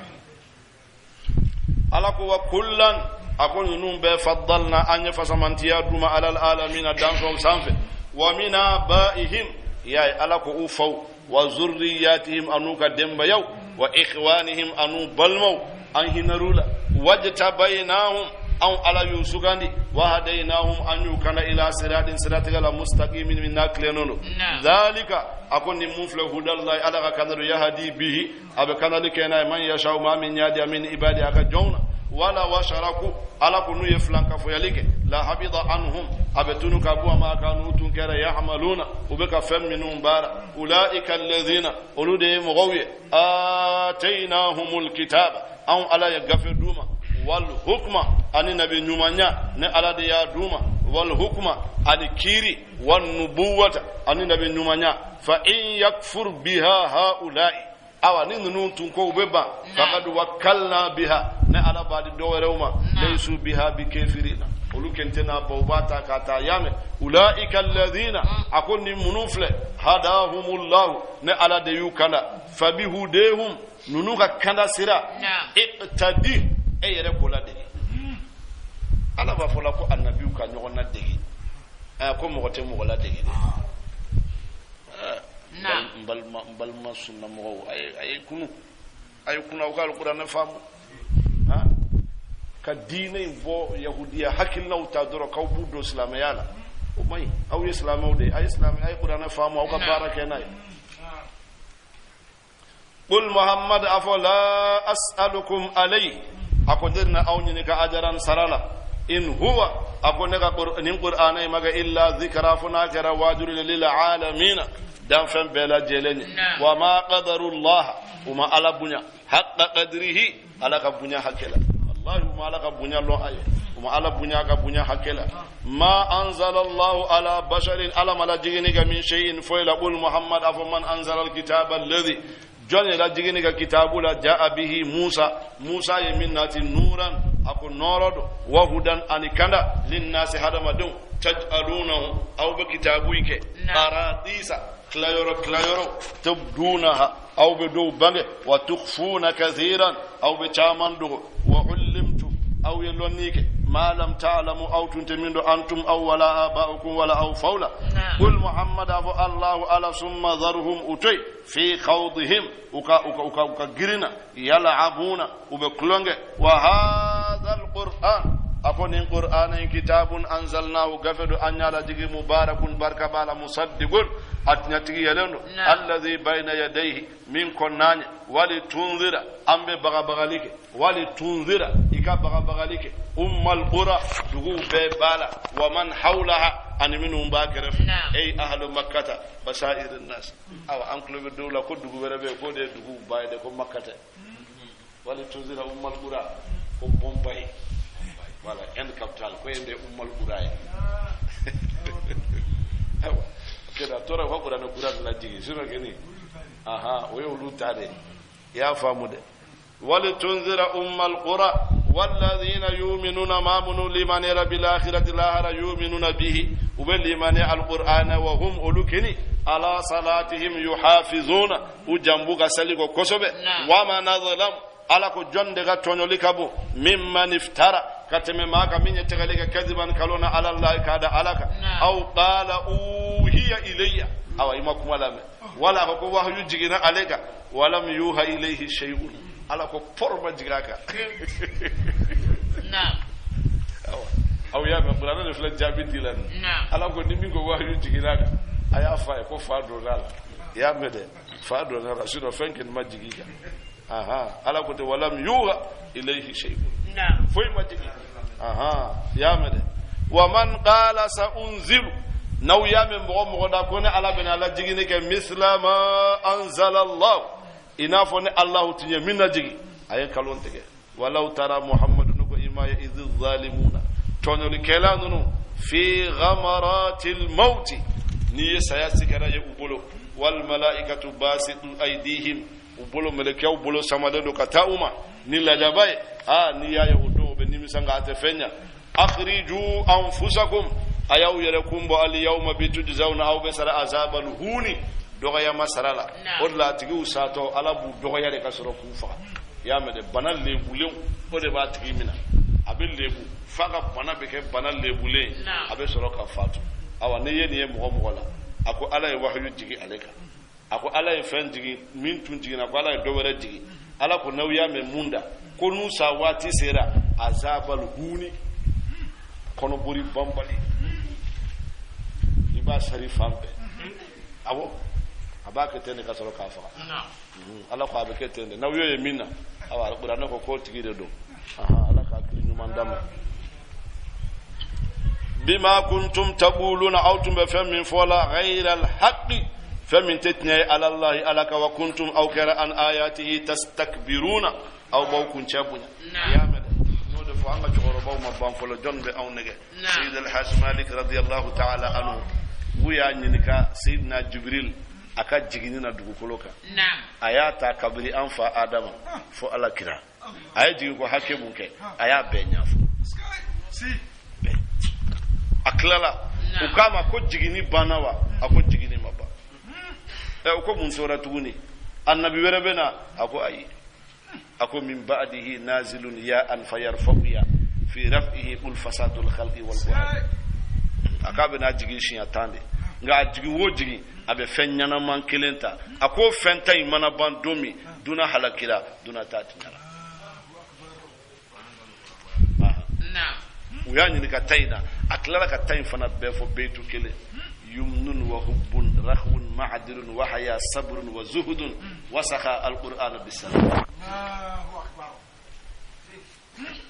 Ala ko wa kullan, a ko ninnu bɛɛ faddalna, an ye fasamantiya d'u ma alal alamina danfɛnw sanfɛ. Wa min abaihim, y'a ye ala ko u faw, wa zurriyatihim an'u ka denbayaw, wa ikhwanihim an'u balimaw, an hinɛr'u la. Wajtabainahum, anw ala y'u sugandi, wa hadainahum, an y'u kana ila siratin siratigɛ la mustaqimin min n'a tilennen don. Zalika, a ko nin mun filɛ, hudallahi ala ka kanadu, yahadi bihi, a bɛ kanali kɛ n'a ye, man yashau maa min y'a diya, min ibadi a ka jɔnw na. Wala washaraku, ala ko n'u ye filankafoyali kɛ, la habida anhum, a bɛ tunu ka bɔ ma kanu tun kɛra yahmaluna, u bɛ ka fɛn minnu baara. Ulaika alladhina, olu de ye mɔgɔw ye, atainahumul kitaba, anw ala ye gafe d'u ma, wal hukma ani nabi ɲumanya ne ala de y'a d'u ma, wal hukma ani kiiri, wan nubuwata ani nabi ɲumanya. Fa in yakfur biha haulai, awa ni ninnu tun ko u bɛ ban, faqad wakkalna biha, ne ala b'a di dɔ wɛrɛw ma, laysu biha bi kafirina, olu kɛn tɛna ban, u b'a ta k'a ta yamɛ. Ulaika alladhina, a ko ni minnu filɛ, hadahumullahu, ne ala de y'u kanda, fabihudehum, ninnu ka kanda sira, iqtadi, e yɛrɛ k'o ladege. Ala b'a fɔ la ko annabiw ka ɲɔgɔn ladege, ko mɔgɔ tɛ mɔgɔ ladege dɛ. N balima sunna mɔgɔw, a ye kunu, a ye kunu, aw ka alikuranɛ faamu, ka diinɛ in bɔ yahudiya hakilinaw ta dɔrɔn k'aw b'u don silamɛya la, o man ɲi. Aw ye silamɛw de ye, a ye silamɛ, a ye kuranɛ faamu, aw ka baara kɛ n'a ye. Qul Muhammad, afɔ la as'alukum alayhi, A ko ndirna aw ɲininka ajaran sarala in huwa a ko ne ka nin qur'ana maga illa dhikra funa kɛra waajuri lil alamina dan fɛn bɛɛ lajɛlen ye. Wa ma qadarullah u ma ala bonya haqqa qadrihi ala ka bonya hakɛ la. Wallahi u ma ala ka bonya lɔn a ye, u ma ala bonya ka bonya hakɛ la. Ma anzala allahu ala basharin ala ma lajigini ka min shay'in foyi la. Qul muhammad afo man anzala alkitaba alladhi jɔn ye lajigini ka kitabu la jaa bihi musa, musa ye min nati nuran a ko nɔɔrɔ do wa hudan ani kanda linnasi hadamadenw taj'alunahu aw bɛ kitabu in kɛ qaratisa tilayɔrɔ tilayɔrɔ tubdunaha aw bɛ dɔw bange wa tukhfuna kathiran aw bɛ caman dogo wa ullimtum aw ye lɔnni kɛ ma lam ta'lamu aw tun tɛ min dɔn antum aw wala aba'ukum wala aw fawla. Qul muhammad afo allahu ala summa dharhum utoy fi khawdihim uka uka uka uka girina yal'abuna ube kulonge. Wa hadha alquran ako nin qur'ana kitabun anzalnahu gafedu an yala jigi mubarakun barka bala musaddiqun atnyatigi yelendo alladhi bayna yadayhi min konnanya wali tunzira ambe baga bagalike wali tunzira ika baga bagalike ummal qura dugu be bala wa man hawlaha ani minnu b'a kɛrɛfɛ ey ahlu makkata basairin nas awa an kulo bɛ dɔw la ko dugu wɛrɛ bɛ yen k'o de ye dugu ba ye dɛ ko makkata wali tunzira ummal qura ko Bombay wala Inde capitale ko yen de ummal qura ye. Awa kɛra tora ko qura ne qura la jigi sinon keni aha o ye olu ta de i y'a faamu dɛ. Wali tunzira ummal qura والذين يؤمنون ما منوا لمن يرى بالآخرة لاهر يؤمنون به وبالإيمان القرآن وهم أولوكني على صلاتهم يحافظون وجنبك سلك كسبه وما نظلم على كجندك تونولكبو ممن افترى كتم ما كمن يتغلق كذبا كلونا على الله كاد علىك أو قال أوهي إلي أو إما كما ولا هو وحي يجينا عليك ولم يوحى إليه شيء ala ko porma jigaka. Naam. Awa aw ya men qur'ana ne fila jaabi dilan. Ala ko ni min ko wahyu jigina ka aya fa ko fa do la ya mede fa do la sino fenken ma jigika. Aha ala ko te walam yuha ilayhi shay'un. Naam. Foi ma jigi. Aha ya mede wa man qala sa unzilu naw ya men mo mo da ko ne ala ben ala jigini ke misla ma anzala Allah ina fo ne allahu tinye min na jigi aye kalon tigɛ walaw tara muhammadu ko ima ya idh zalimuna tɔɲɔli kɛla ninnu fi ghamaratil mauti ni ye saya sigara ye u bolo wal malaikatu basitu aydihim u bolo mɛlɛkɛw bolo samalen don ka taa u ma ni lajaba ye a n'i y'a ye o don o bɛ nimisa nka a tɛ fɛn ɲa akhriju anfusakum a y'aw yɛrɛ kun bɔ al yawma bitujzawna aw bɛ sara azabal huni dɔgɔyama sara la o de la a tigiw satɔ ala b'u dɔgɔya de ka sɔrɔ k'u faga i y'a mɛn dɛ bana lebulenw o de b'a tigi minɛ a bɛ lebu f'a ka bana bɛ kɛ bana lebulen a bɛ sɔrɔ ka fatu. Awa n'i ye nin ye mɔgɔ mɔgɔ la a ko ala ye wahayu jigi ale kan a ko ala ye fɛn jigi min tun jiginna ko ala ye dɔ wɛrɛ jigi ala ko n'aw y'a mɛn mun da ko n'u sa waati sera azabal huni kɔnɔbori banbali i b'a sari fan bɛɛ awɔ a b'a kɛ ten de ka sɔrɔ k'a faga. Ala ko a bɛ kɛ ten de n'aw y'o ye min na awa alikuranɛ ko k'o tigi de don. Aha ala ka hakili ɲuman d'a ma. Bima kuntum taquluna aw tun bɛ fɛn min fɔ la ghayra alhaqi fɛn min tɛ tiɲɛ ye alallahi ala ka wa kuntum aw kɛra an ayatihi tastakbiruna aw b'aw kuncɛ bonya. I y'a mɛn dɛ n'o de fɔ an ka cɛkɔrɔbaw ma ban fɔlɔ jɔn bɛ anw nɛgɛ. Sayyid al-Hajj Malik radiyallahu ta'ala anhu u y'a ɲininka Sayyidina Jibril a ka jiginni na dugukolo kan a y'a ta kabiri an fa Adama fo ala kira a ye jigin ko hakɛ mun kɛ a y'a bɛɛ ɲɛfɔ bɛɛ a tilala u k'a ma ko jiginni banna wa a ko jiginni ma ban ɛ u ko mun tora tuguni annabi wɛrɛ bɛ na a ko ayi a ko min ba'dihi nazilun ya an fayarfa'u ya fi raf'ihi ul fasadul khalqi wal buhar a k'a bɛna jigin siɲɛ 10 de nka a jigin o jigin a bɛ fɛn ɲɛnaman kelen ta a ko fɛn ta in mana ban don min duna halakira duna ta tiɲɛna. U y'a ɲininka ta in na a tilala ka ta in fana bɛɛ fɔ beyitu kelen yumnun wa hubbun rahwun ma'adilun wa haya sabrun wa zuhudun wasakha alqur'ana bisalam.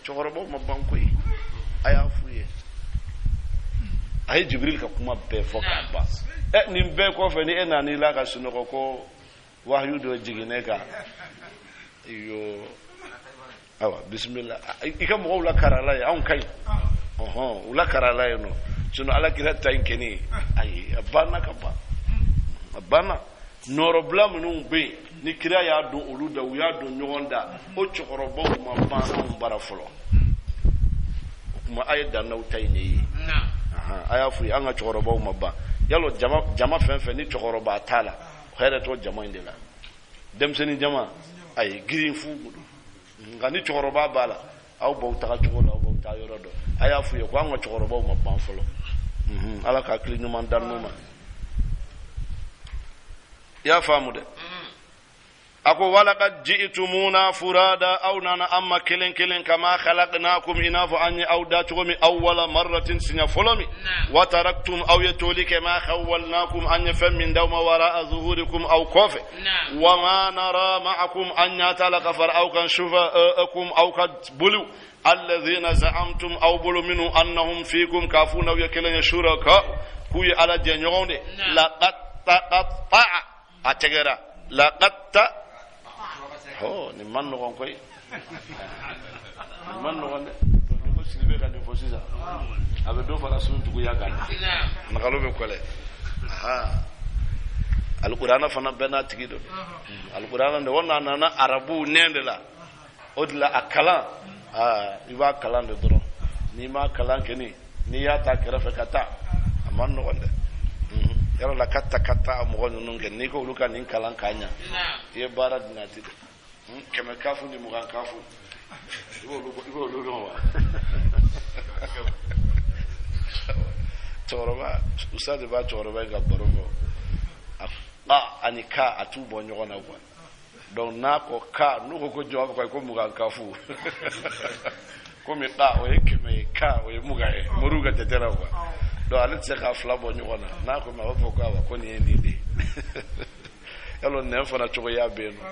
Cɛkɔrɔbaw ma ban koyi. A y'a f'u ye. A ye Jibril ka kuma bɛɛ fɔ k'a ban. Ɛ nin bɛɛ kɔfɛ ni e nan'i la ka sunɔgɔ ko wahayu dɔ jiginnen kan. Iyo. Awa bisimila. I ka mɔgɔw lakarala ye anw ka ɲi. Ɔhɔn u lakarala ye nɔ. Sinon ala kira ta in kɛni ayi a banna ka ban. A banna. Nɔrɔbila minnu bɛ yen ni kira y'a don olu da u y'a don ɲɔgɔn da o cɛkɔrɔbaw ma ban anw bara fɔlɔ. O tuma a ye dan n'aw ta in de ye. A y'a f'u ye an ka cɛkɔrɔbaw ma ban. Yalɔ jama fɛn fɛn ni cɛkɔrɔba t'a la hɛrɛ t'o jama in de la. Denmisɛnnin jama ayi girin fu don. Nka ni cɛkɔrɔba b'a la aw b'aw taga cogo la aw b'aw taa yɔrɔ dɔn. A y'a f'u ye ko an ka cɛkɔrɔbaw ma ban fɔlɔ. Ala ka hakili ɲuman d'an n'u ma. I y'a faamu dɛ. A ko walaqad ji'tumuna furada aw nana an ma kelen kelen kama khalaqnakum i n'a fɔ an ye aw da cogo min awwala marratin siɲɛ fɔlɔ min wa taraktum aw ye toli kɛ ma khawwalnakum an ye fɛn min d'aw ma wara'a zuhurikum aw kɔfɛ wa ma nara ma'akum an ɲa t'a la ka fara aw kan shufa'akum aw ka boliw alladhina za'amtum aw bolo minnu annahum fikum k'a f'u n'aw ye kelen ye shuraka k'u ye ala jɛɲɔgɔnw de laqad taqatta'a a tɛgɛra laqad ta ho nin man nɔgɔn koyi nin man nɔgɔn dɛ ni ko Sidibe ka nin fɔ sisan a bɛ dɔ fara sun juguya kan nagalo bɛ kɔlɛ alikuranɛ fana bɛɛ n'a tigi don alikuranɛ de o nana arabuw nɛn de la o de la a kalan i b'a kalan de dɔrɔn n'i m'a kalan kɛ ni n'i y'a ta kɛrɛfɛ ka taa a man nɔgɔn dɛ yɔrɔ la ka ta ka taa mɔgɔ ninnu kɛ n'i ko olu ka nin kalan k'a ɲa i ye baara dinati dɛ 100 kafu ni 20 kafu i b'olu dɔn wa cɛkɔrɔba usa de b'a cɛkɔrɔba in ka baro fɔ a ani ka a t'u bɔ ɲɔgɔn na quoi. Donc n'a ko ka n'u ko ko jɔn b'a fɔ ko 20 kafu komi ka o ye 100 ye ka o ye 20 ye moriw ka jate la quoi. Donc ale tɛ se k'a fila bɔ ɲɔgɔn na n'a ko ma a b'a fɔ ko awa ko nin ye nin de ye yalɔ nɛn fana cogoya bɛ yen nɔ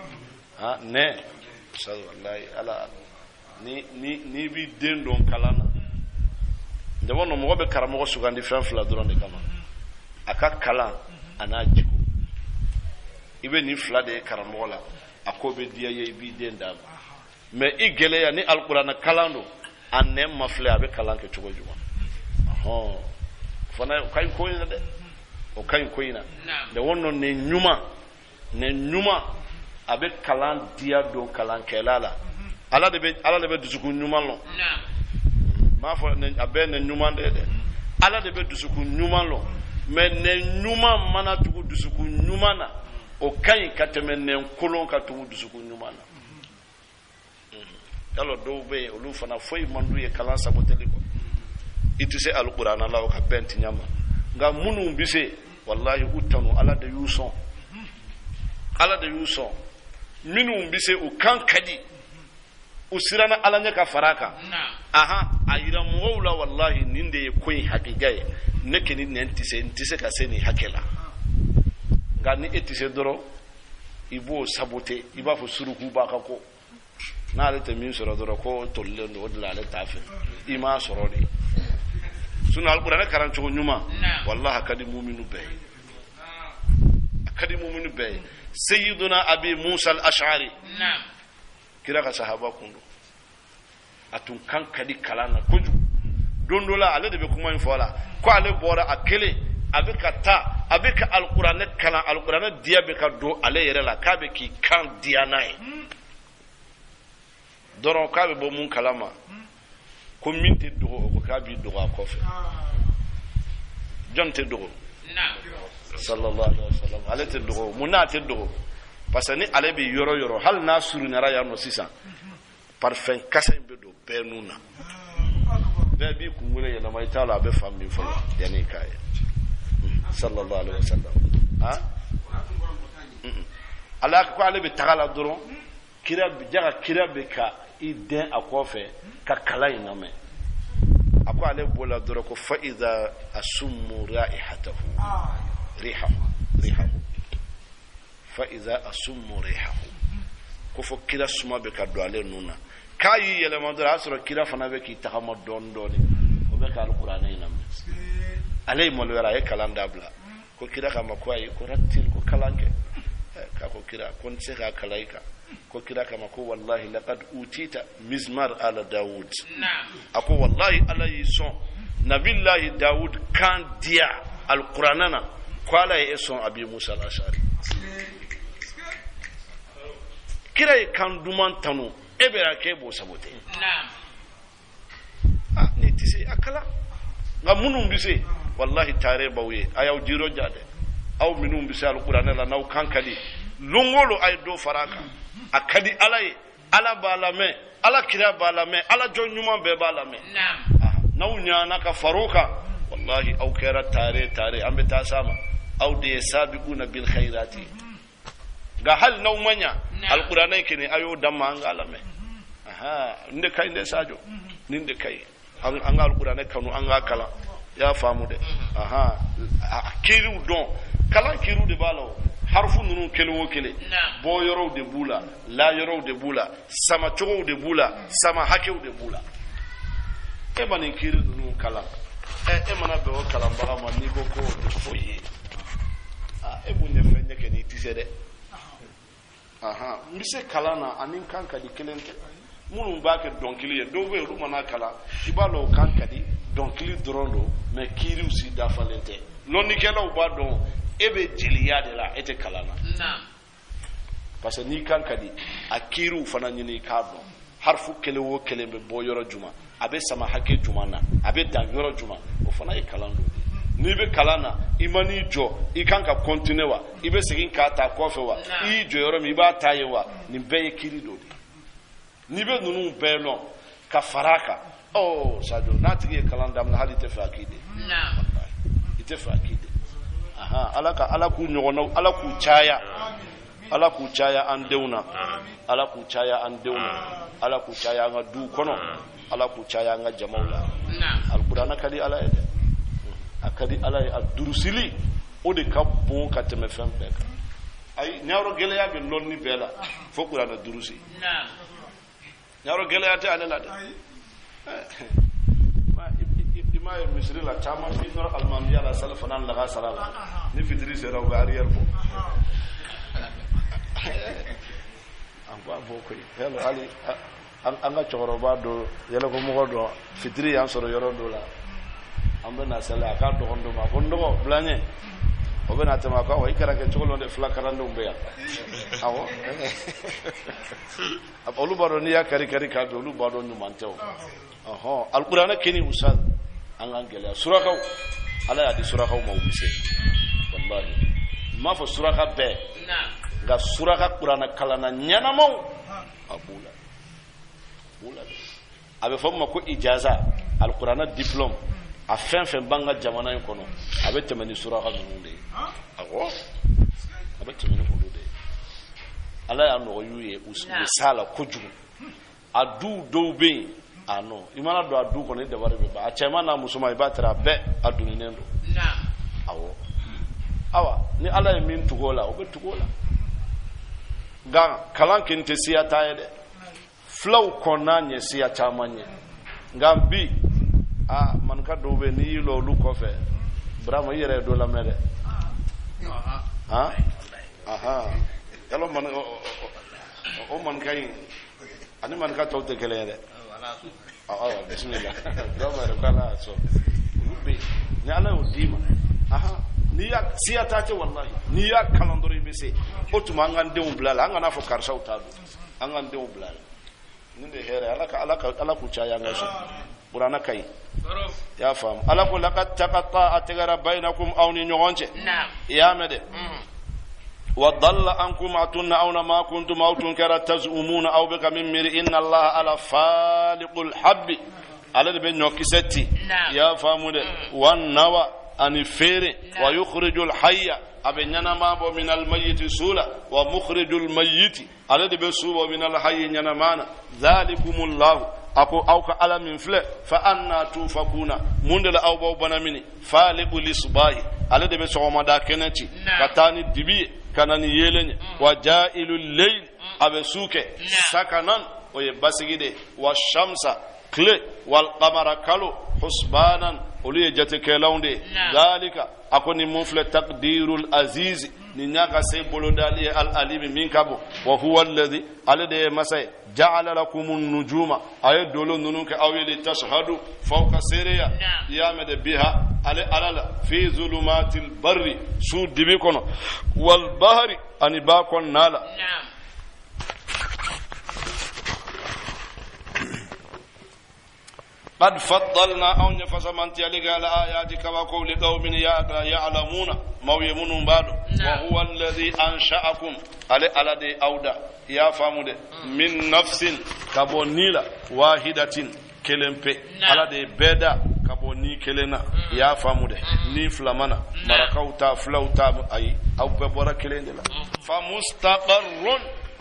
han nɛn walayi ala ni ni n'i b'i den don kalan na jama nɔ mɔgɔ bɛ karamɔgɔ sugandi fɛn fila dɔrɔn de kama a ka kalan a n'a jiko i bɛ nin fila de ye karamɔgɔ la a ko bɛ diya i ye i b'i den d'a ma mais i gɛlɛya ni alikuranɛ kalan don a nɛn ma filɛ a bɛ kalan kɛ cogo jumɛn ɔhɔn fana o ka ɲi ko in na dɛ o ka ɲi ko in na de wɔn nɔ nɛn ɲuman nɛn ɲuman a bɛ kalan diya don kalankɛla la ala de bɛ dusukun ɲuman lɔn n b'a fɔ a bɛɛ nɛn ɲuman de ye dɛ ala de bɛ dusukun ɲuman lɔn mais nɛn ɲuman mana tugu dusukun ɲuman na o ka ɲi ka tɛmɛ nɛn kolon ka tugu dusukun ɲuman na yalɔ dɔw bɛ yen olu fana foyi man d'u ye kalan saboteli kɔ i tɛ se alikuranɛ la o ka bɛn tiɲɛ ma nka minnu bɛ se walahi u tanu ala de y'u sɔn ala de y'u sɔn minnu bɛ se u kan ka di u siranna ala ɲɛ ka fara a kan ahan a yira mɔgɔw la walahi nin de ye ko in hakika ye ne kɔni nɛn tɛ se n tɛ se ka se nin hakɛ la nka ni e tɛ se dɔrɔn i b'o sabote i b'a fɔ suruku b'a ka ko n'ale tɛ min sɔrɔ dɔrɔn ko tolilen don o de la ale t'a fɛ i m'a sɔrɔ de sinon alikuranɛ kalan cogo ɲuman walahi a ka di muminu bɛɛ ye a ka di muminu bɛɛ ye seyiduna abi musa al-ash'ari kira ka sahaba kun don a tun kan ka di kalan na kojugu don dɔ la ale de bɛ kuma in fɔ a la ko ale bɔra a kelen a bɛ ka taa a bɛ ka alikuranɛ kalan alikuranɛ diya bɛ ka don ale yɛrɛ la k'a bɛ k'i kan diya n'a ye dɔrɔn k'a bɛ bɔ mun kalama ko min tɛ dogo o ko k'a b'i dogo a kɔfɛ jɔn tɛ dogo sallallahu alaihi wa sallam ale tɛ dogo mun n'a tɛ dogo parce que ni ale bɛ yɔrɔ yɔrɔ hali n'a surunyara yan nɔ sisan parfum kasa in bɛ don bɛɛ nun na bɛɛ b'i kunkolo yɛlɛma i t'a la a bɛ fan min fɔlɔ yanni i k'a ye sallallahu alaihi wa sallam ah ala ko ale bɛ taga la dɔrɔn kira jaga kira bɛ ka i dɛn a kɔfɛ ka kalan in lamɛn a ko ale bɔla dɔrɔn ko fa iza asummu raihatahu rihahu rihahu fa iza asummu rihahu ko fo kira suma bɛ ka don ale nun na. K'a y'i yɛlɛma dɔrɔn, a y'a sɔrɔ kira fana bɛ k'i tagama dɔɔni dɔɔni, o bɛ ka alikuranɛ in lamɛn. Ale ye maloyara, a ye kalan dabila. Ko kira k'a ma ko ayi, ko rattil, ko kalan kɛ. K'a ko kira ko n tɛ se k'a kalan i kan. Ko kira k'a ma ko wallahi laqad utita mizmar ala Dawud. A ko wallahi Ala y'i sɔn nabilahi Dawud kan diya alikuranɛ na, ko Ala ye e sɔn Abi Musa al-Ashari. Kira ye kan duman tanu, e bɛ k'e b'o sabote. Ah, n'i tɛ se a kalan, nka minnu bɛ se, wallahi taare b'aw ye, a y'aw jiro ja dɛ. Aw minnu bɛ se alikuranɛ la, n'aw kan ka di, lon o lon a ye dɔ fara a kan. A ka di Ala ye, Ala b'a lamɛn, Ala kira b'a lamɛn, Ala jɔn ɲuman bɛɛ b'a lamɛn. N'aw ɲana ka far'o kan, wallahi aw kɛra taare taare, an bɛ taa s'a ma. Aw de ye sabiquna bil khairati. Nka hali n'aw ma ɲa, alikuranɛ kene a y'o d'an ma, an k'a lamɛn. Nin de ka ɲi dɛ Sadio, nin de ka ɲi. An ka alikuranɛ kanu, an k'a kalan. I y'a faamu dɛ. A kiiriw dɔn, kalan kiiriw de b'a la o. Harufu ninnu kelen o kelen, bɔ yɔrɔw de b'u la, la yɔrɔw de b'u la, sama cogow de b'u la, sama hakɛw de b'u la. E ma nin kiiri ninnu kalan, e mana bɛn o kalanbaga ma, n'i ko k'o tɛ foyi ye, e b'u ɲɛ fɛn ɲɛ kɛ n'i tɛ se dɛ. N bɛ se kalan na, ani n kan ka di kelen tɛ. Minnu b'a kɛ dɔnkili ye, dɔw bɛ yen, olu mana kalan, i b'a dɔn o kan ka di, dɔnkili dɔrɔn don, mɛ kiiriw si dafalen tɛ. Lɔnnikɛlaw b'a dɔn e bɛ jeliya de la, e tɛ kalan na. Parce que n'i kan ka di, a kiiriw fana ɲini i k'a dɔn. Harifu kelen o kelen bɛ bɔ yɔrɔ jumɛn, a bɛ sama hakɛ jumɛn na, a bɛ dan yɔrɔ jumɛn, o fana ye kalan dɔ de ye. N'i bɛ kalan na, i ma n'i jɔ, i kan ka continuer wa, i bɛ segin k'a ta kɔfɛ wa, i y'i jɔ yɔrɔ min, i b'a ta yen wa, nin bɛɛ ye kiiri dɔ de ye. N'i bɛ ninnu bɛɛ lɔn ka fara a kan, ɔ Sadio, n'a tigi ye kalan daminɛ, hali i tɛ fɛ a k'i de, i tɛ fɛ a k'i de. Ala ka Ala k'u ɲɔgɔnnaw, Ala k'u caya, Ala k'u caya an denw na, Ala k'u caya an denw na, Ala k'u caya an ka duw kɔnɔ, Ala k'u caya an ka jamaw la. Alikuranɛ ka di Ala ye dɛ, a ka di Ala ye, a durusili o de ka bon ka tɛmɛ fɛn bɛɛ kan. Ayi, ɲayɔrɔ gɛlɛya bɛ lɔnni bɛɛ la, fo kuranɛ durusi. Ɲayɔrɔ gɛlɛya tɛ ale la dɛ. I m'a ye misiri la, caman b'i nɔrɔ alimamiya la, sali fana laga sara la, ni fitiri sera u bɛ arrière bɔ. An b'a bɔ koyi. Yalo hali an ka cɛkɔrɔba dɔ, yɛlɛkomɔgɔ dɔ, fitiri y'an sɔrɔ yɔrɔ dɔ la, an bɛ na sali, a k'a dɔgɔnin dɔ ma ko n dɔgɔ bila n ɲɛ, o bɛ na tɛmɛ, a ko awɔ, i kana kɛ cogo dɔ de, fila kalandenw bɛ yan. Awɔ, olu b'a dɔn n'i y'a kari kari k'a bin, olu b'a dɔn ɲuman tɛ o. Ɔhɔn, alikuranɛ kɛni usaz, an k'an gɛlɛya. Surakaw, Ala y'a di surakaw ma, u bɛ se. Walahi, n m'a fɔ suraka bɛɛ, nka suraka kuranɛ kalanna ɲɛnamaw a b'u la, b'u la dɛ. A bɛ fɔ min ma ko ijaza, alikuranɛ diplôme, a fɛn fɛn b'an ka jamana in kɔnɔ, a bɛ tɛmɛ ni suraka ninnu de ye. Awɔ, a bɛ tɛmɛ ni olu de ye. Ala y'a nɔgɔya ye, u bɛ s'a la kojugu. A duw dɔw bɛ yen, a nɔ i mana don a du kɔnɔ, i dabari bɛ ban. A cɛman n'a musoman, i b'a tara a bɛɛ a dunninen don. Awɔ, awa ni Ala ye min tugu o la, o bɛ tugu o la. Nka kalan kɛ tɛ siya ta ye dɛ. Filaw kɔnna ɲɛ siya caman ɲɛ. Nka bi a maninka dɔw bɛ yen, n'i y'i lɔ olu kɔfɛ, Burama, i yɛrɛ ye dɔ lamɛn dɛ. Han ahan, yalo man o maninka in ani maninka tɔw tɛ kelen ye dɛ. Awa bisimila, Burama yɛrɛ ko Ala y'a sɔn. Olu bɛ yen, ni Ala y'o d'i ma, ahan, n'i y'a siya ta tɛ, walahi n'i y'a kalan dɔrɔn i bɛ se. O tuma an k'an denw bila a la, an kana fɔ karisaw t'a dɔn, an k'an denw bila a la. Nin de hɛrɛ, Ala ka Ala ka Ala k'u caya an ka so. Kuranɛ ka ɲi, i y'a faamu. Ala ko laqad taqatta, a tigɛra bayinakum, aw ni ɲɔgɔn cɛ. I y'a mɛn dɛ. Wa dalla ankum, a tunna aw na, ma kuntum, aw tun kɛra, tazumuna, aw bɛ ka min miiri. Inna Allaha, ala, faliqul habbi, ale de bɛ ɲɔkisɛ ci. I y'a faamu dɛ. Wa nawa, ani feere. Wa yukhrijul hayya, a bɛ ɲɛnama bɔ, minal mayyiti, su la. Wa mukhrijul mayyiti, ale de bɛ su bɔ, minal hayyi, ɲɛnama na. Zalikumullahu, a ko aw ka Ala min filɛ, fa anna tufakuna, mun de la aw b'aw bana mini? Faliqul isbahi, ale de bɛ sɔgɔmada kɛnɛ ci ka taa ni dibi ye, ka na ni yeelen ye. Wa ja'ilul layl, a bɛ su kɛ sakanan. o ye basigi de wa shamsa tile wal qamara kalo husbanan olu ye jatekɛlanw de ye zalika a ko nin mun filɛ takdirul azizi nin y'a ka se bolodali ye al alimi min ka bon wa huwa alladhi ale de ye masa ye ja'ala lakumun nujuma a ye dolo ninnu kɛ aw ye li tashhadu f'aw ka seereya i y'a mɛn de biha ale ala la fi zulumatil barri su dibi kɔnɔ wal bahri ani ba kɔnɔna la قد فضلنا أو نفسمانتيالي على آيات كباكو لقوم يعلمون ما يمنون بعد وهو الذي أنشأكم على على دي أودا يا فامود من نفس كبونيلا واحدة كلمبي على دي بدا كبوني كلنا يا فامود ني فلمانا مركوتا فلوتا أي أو ببورا كلين لا فمستقر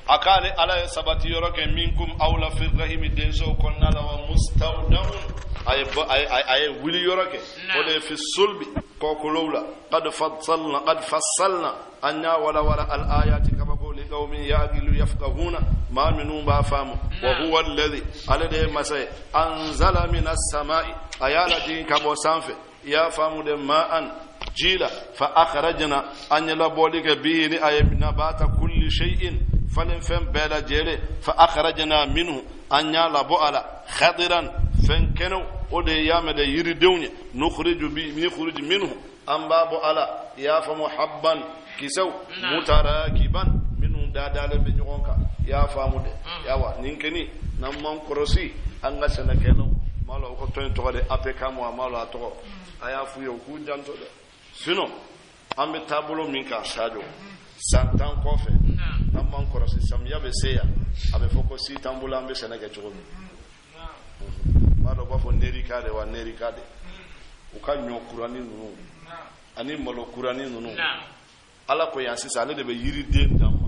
akale ala ye sabati yɔrɔ kɛ minkum aw la fi rahimi denso kɔnɔna la wa mustawda'un a ye wuli yɔrɔ kɛ o de ye fi sulbi kɔkolow la qad fassalna an y'a walawala al ayati kabako li qaumin yaqilu yafqahuna maa minnu b'a faamu wa huwa alladhi ale de ye masa ye anzala minas samai a y'a lajigin ka bɔ sanfɛ i y'a faamu de ma'an ji la fa akhrajna an ye labɔli kɛ bihi ni a ye nabata kulli shay'in falen fɛn bɛɛ lajɛlen fa akhrajna minhu an y'a labɔ a la khadiran fɛn kɛnɛw o de y'a mɛn de yiridenw ye nukhriju minhu an b'a bɔ a la i y'a faamu habban kisɛw mutarakiban minnu dadalen bɛ ɲɔgɔn kan i y'a faamu de yawa nin kɛni n'an m'an kɔlɔsi an ka sɛnɛkɛlaw m'a lɔn u ka tɔn in tɔgɔ de APCAM a m'a lɔn a tɔgɔ a y'a f'u ye u k'u janto dɛ sinon an bɛ taabolo min kan Sadio san 10 kɔfɛ n'an m'an kɔlɔsi samiya bɛ se yan a bɛ fɔ ko si t'an bolo an bɛ sɛnɛ kɛ cogo min n b'a dɔn u b'a fɔ nerika de wa nerika de u ka ɲɔ kuranin ninnu ani malo kuranin ninnu ala ko yan sisan ale de bɛ yiriden d'an ma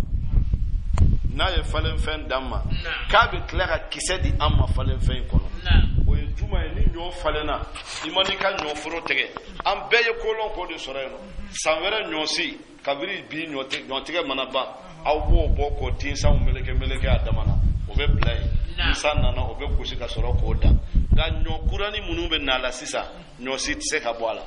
n'a ye falenfɛn d'an ma k'a bɛ tila ka kisɛ di an ma falenfɛn in kɔnɔ o ye juma ye ni ɲɔ falenna i ma n'i ka ɲɔforo tigɛ an bɛɛ ye kolon k'o de sɔrɔ yen nɔ san wɛrɛ ɲɔsi kabini bi ɲɔtigɛ mana ban aw b'o bɔ k'o tinsanw meleke meleke a dama na o bɛ bila yen ni san nana o bɛ gosi ka sɔrɔ k'o dan nka ɲɔ kuranin minnu bɛ na la sisan ɲɔsi tɛ se ka bɔ a la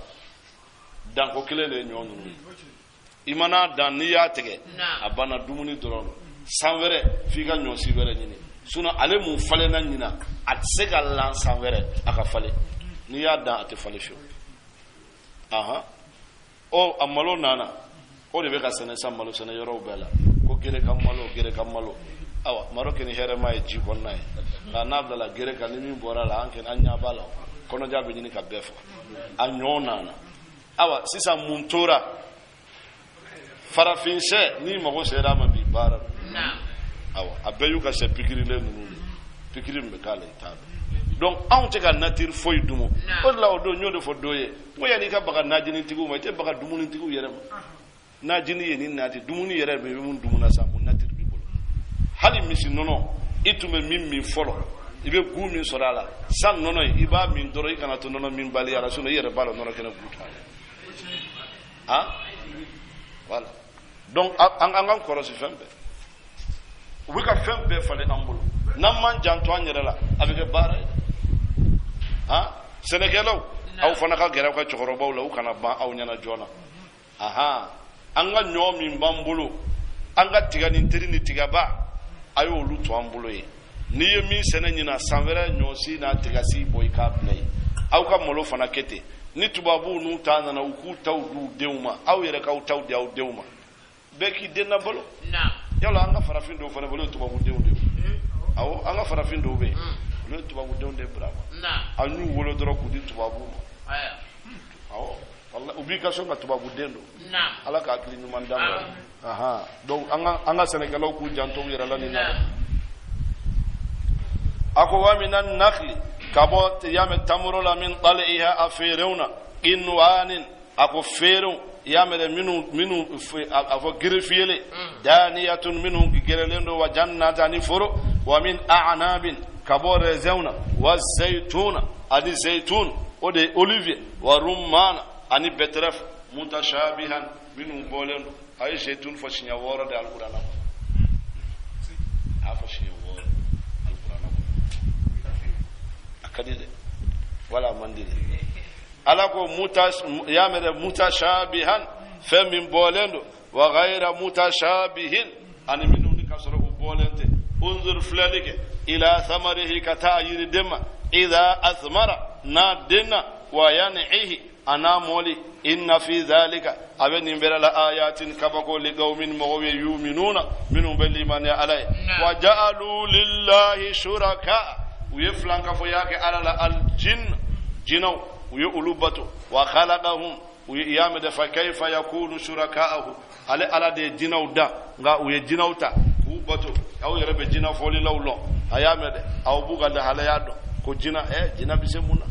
danko kelen de ye ɲɔ ninnu ye i mana dan n'i y'a tigɛ a banna dumuni dɔrɔn san wɛrɛ f'i ka ɲɔsi wɛrɛ ɲini sinon ale mun falenna ɲina a tɛ se ka lan san wɛrɛ a ka falen n'i y'a dan a tɛ falen fiyewu ahan ɔ a malo nana o de bɛ ka sɛnɛ sisan malo sɛnɛ yɔrɔw bɛɛ la ko gere ka malo gere ka malo awa malo kɛ ni hɛrɛma ye ji kɔnɔna ye nka n'a bilala gere kan ni min bɔra la an kɛ an ɲɛ b'a la kɔnɔja bɛ ɲini ka bɛɛ faga a ɲɔ nana awa sisan mun tora farafin sɛ n'i mago sera a ma bi baara don awa a bɛɛ y'u ka sɛ pikirilen ninnu de pikiri min bɛ k'a la i t'a dɔn donc anw tɛ ka nature foyi dumu o de la o don n y'o de fɔ dɔ ye n ko yanni i ka baga najinitigiw ma i tɛ baga dumunitigiw yɛrɛ ma najini ye nin nati dumuni yɛrɛ bɛ mun dumuna sa mun nature b'i bolo hali misi nɔnɔ i tun bɛ min min fɔlɔ i bɛ gu min sɔrɔ a la san nɔnɔ in i b'a min dɔrɔn i kana to nɔnɔ min baliya la sinon i yɛrɛ b'a dɔn nɔnɔ kɛnɛ gu t'a la ah voilà donc an k'an kɔlɔsi fɛn bɛɛ u bɛ ka fɛn bɛɛ falen an bolo n'an m'an janto an yɛrɛ la a bɛ kɛ baara ye ah sɛnɛkɛlaw aw fana ka gɛrɛ aw ka cɛkɔrɔbaw la u kana ban aw ɲɛna joona aha an ka ɲɔ min b'an bolo an ka tiga ni teri ni tigaba a y'olu to an bolo ye n'i ye min sɛnɛ ɲina san wɛrɛ ɲɔsi n'a tigasi bɔ i k'a bila yen aw ka malo fana kɛ ten ni tubabuw n'u ta nana u k'u taw d'u denw ma aw yɛrɛ k'aw taw di aw denw ma bɛɛ k'i den labalo yala an ka farafin dɔw fana bolo ye tubabudenw de ye awɔ an ka farafin dɔw bɛ yen olu ye tubabudenw de bila ma an y'u wolo dɔrɔn k'u di tubabuw ma awɔ u b'i ka so ka tubabuden don ala ka hakili ɲuman d'an ma donc an ka sɛnɛkɛlaw k'u janto u yɛrɛ la nin na dɛ a ko wa minan nakhli ka bɔ yamɛ tamuro la min taliha a feerew na inwanin a ko feerew yamɛ dɛ minnu a fɔ girifiyele daniyatun minnu gɛrɛlen don wa jannata ani foro wa min a'nabin ka bɔ rɛzɛnw na wa zayituna ani zayitun o de ye olivier wa rumana ani bɛtɛrɛf mutashabihan minnu bɔlen don a ye zayitun fɔ siɲɛ 6 de alkurana kɔnɔ a y'a fɔ siɲɛ 6 alkurana. man di dɛ. Ala ko yamere mutashabihan fɛn min bɔlen don, wa ghayra mutashabihin ani minnu ni ka sɔrɔ u bɔlen tɛ. Unzur filɛli kɛ ila samarihi ka taa yiriden ma, idha athmara n'a denna, wa yan'ihi ana mɔli, inna fi dhalika a bɛ nin bɛɛ la ayatin kabako liqawmin mɔgɔw ye yuminuna minnu bɛ limaniya Ala ye. Wa ja'alu lillahi shuraka u ye filankafoya kɛ Ala la, aljin jinɛw u ye olu bato, wa khalaqahum u ye y'a mɛn fa kayfa yakunu shuraka'ahu ale Ala de ye jinɛw da, nka u ye jinɛw ta k'u bato. Aw yɛrɛ bɛ jinɛ fɔlilaw lɔn, a y'a mɛn dɛ, aw b'u ka lahalaya dɔn ko jinɛ jinɛ bɛ se mun na.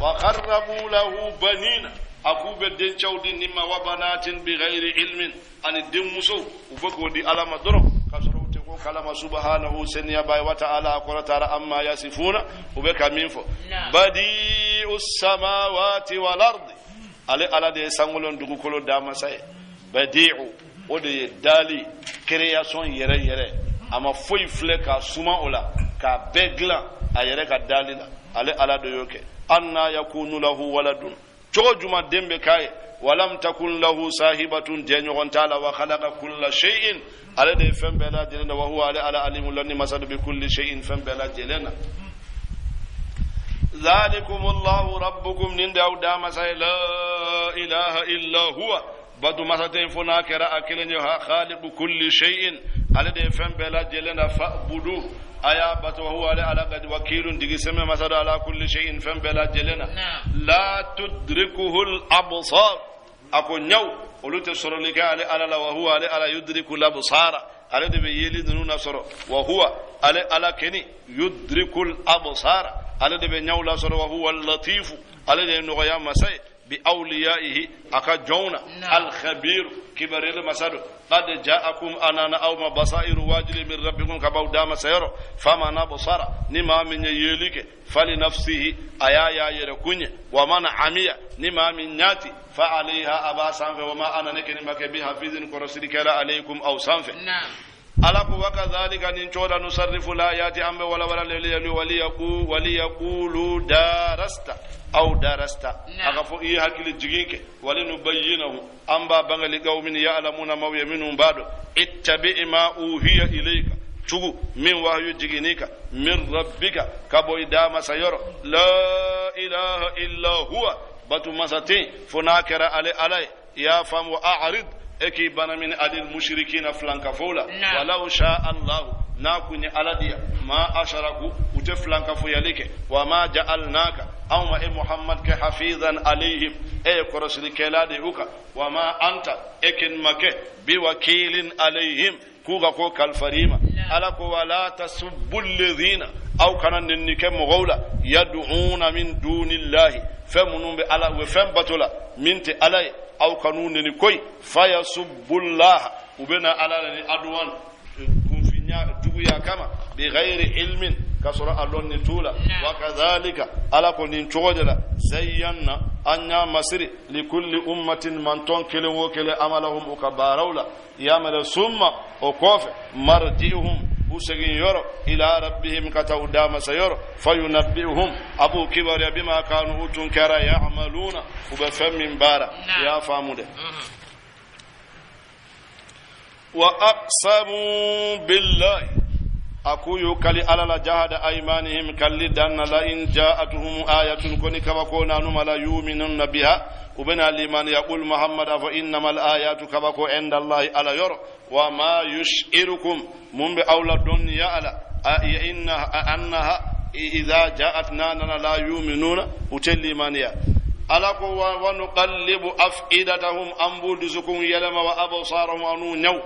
Wa kharrabu lahu banina a k'u bɛ dencɛw di nin ma, wa banatin bighayri ilmin ani denmusow u bɛ k'o di Ala ma dɔrɔn ka sɔrɔ u tɛ ko kalama. Subhanahu seniya ba ye, wa ta'ala a kɔrɔtara, amma yasifuna u bɛ ka min fɔ. Badi'u samawati wal ardi ale Ala de ye sankolo dugukolo damasa ye. Badi'u o de ye dali, création yɛrɛ yɛrɛ, a ma foyi filɛ k'a suma o la k'a bɛɛ dilan a yɛrɛ ka dali la, ale Ala de y'o kɛ. Anna yakunu lahu waladun cogo juma den bɛ k'a ye, walam takun lahu sahibatun jɛɲɔgɔn t'a la, wa khalaqa kulla shay'in ale de ye fɛn bɛɛ lajɛlen na, wa huwa ale Ala alimu lɔnni masa bi kulli shay'in fɛn bɛɛ lajɛlen na. Dhalikum Allahu rabbukum nin de aw damasa ye, la ilaha illa huwa batu masa tɛ fo n'a kɛra a kelen ye, ha khaliqu kulli shay'in ale de ye fɛn bɛɛ lajɛlen na, fa'budu a y'a bato, wa huwa ale Ala gadi wakilun digi sɛmɛ masa do ala kulli shay'in fɛn bɛɛ lajɛlen na. La tudrikuhu al-absar a ko ɲaw olu tɛ sɔrɔli kɛ ale Ala la, wa huwa ale Ala yudriku al-absara ale de bɛ yeli ninnu lasɔrɔ, wa huwa ale Ala keni yudriku al-absara ale de bɛ ɲaw lasɔrɔ, wa huwa al-latifu ale de ye nɔgɔya masa ye bi awliyaihi a ka jɔnw na, alkhabir kibariyali masa do. Qad ja'akum anana aw ma basairu wajili min rabbikum ka baw dama sayɔrɔ, faman absara ni maa min ye yeli kɛ fali nafsihi a y'a y'a yɛrɛ kun ye, wa man amiya ni maa min ɲaati fa alayha a b'a sanfɛ, wa ma ana ne keni ma kɛ bi hafizin kɔrɔsirikɛla alaykum aw sanfɛ. Ala ko wa kadhalika nin cogo la nusarrifu layati an bɛ walawala leli waliyaqulu darasta aw darasta a ka fɔ i ye hakili jigin kɛ, walinubayyinahu an b'a bange liqawmin ya'lamuna maw ye minnu b'a dɔn. Ittabi ma uhiya ilayka tugu min wahyu jiginni kan min rabbika ka bɔ i damasa yɔrɔ, la ilaha illa huwa batu masa tɛ yen fo n'a kɛra ale Ala ye. I y'a faamu? Wa a'rid e k'i bana min anil mushrikina filankafow la, walaw sha allahu n'a kun ye Ala diya ma asharaku u tɛ filankafoyali kɛ, wa ma ja'alnaka anw ma e Muhammad kɛ hafizan alayhim e ye kɔrɔsilikɛla de ye u kan, wa ma anta e ken ma kɛ biwakilin alayhim k'u ka ko kalifar'i ma. Ala ko wala tasubbu alladhina aw kana nenni kɛ mɔgɔw la, yad'una min dunillahi fɛn minnu bɛ Ala u bɛ fɛn bato la min tɛ Ala ye, aw kan'u neni koyi, fayasubbullaha u bɛ na Ala la ni aduwan kunfinya juguya kama, bi ghayri ilmin ka sɔrɔ a lɔnni t'u la. Wa kadhalika Ala ko nin cogo de la zayyanna an y'a masiri likulli ummatin mantɔn kelen o kelen amalahum u ka baaraw la yamala, summa o kɔfɛ marji'uhum u segin yɔrɔ ila rabbihim ka taa u damasa yɔrɔ, fayunabbi'uhum a b'u kibaruya bima kanu u tun kɛra ya'maluna u bɛ fɛn min baara. I y'a faamu dɛ? Wa aqsamu billahi a k'u y'u kali Ala la jahada aymanihim kalli danna la in ja'atuhum ayatun koni kabako nanuma la yuminunna biha u bɛna limaniya. Qul Muhammad a fɔ innamal ayatu kabako inda Allahi Ala yɔrɔ, wa ma yushirukum mun bɛ aw la dɔnniya ala inna annaha idha ja'at nanana la yuminuna u tɛ limaniya. Ala ko wa nuqallibu af'idatahum an b'u dusukun yɛlɛma, wa absarahum anu ɲɛw,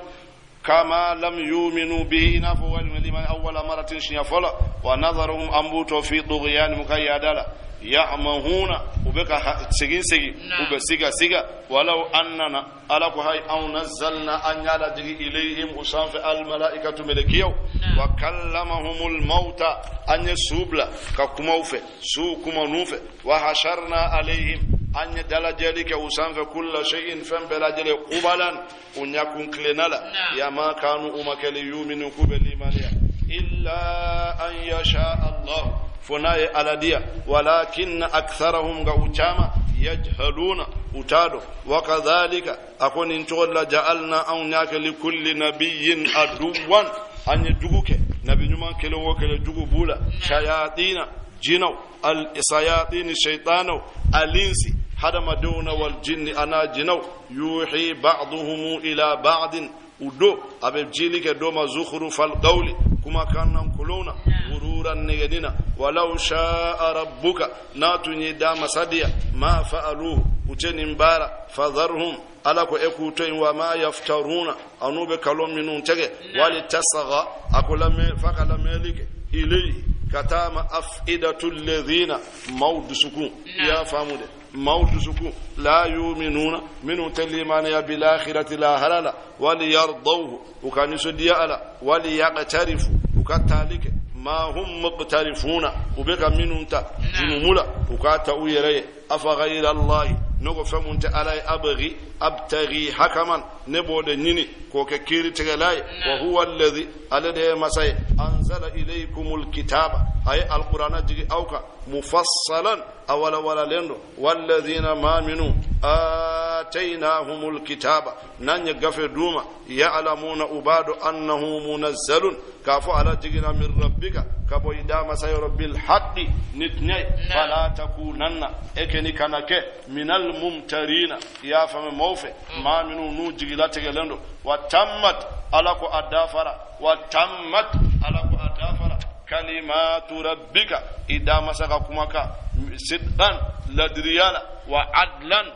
kama lam yuminu bihi i n'a fɔ walima liman awwala maratin siɲɛ fɔlɔ, wa nazaruhum an b'u to fi tughyanihim ka yaada la, ya'mahuna u bɛ ka segin segin u bɛ siga siga. Walaw annana Ala ko hay anw nazzalna an y'a lajigi ilayhim u sanfɛ almalaikatu melekiyaw, wa kallamahumul mauta an ye su bila ka kuma u fɛ su kuma n'u fɛ, wa hasharna alayhim an ye dalajɛli kɛ u sanfɛ kulla shay'in fɛn bɛɛ lajɛlen qubalan u ɲakun tilenna la yama kanu u ma kɛli yuminu k'u bɛ limaniya illa an yasha Allah Fo n'a ye Ala diya. Walakinna aktharahum, nka u caman, yajhaluna, u t'a dɔn. Wa kadhalika, a ko nin cogo la, ja'alna, anw y'a kɛ, likulli nabiyyin aduwan, an ye jugu kɛ nabi ɲuman kelen o kelen, jugu b'u la, shayatina, jinaw, al sayatini, shaytanaw, alinsi, hadamadenw na, wal jinni, ana jinaw, yuhi ba'duhum ila ba'din, u do a bɛ jili kɛ dɔ ma, zukhrufal qawli, kumakan nankolon na, gururan, nɛgɛnina. Walaw sha'a rabbuka, n'a tun ye da masadiya, ma fa'aluhu, u tɛ nin baara. Fadharhum, Ala ko e k'u to yen, wa ma yaftaruna, an'u bɛ kalon minnu tɛgɛ. Wali tasaga, a ko lamɛn fa ka lamɛnli kɛ, ilayhi, ka taa ma, afidatu alladhina, maaw dusukun, i y'a faamu dɛ, maaw dusukun, la yuminuna, minnu tɛ limaniya, bilakhirati, lahara la. Wali yardawhu, u ka nisɔndiya a la, wali yaqtarifu, u ka taali kɛ, ma hum muqtarifuna, u bɛ ka minnu ta junumu la, u k'a ta u yɛrɛ ye. Afa ghayra Allahi, ne ko fɛn mun tɛ Ala ye, abghi, abtaghi hakaman, ne b'o de ɲini k'o kɛ kiiritigɛla ye? Wa huwa alladhi, ale de ye masa ye, anzala ilaykumul kitaba, a ye alqur'ana jigi aw kan, mufassalan, a walawalalen don. Walladhina, maa minnu, atainahumul kitaba, n'an ye gafe d'u ma, ya'lamuna, u b'a dɔn, annahu munazzalun, k'a fɔ ala jiginna, min rabbika, ka bɔ i da masa yɔrɔ, bil haqqi, ni tiɲɛ ye. Fala takunanna, e kɛni kana kɛ, minal mumtarina, i y'a faamu, maaw fɛ maa minnu n'u jigila tigɛlen don. Wa tammat, Ala ko a dafara, wa tammat, Ala ko a dafara, kalimatu rabbika, i da masa ka kumakan, sidqan, ladiriya la, wa adlan,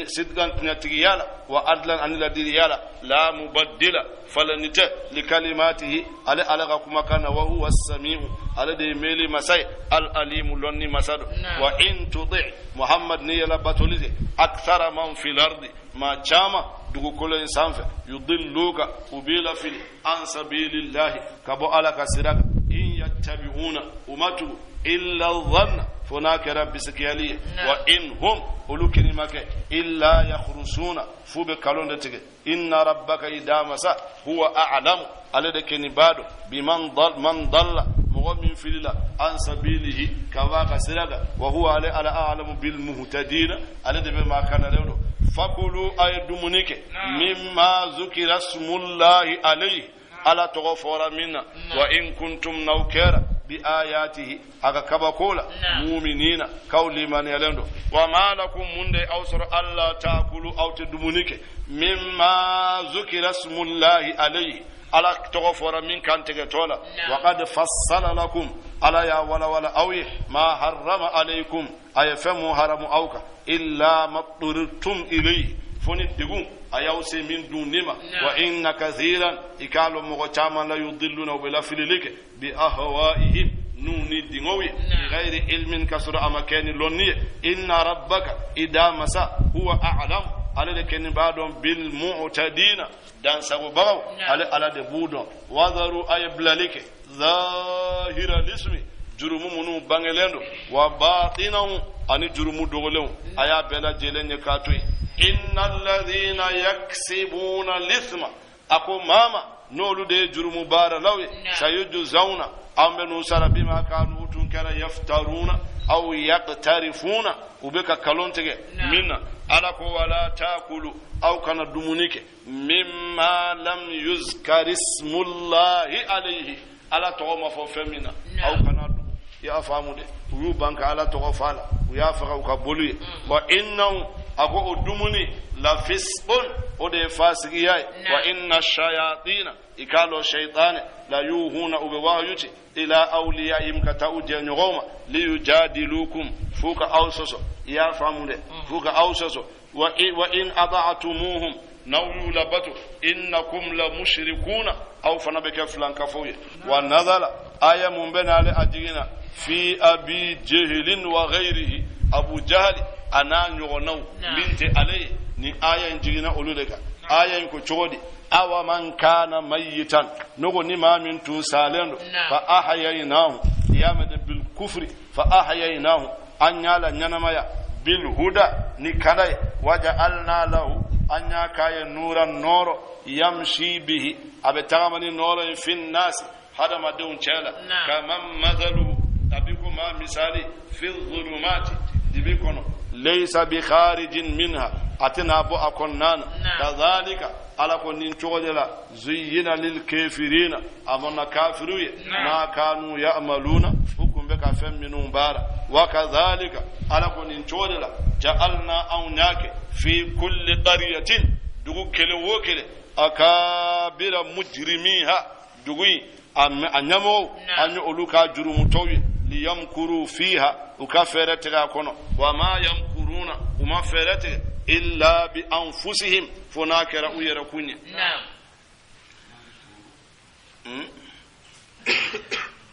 sidqan, tiɲɛtigiya la, wa adlan, ani ladiriya la, la mubaddila, falani tɛ, li kalimatihi, ale Ala ka kumakan na. Wa huwa samiu, ale de ye meli masa ye, al alimu, lɔnni masa don. Wa in tuti Muhammad, ni yɛlɛ batoli de, akthara man fil ardi, maa caman dugukolo in sanfɛ, yudilluka, u b'i lafili, an sabilillahi, ka bɔ Ala ka sira kan. In yattabi'una, u ma tugu, illa dhanna, fo n'a kɛra bisikiyali ye. Wa in hum, olu kini ma kɛ, illa yakhrusuna, f'u bɛ kalon de tigɛ. Inna rabbaka, i damasa, huwa a'lamu, ale de keni b'a dɔn, biman dal, man dalla, mɔgɔ min filila, an sabilihi, ka b'a ka sira kan. Wa huwa, ale Ala, a'lamu bil muhtadina, ale de bɛ maa kanalen don. Fakulu, a ye dumuni kɛ, mimma zukira smullahi alayhi, Ala tɔgɔ fɔra min na. Wa in kuntum, n'aw kɛra, bi ayatihi, a ka kabako la, muminina, k'aw limaniyalen don. Wa ma lakum, mun de aw sɔrɔ, alla taakulu, aw tɛ dumuni kɛ, mimma zukira smullahi alayhi, Ala tɔgɔ fɔra min kan tigɛtɔ la? Wa qad fassala lakum, Ala y'a walawala aw ye, ma harrama alaykum, a ye fɛn mun haramu aw kan, illa ma turirtum ilayhi, fo ni degun a y'aw se min dunni ma. Wa inna kathiran, i k'a lɔn mɔgɔ caman, la yudilluna, u bɛ lafilili kɛ, bi ahwaihim, n'u ni dingow ye, bi ilmin, ka sɔrɔ a ma kɛ ni lɔnni ye. Inna rabbaka, i da masa, huwa a'lam, ale de kɛni b'a dɔn, bil mu'tadina, dansagobagaw, ale Ala de b'u dɔn. Wadaru, a ye bilali kɛ, zahira lismi, jurumu minnu bangelen don, wa batinahu, ani jurumu dogolenw, a y'a bɛɛ lajɛlen ye k'a to yen. Inna alladhina yaksibuna lithma, a ko maama n'olu de ye jurumu baaralaw ye, sayujzawna, an bɛ n'u sara, bima kanu, tun kɛra, yaftaruna aw yaqtarifuna, u bɛ ka kalon tigɛ min na. Ala ko wala taakulu, aw kana dumuni kɛ, mimma lam yuzkar ismullahi alayhi, Ala tɔgɔ ma fɔ fɛn min na, aw kana dun. I y'a faamu dɛ, u y'u ban ka Ala tɔgɔ fɔ a la, u y'a faga u ka boli ye. Wa innahu, a ko o dumuni, la fisqun, o de ye fasigiya ye. Wa inna shayatina, i k'a lɔn shaytanɛ, la yuhuna, u bɛ wahayu ci, ila awliyaihim, ka taa u jɛɲɔgɔnw ma, liyujadilukum, f'u ka aw sɔsɔ. I y'a faamu dɛ, f'u ka aw sɔsɔ. Wa in ata'tumuhum, n'aw y'u labato, innakum la mushrikuna, aw fana bɛ kɛ filankafow ye. Wa nazala, aya mun bɛ n'ale a jiginna, fi Abi Jehilin wa ghayrihi, Abu Jahali a n'a ɲɔgɔnnaw min tɛ ale ye, ni aya in jiginna olu de kan. Aya in ko cogo di? Awa man kana mayitan, ne ko ni maa min tun salen don, fa ahayaynahu, i y'a mɛn dɛ, bil kufri, fa ahayaynahu, an y'a la ɲɛnamaya, bil huda, ni kala ye, waja'alna lahu, an y'a k'a ye, nuran, nɔɔrɔ, yamshi bihi, a bɛ tagama ni nɔɔrɔ ye, fin nasi, hadamadenw cɛ la, kaman mathaluhu, a bi ko maa misali fi dhulumati dibi kɔnɔ laysa bi kharijin minha a tɛna bɔ a kɔnɔna na kadhalika ala ko nin cogo de la zuyyina lil kafirina a mɔna kafiru ye ma kanu ya'maluna u kun bɛ ka fɛn minnu baara wa kadhalika ala ko nin cogo de la ja'alna anw y'a kɛ fi kulli qaryatin dugu kelen o kelen akabira mujrimiha dugu in a ɲɛmɔgɔw an ye olu ka jurumutɔw ye liyamkuru fiha u ka fɛɛrɛ tigɛ a kɔnɔ wa ma yamkuruna u ma fɛɛrɛ tigɛ illa bi anfusihim fo n'a kɛra u yɛrɛ kun ye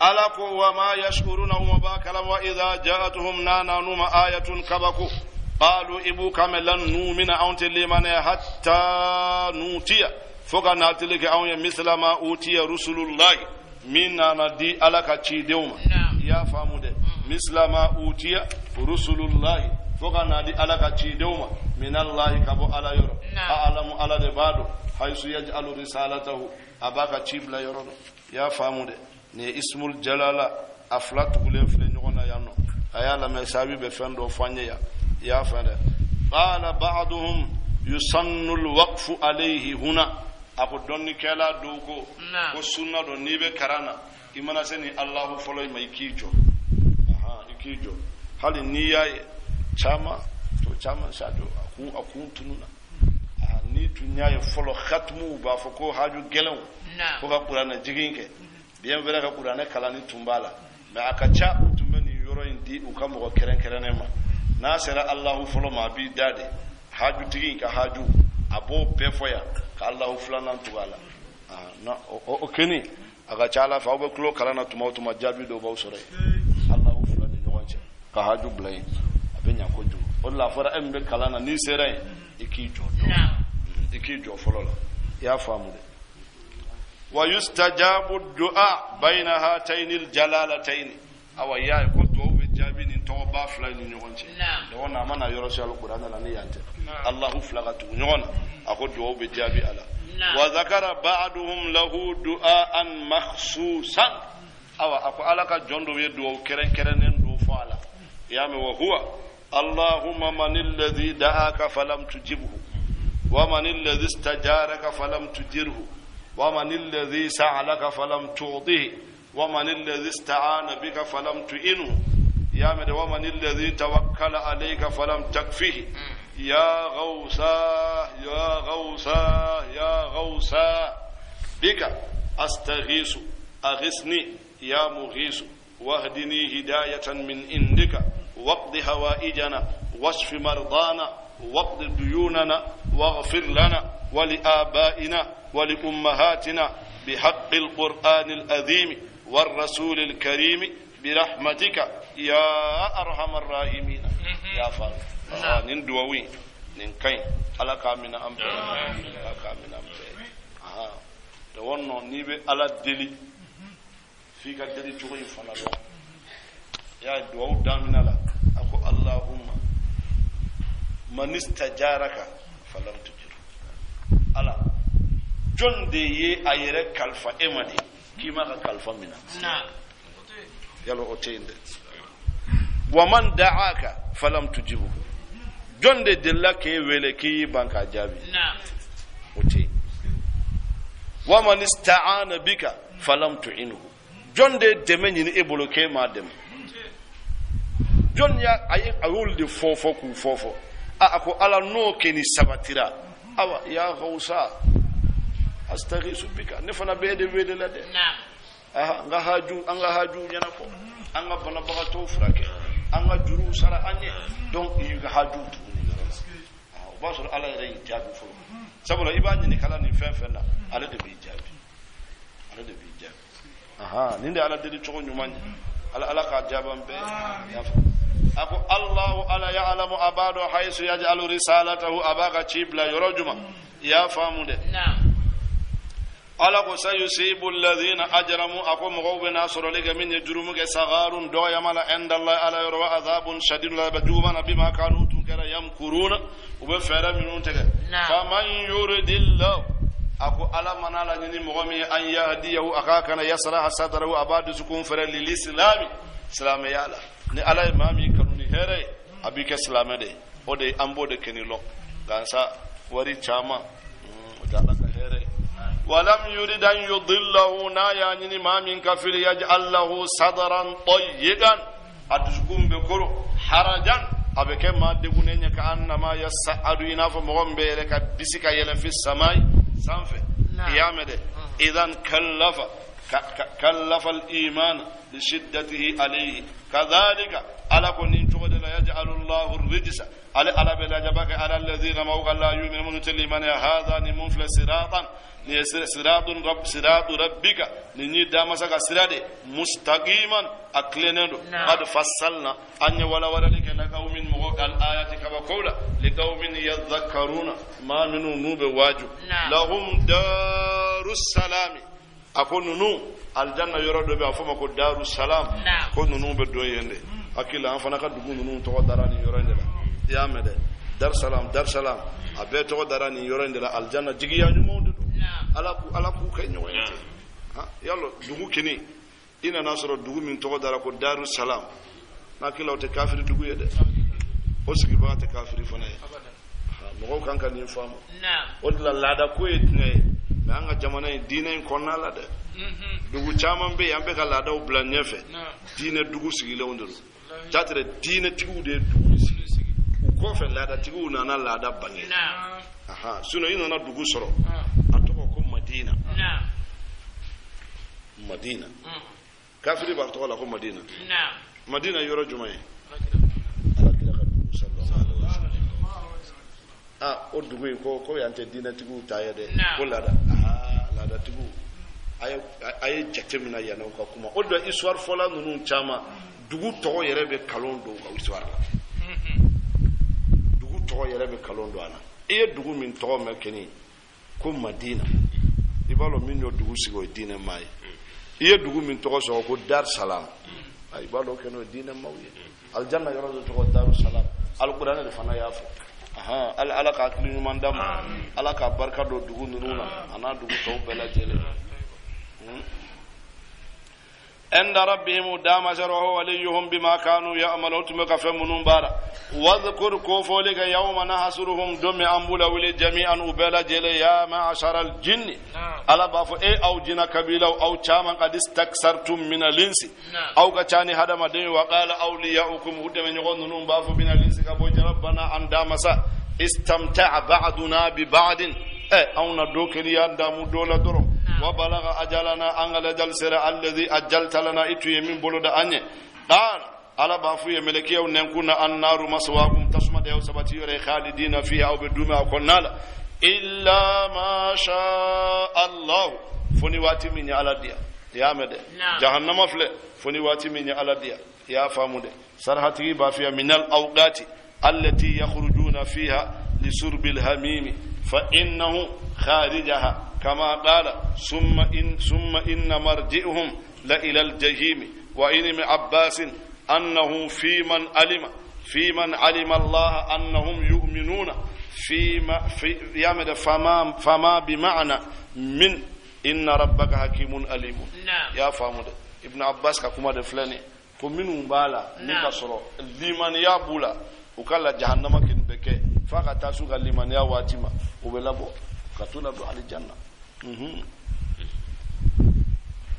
ala ko wa ma yashuruna u ma b'a kalama wa idha ja'atuhum n'a nan'u ma ayatun kabako qalu i b'u kan mɛn lan numina anw tɛ limaniya hatta nutiya fo ka natili kɛ anw ye misla ma utiya rusulullahi min nana di ala ka cidenw ma i y'a faamu dɛ misla ma utiya rusulullahi fo ka na di ala ka cidenw ma minallahi ka bɔ ala yɔrɔ a'lamu ala de b'a dɔn haysu yaj'alu risalatahu a b'a ka ci bila yɔrɔ min i y'a faamu dɛ nin ye ismul jalala a fila tugulen filɛ ɲɔgɔn na yan nɔ a y'a lamɛn saabi bɛ fɛn dɔ fɔ an ye yan i y'a faamu dɛ qala ba'duhum yusannu alwaqfu alayhi huna a ko dɔnnikɛla dɔw ko ko sunna don n'i bɛ karan na i mana se ni alahu fɔlɔ in ma i k'i jɔ i k'i jɔ hali n'i y'a ye caman to caman sa don a kun tununa n'i tun y'a ye fɔlɔ hatumuw b'a fɔ ko haju gɛlɛnw ko ka kuranɛ jigin kɛ bien vrai ka kuranɛ kalanni tun b'a la mais a ka ca u tun bɛ nin yɔrɔ in di u ka mɔgɔ kɛrɛnkɛrɛnnen ma n'a sera alahu fɔlɔ ma a b'i da de hajutigi in ka haju a b'o bɛɛ fɔ yan ka alahu filanan tugu a la o kɛni a ka ca ala fɛ aw bɛ tulo kalan na tuma o tuma jaabi dɔw b'aw sɔrɔ yen alahu fila ni ɲɔgɔn cɛ ka haju bila yen a bɛ ɲa kojugu o de la a fɔra e min bɛ kalan na n'i sera yen i k'i jɔ i k'i jɔ fɔlɔ la i y'a faamu dɛ wa yustajabu du'a bayna hatayni aljalalatayn awa y'a ye ko duwawu bɛ jaabi nin tɔgɔba fila ni ɲɔgɔn cɛ dɔgɔ na a ma na yɔrɔ si alikuranɛ la ni yan tɛ alahu fila ka tugu ɲɔgɔn na a ko duwawu bɛ jaabi a la wa zakara ba'duhum lahu du'aan makhsusan awa a ko ala ka jɔn dɔw ye duwawu kɛrɛnkɛrɛnnen dɔ fɔ a la i y'a mɛn wa huwa allahumma man alladhi da'aka falam tujibhu wa man alladhi istajaraka falam tujirhu wa man alladhi sa'alaka falam tu'tihi wa man alladhi ista'ana bika falam tu'inhu ya mɛn wa man alladhi tawakkala alayka falam takfihi ya ghawsa ya ghawsa ya ghawsa bika astaghisu aghisni ya mughisu واهدني هداية من عندك واقض هوائجنا واشف مرضانا واقض ديوننا واغفر لنا ولآبائنا ولأمهاتنا بحق القرآن العظيم والرسول الكريم برحمتك يا أرحم الراحمين يا فاطمة نين دووي نين كاين ala k'a minɛ an bɛɛ ala k'a minɛ an bɛɛ da wannan n'i bɛ ala deli f'i ka deli cogo in fana dɔn i y'a duwawu daminɛ la a ko allahumma man istajaraka falam tujiru ala jɔn de ye a yɛrɛ kalifa e ma de k'i ma ka kalifa minɛ yala o tɛ yen dɛ wa man da'aka falam tujibu jɔn de delila k'e wele k'i y'i ban k'a jaabi o tɛ yen wa man ista'ana bika falam tu'inhu jɔn de ye dɛmɛ ɲini e bolo k'e m'a dɛmɛ jɔn y'a a ye a y'olu de fɔ fɔ k'u fɔ fɔ a ko ala n'o kɛ ni sabatira awa ya gawusa astaghisu bika ne fana bɛ e de wele la dɛ aha n ka haju an ka haju ɲɛnabɔ an ka banabagatɔw furakɛ an ka juruw sara an ye donc i ka haju tugu nin yɔrɔ la o b'a sɔrɔ ala yɛrɛ y'i jaabi fɔlɔ sabula i b'a ɲininka la nin fɛn fɛn na ale de b'i jaabi ale de b'i jaabi aha nin de ala deli cogo ɲuman ye ala ala k'a jaabi an bɛɛ y'a faamu a ko allahu ala ya'lamu a b'a dɔn hayisu yaj'alu risalatahu a b'a ka ci bila yɔrɔ juma i y'a faamu dɛ ala ko sayusibu alladhina ajramu a ko mɔgɔw bɛna sɔrɔli kɛ min ye jurumu kɛ sagarun dɔgɔyama la indallahi ala yɔrɔ wa azabun shadidun la juguman na bima kanu tun kɛra yamkuruna u bɛ fɛɛrɛ minnu tigɛ faman yuridillahu a ko ala mana laɲini mɔgɔ min ye an yahdiyahu a k'a kana yasraha sadrahu a b'a dusukun fɛrɛ lilisilami Silamɛya la, ni Ala ye maa min kanu ni hɛrɛ ye, a b'i kɛ silamɛ de ye. O de an b'o de kɛni lɔn gansa wari caman, o tɛ Ala ka hɛrɛ ye. Walam yurid an yudillahu, n'a y'a ɲini maa min ka fili, yaj'al lahu sadran tayyigan, a dusukun bɛ koro, harajan, a bɛ kɛ maa degunnen ye, ka annama yasa'adu, i n'a fɔ mɔgɔ min bɛ yɛlɛ ka bisi ka yɛlɛ, fi samai, sanfɛ. I y'a mɛn dɛ. Idan kallafa kallafa al-iman li shiddatihi alayhi kadhalika. Ala ko nin cogo de la, yaj'alu Allahu rijsa, ale Ala bɛ lajaba kɛ, ala alladhina maaw kan, la yu'minu, minnu tɛ limaniya. Hadha, ni mun filɛ, siratan, ni ye siratun rabb, siratu rabbika, ni ni damasa ka sira de, mustaqiman, a tilennen don. Qad fassalna, an ye walawalali kɛ, liqawmin, mɔgɔ, al ayati, kabakow la, liqawmin yadhakkaruna, maa minnu n'u bɛ waaju. Lahum darussalami, a ko ninnu aljanna yɔrɔ dɔ bɛ, a fɔ ma ko darussalam, ko ninnu bɛ don yen de. Hakili an fana ka dugu ninnu tɔgɔ dara nin yɔrɔ in de la. I y'a mɛn dɛ, Darsalam, Darsalam, a bɛɛ tɔgɔ dara nin yɔrɔ in de la. Aljanna jigiya ɲumanw de don. Ala k'u kɛ ɲɔgɔn ye ten. Yalo dugu kini i nana sɔrɔ dugu min tɔgɔ dara ko Darussalam, n'a hakili o tɛ kafiri dugu ye dɛ, o sigibaga tɛ kafiri fana ye. Mɔgɔw kan ka nin faamu. O de la laada ko ye tiɲɛ ye, mais an ka jamana in diinɛ in kɔnɔna la dɛ, dugu caman bɛ yen, an bɛ ka laadaw bila ɲɛfɛ. Diinɛ dugu sigilenw de don jatɛrɛ, diinɛtigiw de ye dugu sigi, u kɔfɛ laadatigiw nana laada bange. Sinon i nana dugu sɔrɔ, a tɔgɔ ko Madina, Madina, kafiri b'a tɔgɔ la ko Madina. Madina yɔrɔ jumɛn ye? Ala kira ka dugu, sallallahu alaihi wasallam. Ah, o dugu in ko yan tɛ diinɛtigiw ta ye dɛ, ko laada. Ah, laadatigiw, a ye jate minɛ yan'aw ka kuma. O de la histoire fɔla ninnu caman, dugu tɔgɔ yɛrɛ bɛ kalon don u ka histoire la. Dugu tɔgɔ yɛrɛ bɛ kalon don a la. I ye dugu min tɔgɔ mɛn kɛni ko Madina, i b'a dɔn min y'o dugu sigi, o ye diinɛ maa ye. I ye dugu min tɔgɔ sɔrɔ ko Dar Salam, i b'a dɔn kɛ n'o ye diinɛ maaw ye. Aljanna yɔrɔ dɔ tɔgɔ Darussalam, Alikuranɛ de fana y'a fɔ. Ala, Ala ka hakili ɲuman d'a ma, Ala ka barika don dugu ninnu na, a n'a dugu tɔw bɛɛ lajɛlen. Inda rabbihim, dama sharhu waliyuhum bima kanu ya'malun, tun bɛ ka fɛn minnu baara. Wadhkur, ko fɔli kɛ, yawma nahsuruhum, don min an b'u lawuli, jami'an, u bɛɛ lajɛlen, ya ma'ashara al-jinni, Ala b'a fɔ e aw jina kabilaw, aw caman, qad istakthartum min al-insi, aw ka ca ni hadamaden ye. Wa qala awliya'ukum, u dɛmɛ ɲɔgɔn ninnu b'a fɔ, min al-insi, ka bɔ, rabbana, an damasa, istamta'a ba'duna bi ba'din, ɛ anw na do kɛli y'an damu dɔ la dɔrɔn, wa balaga ajalana, an ka lajal sera, alladhi ajalta lana, i tun ye min bolo da an ye. Qala, Ala b'a f'u ye, mɛlɛkɛyaw nɛnkun na, annaru maswaakum, tasuma de y'aw sabati yɔrɔ ye, khalidina fiha, aw bɛ duumɛ a kɔnɔna la, illa ma sha Allah, fo ni waati min ye Ala diya. I y'a mɛn dɛ, jahannama filɛ, fo ni waati min ye Ala diya. I y'a faamu dɛ. Sarhatigi b'a f'i ye, minal awqati allati yakhrujuna fiha lisurbil hamimi fa innahu kharijaha, kama qala summa inna marji'uhum la ila al-jahim. Wa in ibn Abbas annahu fi man alima Allah annahum yu'minuna fi ma fi yamada fama bi ma'na min inna rabbaka hakimun alimun. Ya faamu de, Ibn Abbas ka kuma de filɛ nin, ko minnu b'a la ni ka sɔrɔ limaniya b'u la, u ka la jahannama kini bɛ kɛ f'a ka taa s'u ka limaniya waati ma, u bɛ labɔ ka t'u ladon alijanna.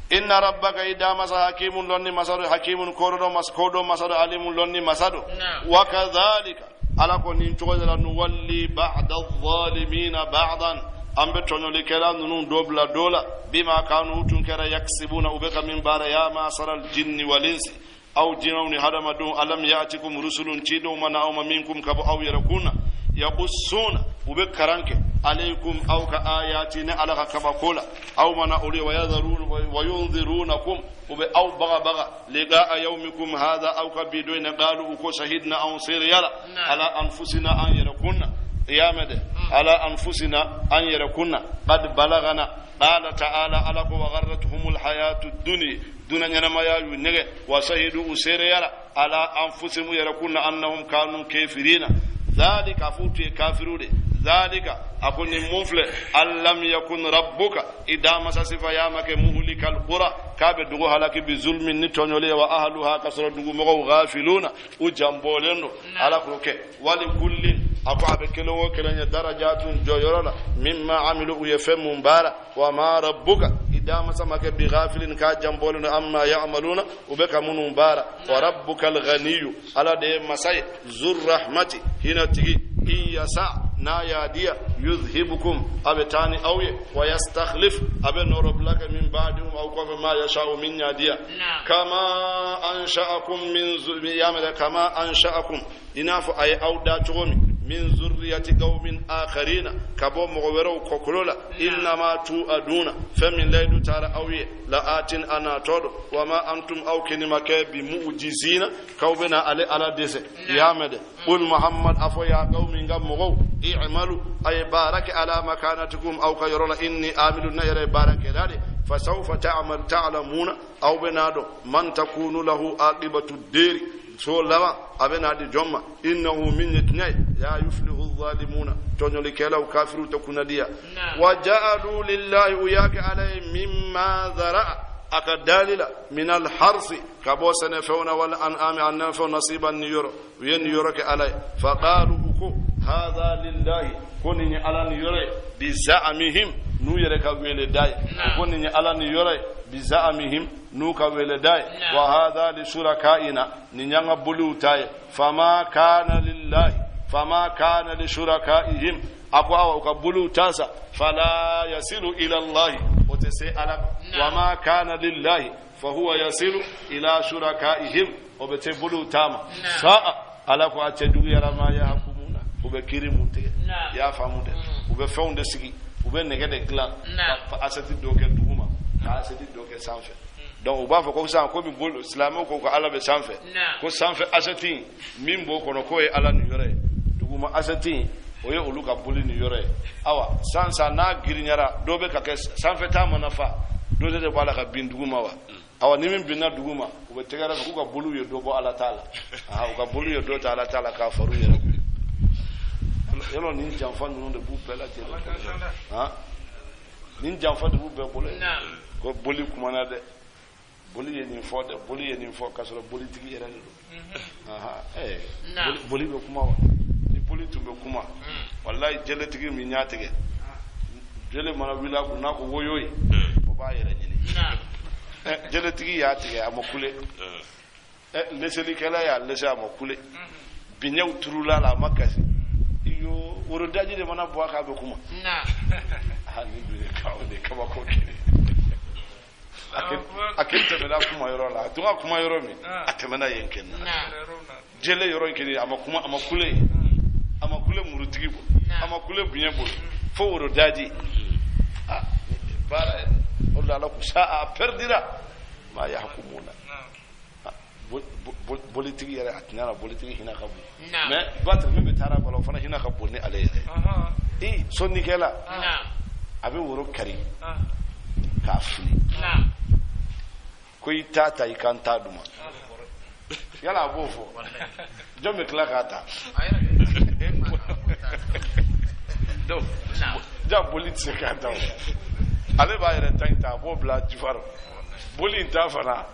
Inna rabbaka, i damasa, hakimun, lonni masado, hakimun, koɗoɗo mas koɗo masado, alimun, lonni masado. Wa kadhalika, Ala ko nin cogo de la, nuwalli ba'da adh-dhalimina ba'dan, an bɛ tɔɲɔlikɛla ninnu dɔ bila dɔ la, bima kanu, tun kɛra, yaksibuna, u bɛ ka min baara. Ya ma'ashara al-jinni wal insi, aw jinɛw ni hadamadenw, alam ya'tikum rusulun, cidenw mana aw ma, minkum, ka bɔ aw yɛrɛ kun na, yaqussuna, u bɛ karan kɛ, alaykum, aw ka, ayati, ne Ala ka kabako la, aw mana olu ye, wa yadharuna wa yunzirunakum, u bɛ aw bagabaga, liqa'a yawmikum hadha, aw ka bi don in na. Qalu, u ko, shahidna, anw seereyala, ala anfusina, an yɛrɛ kun na. I y'a mɛn dɛ, ala anfusina, an yɛrɛ kun na. Qad balagana. Qala ta'ala, Ala ko, wa gharratuhumul hayatu dunya, duna ɲɛnamaya y'u nɛgɛ, wa shahidu, u seereyala, ala anfusihim, yɛrɛ kun na, annahum kanu kafirina. Dhalika, f'u tun ye kafiru de. Dhalika, a ko nin mun filɛ, an lam yakun rabbuka, i damasa sifa ya ma kɛ muhlikal. yuhlika alqura k'a bɛ dugu halaki bi zulmin ni tɔɲɔli ye wa ahluha ka sɔrɔ dugu mɔgɔw ghafiluna u janbɔlen don ala k'o kɛ wali kullin a ko a bɛ kelen o kelen ye darajatun jɔyɔrɔ la mimma amilu u ye fɛn mun baara wa ma rabbuka i damasa ma kɛ bi ghafilin k'a janbɔlen don amma ya'maluna u bɛ ka minnu baara wa rabbuka alghaniyu ala de ye masa ye zur rahmati hinɛ tigi in yasa n'a y'a diya yuzhibukum a bɛ taa ni aw ye wa yastakhlif a bɛ nɔrɔbila kɛ min ba'dihum aw kɔfɛ ma yasha'u min y'a diya kama ansha'akum min yamɛ kama ansha'akum i n'a fɔ a ye aw da cogo min min zurriyati qaumin akharina ka bɔ mɔgɔ wɛrɛw kɔkolo la innama tu'aduna fɛn min layidu taara aw ye la'atin a natɔ don wa ma antum aw keni ma kɛ bi mu'jizina k'aw bɛna ale ala dɛsɛ i y'a mɛn dɛ qul muhammad a fɔ ya qawmi n ka mɔgɔw i'malu a ye baara kɛ ala makanatikum aw ka yɔrɔ la inni amilun ne yɛrɛ ye baarakɛla de fasawfa ta'lamuna aw bɛna dɔn man takunu lahu aqibatu deri so laban a bɛna di jɔn ma innahu min ye tiɲɛ ye la yuflihu zalimuna tɔɲɔlikɛlaw kafiriw tɛ kunnadiya wa ja'alu lillahi u y'a kɛ ala ye mimma zara'a a ka dali la min alharsi ka bɔ sɛnɛfɛnw na wal an'ami a nafɛnw nasiban niyɔrɔ u ye niyɔrɔ kɛ ala ye faqalu u ko hadha lillahi ko nin ye ala niyɔrɔ ye bi za'amihim n'u yɛrɛ ka weleda ye ko nin ye ala niyɔrɔ ye bi za'amihim n'u ka weleda ye wa hadha li shurakaina nin y'an ka boliw ta ye fama kana lillahi fama kana li shurakaihim a ko awa u ka boliw ta sa fala yasilu ila allahi o tɛ se ala ma wa ma kana lillahi fa huwa yasilu ila shurakaihim o bɛ se boliw ta ma sa'a ala ko a cɛjuguyara ma yahkumuna u bɛ kiri mun tigɛ i y'a faamu dɛ u bɛ fɛnw de sigi u bɛ nɛgɛ de dilan ka asɛti dɔ kɛ duguma ka asɛti dɔ kɛ sanfɛ donc u b'a fɔ ko sisan komi bolo silamɛw ko ko ala bɛ sanfɛ ko sanfɛ asɛti min b'o kɔnɔ k'o ye ala niyɔrɔ ye duguma asɛti o ye olu ka boli niyɔrɔ ye awa san san n'a girinyara dɔ bɛ ka kɛ sanfɛ ta mana fa dɔ de b'a la ka bin duguma wa awa ni min binna duguma u bɛ tɛgɛrɛ fɔ k'u ka boliw ye dɔ bɔ ala ta la u ka boliw ye dɔ ta ala ta la k'a far'u yɛrɛ kun yɔrɔ nin janfa ninnu de b'u bɛɛ lajɛlen bolo nin janfa de b'u bɛɛ bolo ko boli kumana dɛ boli ye nin fɔ dɛ boli ye nin fɔ k'a sɔrɔ bolitigi yɛrɛ de don boli bɛ kuma wa ni boli tun bɛ kuma walayi jeletigi min y'a tigɛ jele mana wuli a kun n'a ko woyo ye o b'a yɛrɛ ɲini jeletigi y'a tigɛ a ma kule leselikɛla y'a lese a ma kule biɲɛw turula la a ma kasi iyo worodaji de mana bɔ a kan a bɛ kuma nin dun ye de kabako kelen a kelen tɛmɛna kuma yɔrɔ la a tun ka kuma yɔrɔ min a tɛmɛna yen kelen na jele yɔrɔ in kelen a ma kuma a ma kule yen a ma kule murutigi bolo a ma kule biɲɛ bolo fo worodaji baara o de la ala ko sa a pɛridira ma yahkumuna bolitigi yɛrɛ a tiɲɛ na bolitigi hinɛ ka bon mais ba tɛmɛ min bɛ taara bala o fana hinɛ ka bon ni ale yɛrɛ ye sɔnnikɛla a bɛ woro kari k'a fili ko i t'a ta i ka n ta d'u ma yala a b'o fɔ jɔn bɛ tila k'a ta donc ja boli tɛ se k'a ta o ale b'a yɛrɛ ta in ta a b'o bila jufa rɔ boli in ta fana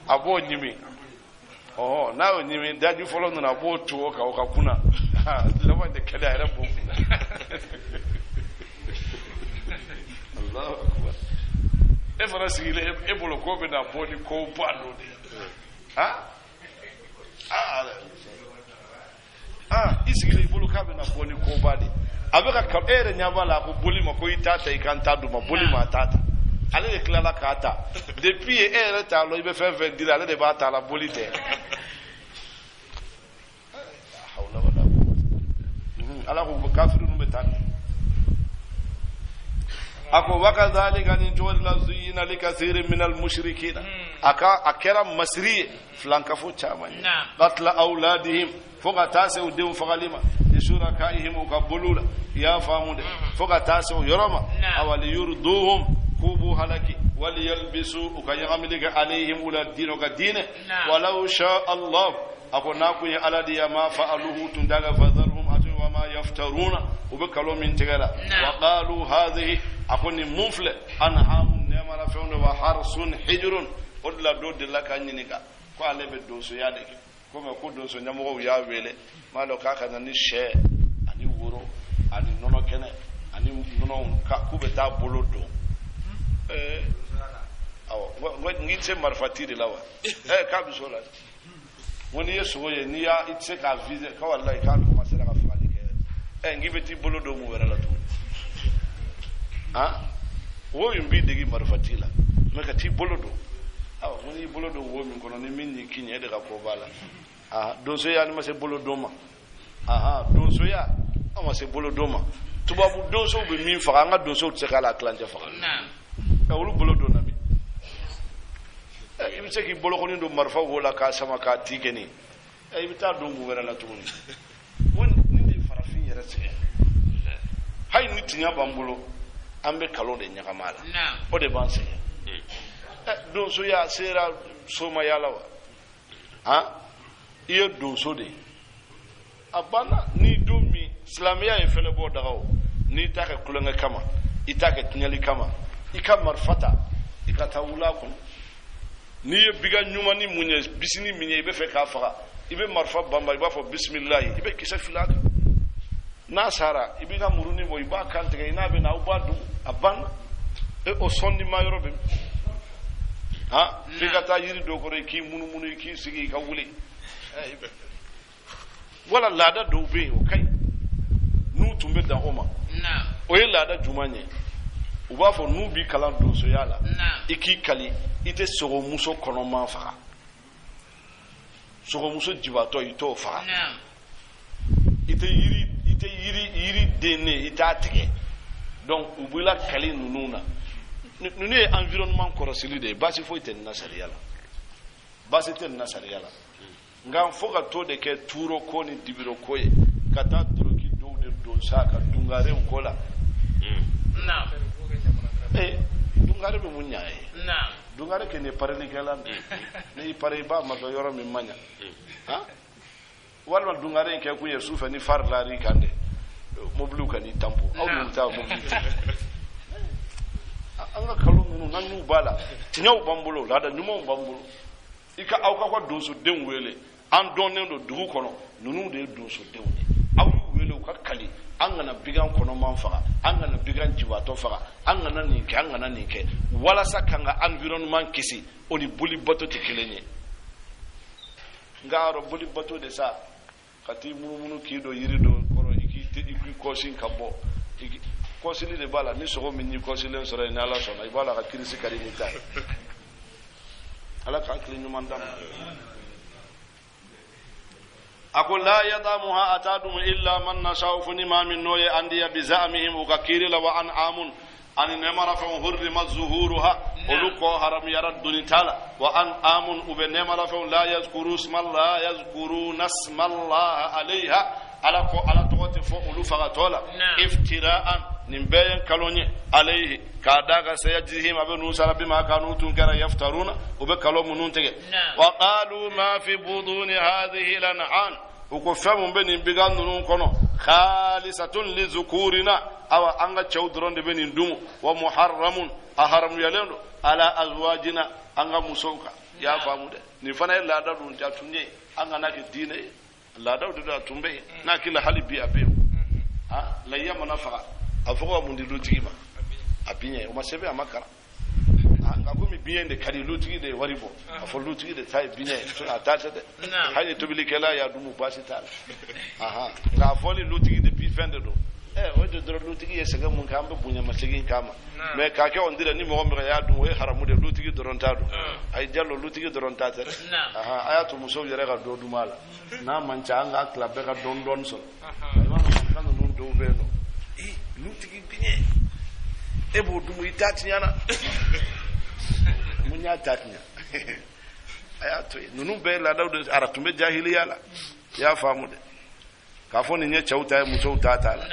a b'o ɲimi ɔhɔ n'a y'o ɲimi daji fɔlɔ nana a b'o tu o kan o ka kunna laban de kɛlɛ a yɛrɛ b'o kunna Allahu akbar e fana sigilen e bolo k'o bɛna bɔ ni kow ba dɔ de ye i sigilen i bolo k'a bɛna bɔ ni koba de a bɛ ka e yɛrɛ ɲɛ b'a la a ko boli ma ko i t'a ta i ka n ta d'u ma boli ma a t'a ta ale de tilala k'a ta depuis e yɛrɛ t'a lɔn i bɛ fɛn fɛn dira ale de b'a ta la boli tɛ ala ko kafiri ninnu bɛ taa a ko wakadhalika nin cogo de la zuyina likasirin minal mushrikina a ka a kɛra masiri ye filankafo caman ye qatla awladihim fo ka taa se u denw fagali ma li shurakaihim u ka boliw la i y'a faamu dɛ fo ka taa se o yɔrɔ ma awa liyurduhum k'u b'u halaki waliyalbisu u ka ɲagamili kɛ alayhim u la diinɛ u ka diinɛ walaw sha allah a ko n'a kun ye ala diya ma fa'aluhu tun t'a kɛ fadharhum a tun wa ma yaftaruna u bɛ kalon min tigɛ la wa qalu hadhihi a ko nin mun filɛ an'amun nɛɛmara nɛɛmara fɛnw de wa harsun hijrun. O de la dɔ delila ka n ɲininka ko ale bɛ donsoya de kɛ, ko mɛ ko donso ɲɛmɔgɔw y'a wele m'a dɔn k'a ka na ni sɛ ani woro ani nɔnɔ kɛnɛ ani nɔnɔw k'u bɛ taa bolo don. Awɔ, n k'i tɛ se marifati de la wa? K'a bɛ s'o la. N ko n'i ye sogo ye, n'i y'a i tɛ se k'a viser, ko walayi k'a commencera ka fagali kɛ. N k'i bɛ t'i bolo don mun wɛrɛ la tuguni? Han, wo min b'i degi marifati la, mɛ ka t'i bolo don. Awɔ, n ko n'i bolo don wo min kɔnɔ, ni min y'i kin, e de ka ko b'a la. Aha, donsoya ni ma se bolo don ma. Aha, donsoya an ma se bolo don ma. Tubabu donsow bɛ min faga, an ka donsow tɛ se k'a la tilancɛ faga. Olu bolo don na min? I bɛ se k'i bolokɔni don marifa wo la k'a sama k'a ti kɛ nin. I bɛ taa don mun wɛrɛ la tuguni? Ko nin de ye farafin yɛrɛ sɛgɛn. Hali ni tiɲɛ b'an bolo, an bɛ kalon de ɲagami a la. O de b'an sɛgɛn. Donsoya sera somaya la wa? Han, i ye donso de ye, a banna. Ni don min silamɛya ye fɛlɛbɔ daga o, n'i t'a kɛ tulonkɛ kama, i t'a kɛ tiɲɛli kama, i ka marifa ta, i ka taa wula kɔnɔ. N'i ye biga ɲuman ni mun ye, bisini min ye, i bɛ fɛ k'a faga, i bɛ marifa banba, i b'a fɔ bisimilayi, i bɛ kisɛ fili a kan. N'a sara, i b'i ka murunin bɔ, i b'a kan tigɛ, i n'a bɛ na, aw b'a dun, a banna. E o sɔnni ma yɔrɔ bɛ min? Han, f'i ka taa yiri dɔ kɔrɔ, i k'i munumunu, i k'i sigi, i ka wuli. Wala laada dɔw bɛ yen, o ka ɲi n'u tun bɛ dan o ma. O ye laada jumɛn ye? U b'a fɔ n'u b'i kalan donsoya la, i k'i kali i tɛ sogomuso kɔnɔman faga, sogomuso jibatɔ i t'o faga, i tɛ yiri, i tɛ yiri yiri dennen i t'a tigɛ. Donc u b'i la kali ninnu na. Ninnu ye environnement kɔrɔsili de ye. Baasi foyi tɛ nin na sariya la, baasi tɛ nin na sariya la. Nka fo ka to de kɛ tuuro ko ni dibiro ko ye, ka taa doroki dɔw de don sa ka dungarew ko la. Dungare bɛ mun ɲa ye? Dungare kɛ nin ye parilikɛla de ye. N'i pari, i b'a masɔrɔ yɔrɔ min ma ɲa. Han, walima dungare in kɛ kun ye sufɛ ni fari lar'i kan de, mobiliw ka n'i tanpo. Aw dun taa mobili tɛ. An ka kalo ninnu n'an y'u b'a la, tiɲɛw b'an bolo, laada ɲumanw b'an bolo. I ka aw ka donsodenw wele, an dɔnnen don dugu kɔnɔ, ninnu de ye donsodenw ye. Aw y'u wele u ka kali, an kana bigan kɔnɔman faga, an kana bigan jibatɔ faga, an kana nin kɛ, an kana nin kɛ, walasa k'an ka environnement kisi. O ni boli bato tɛ kelen ye. Nka yɔrɔ boli bato de sa, ka t'i munumunu k'i don yiri dɔ kɔrɔ, i k'i kɔsi ka bɔ, kɔsili de b'a la. Ni sogo min y'i kɔsilen sɔrɔ yen, ni Ala sɔnna, i b'a la ka kirisi ka di n'i ta ye. Ala ka hakili ɲuman d'an ma. A ko la yadamuha, a t'a dun, illa man nashau, fo ni maa min n'o ye an diya, bizamihim, u ka kiiri la, wa an'amun, ani nɛɛmarafɛnw, hurrima zuhuruha, olu kɔ haramuyara doni t'a la, wa an'amun, u bɛ nɛɛmarafɛnw, la yazkuru smallah, yazkuruna smallaha alayha, ala ko ala tɔgɔ tɛ fɔ olu fagatɔ la, iftira'an, nin bɛɛ ye nkalon ye, alayhi, k'a d'a kan, sayajzihim, a bɛ n'u sara, bima kanu, tun kɛra, yaftaruna, u bɛ kalon minnu tigɛ. Wa qalu ma fi buduni hadhihi lan'am, u ko fɛn mun bɛ nin bigan ninnu kɔnɔ, khalisatun li zukurina, awa an ka cɛw dɔrɔn de bɛ nin dun, wa muharramun, a haramuyalen don, ala azwajina, an ka musow kan. I y'a faamu dɛ? Nin fana ye laada dun ja tun ye, an kana kɛ diinɛ ye, laadaw de don, a tun bɛ yen, n'a hakili la hali bi a bɛ yen. Layiya mana faga, a fɔ ko ka mun di lutigi ma? A biɲɛ. O ma sɛbɛn, a ma kalan, nka komi biɲɛ de ka di lutigi de ye wari bɔ, a fɔ lutigi de ta ye biɲɛ ye, a ta tɛ dɛ. Hali ni tobilikɛla y'a dun, baasi t'a la. Nka a fɔli lutigi de bi fɛn de don, o de dɔrɔn lutigi ye sɛgɛn mun kɛ, an bɛ bonyamasegin k'a ma. Mais k'a kɛ on dirait ni mɔgɔ min y'a dun, o ye haramu de ye, lutigi dɔrɔn t'a dun. Ayi jalo, lutigi dɔrɔn ta tɛ dɛ. A y'a to musow yɛrɛ ka dɔ dun a la, n'a man ca, an ka tila bɛɛ ka dɔɔni dɔɔni sɔrɔ. I b'a dɔn, kan ninnu dɔw bɛ yen nɔ, lutigi biɲɛ e b'o dun, i t'a tiɲɛ na. Mun y'a ta tiɲɛ? A y'a to yen. Ninnu bɛɛ ye laadaw de, ara tun bɛ jahiliya la. I y'a faamu dɛ? K'a fɔ nin ye cɛw ta ye, musow ta t'a la.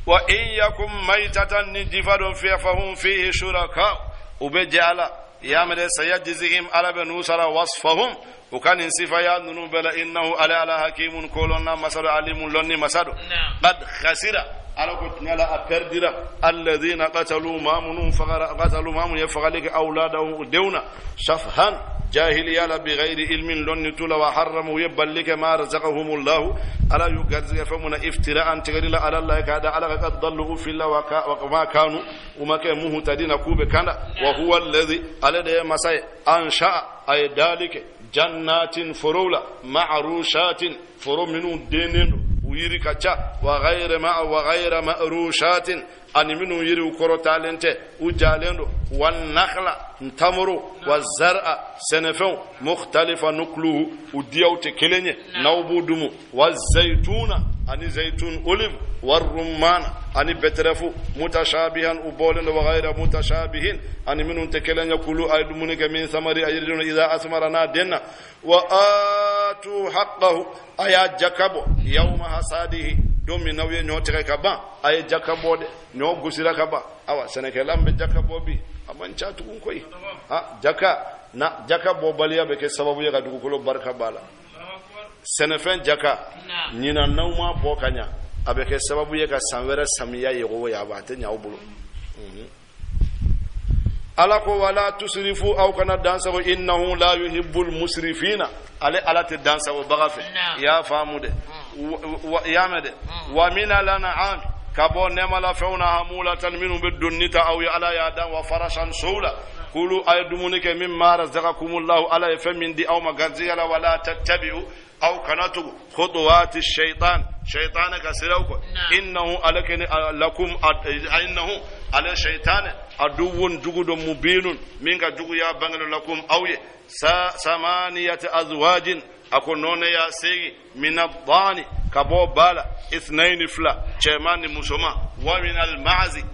Wa in yakun maytatan, ni jifa don fiya, fahum fihi shuraka, u bɛ jɛ a la. I y'a mɛn dɛ? Sayajzihim, ala bɛ n'u sara, wasfahum, u ka nin sifaya ninnu bɛɛ la. Innahu, ale ala, hakimun, kolɔnna masa don, alimun, lɔnni masa don. Qad khasira, Ala ko tiɲɛ la, a perdira alladhina qatalu, maa minnu fagara, qatalu, maa minnu ye fagali kɛ, awladahum, u denw na, safhan, jahiliya la, bighairi ilmin, lɔnni t'u la, wa harramu, u ye balli kɛ, ma razaqahumullahu, Ala y'u garisɛgɛ fɛn mun na, iftira'an, tigɛli la, ala la, k'a da Ala kan, qad dallu, u filila, wa ma kanu, u ma kɛ, muhtadina, k'u bɛ kanda. Wa huwa alladhi, ale de ye masa ye, ansha'a, a ye dali kɛ, jannatin, forow la, ma'rushatin, foro minnu dennen don, u yiri ka ca, wa ghayra ma'rushatin, ani minnu yiriw kɔrɔtalen tɛ, u jalen don, wa nakhla, ntamoro, wa zar'a, sɛnɛfɛnw, mukhtalifan ukuluhu, u diyaw tɛ kelen ye n'aw b'u dumu, wa zaytuna, ani zaytun, olive, wa rumman, ani bɛtɛrɛfu, mutashabihan, u bɔlen don, wa ghayra mutashabihin, ani minnu tɛ kelen ye, kulu, a ye dumuni kɛ, min samari, a yiridenw, idha asmara, n'a denna, wa atu haqqahu, a y'a jaka bɔ, yawma hasadihi, don min n'aw ye ɲɔ tigɛ ka ban, a ye jaka bɔ dɛ. Ɲɔ gosira ka ban, awa, sɛnɛkɛla bɛ jaka bɔ bi, a man ca tugun koyi. Ha, jaka na, jaka bɔbaliya bɛ kɛ sababu ye ka dugukolo barika b'a la. Sɛnɛfɛn jaka ɲinan, n'aw ma bɔ ka ɲa, a bɛ kɛ sababu ye ka san wɛrɛ samiya yɔgɔ yaba, a tɛ ɲa aw bolo. Ala ko wala tusrifu, aw kana dansago, innahu la yuhibbul musrifina, ale Ala tɛ dansagobaga fɛ. I y'a faamu dɛ, i y'a mɛn dɛ. Wa mina lan'am, ka bɔ nɛɛmalafɛnw na, hamulatan, minnu bɛ donni ta aw ye, Ala y'a dan, wa farasan, sow la, kulu, a ye dumuni kɛ, mimma razaqakumullahu, Ala ye fɛn min di aw ma garijɛgɛ la, wala tattabi'u, aw kana tugu, khutuwati shaitan, shaitan ka siraw kɔ, innahu, ale kene, lakum, innahu, ale shaitan, aduwwun, jugu do, mubinun, min ka juguya bangeno, lakum, aw ye. Samaniyati azwajin, a ko nɔnɛ ya segi, min ad-dani, ka bɔ ba la, ithnaini, fila, cɛman ni musoman, wa min al-ma'zi,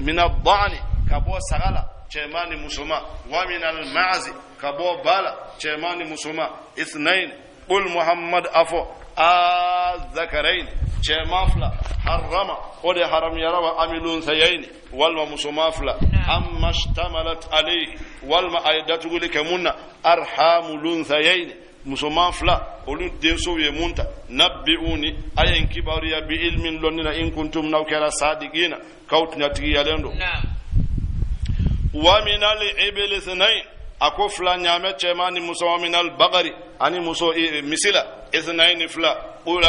min ad-dani, ka bɔ saga la, cɛman ni musoman, wa min al-ma'zi, ka bɔ ba la, cɛman ni musoman, ithnain. Qul, Muhammad a fɔ, azakarain, cɛman fila, harrama, o de haramuyara wa, amil unsayaini, walima musoman fila, amma shtamalat alayhi, walima a ye datuguli kɛ mun na, arhamul unsayaini, musoman fila olu densow ye mun ta, nabbi'uni, a ye n kibaruya, bi ilmin, lɔnni na, in kuntum, n'aw kɛra, sadiqina, k'aw tiɲɛtigiyalen don. Wa min al ibili ithnain, a ko fila ɲaamɛ, cɛman ni muso, min al bagari, ani muso misila, ithnain, fila, qul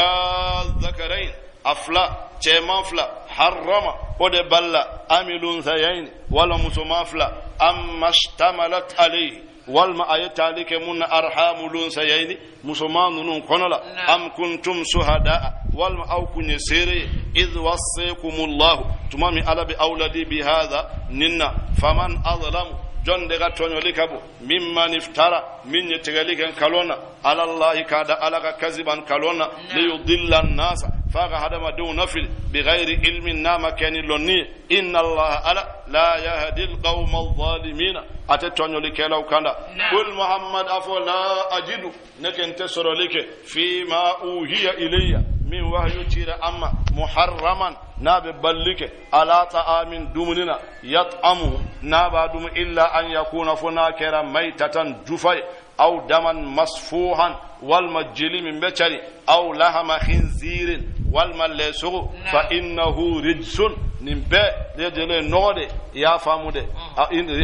zakarain, a fila, cɛman fila, harrama, o de balla, amil unthayain, wala musoman fila, amma shtamalat alayhi, walima a ye taali kɛ mun na, arhamul unsayayni, musoman ninnu kɔnɔ la, am kuntum suhadaa, walima aw kun ye seere ye, idh wasaykumullahu, tuma min Ala bɛ aw ladi, bi hadha, nin na, faman azlamu, jɔn de ka tɔɲɔli ka bon, mimman iftara, min ye tigɛli kɛ nkalon na, alallahi, k'a da Ala ka, kaziban, kalon na, liyudilla nasa, f'a ka hadamadenw nafili, bighairi ilmin, n'a ma kɛ ni lɔnni ye. Inna Allaha, Ala, la yahdi alqawma adh-dhalimina, a tɛ tɔɲɔlikɛlaw kanda. Qul, Muhammad a fɔ, la ajidu, ne kɛ n tɛ sɔrɔli kɛ, fima uhiya ilayya, min wahyu cira an ma, muharraman, n'a bɛ balili kɛ, ala ta'amin, dumuni na, yat'amuhu, n'a b'a dumu, illa an yakuna, fo n'a kɛra, maitatan, jufa ye, aw daman masfuhan, walima jeli min bɛ cari, aw lahama khinzirin, walima lɛsogo, fa innahu rijsun, nin bɛɛ lajɛlen nɔgɔ de. I y'a faamu dɛ,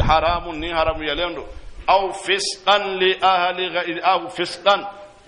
haramun, ni haramuyalen don, aw fisqan li ahli, aw fisqan,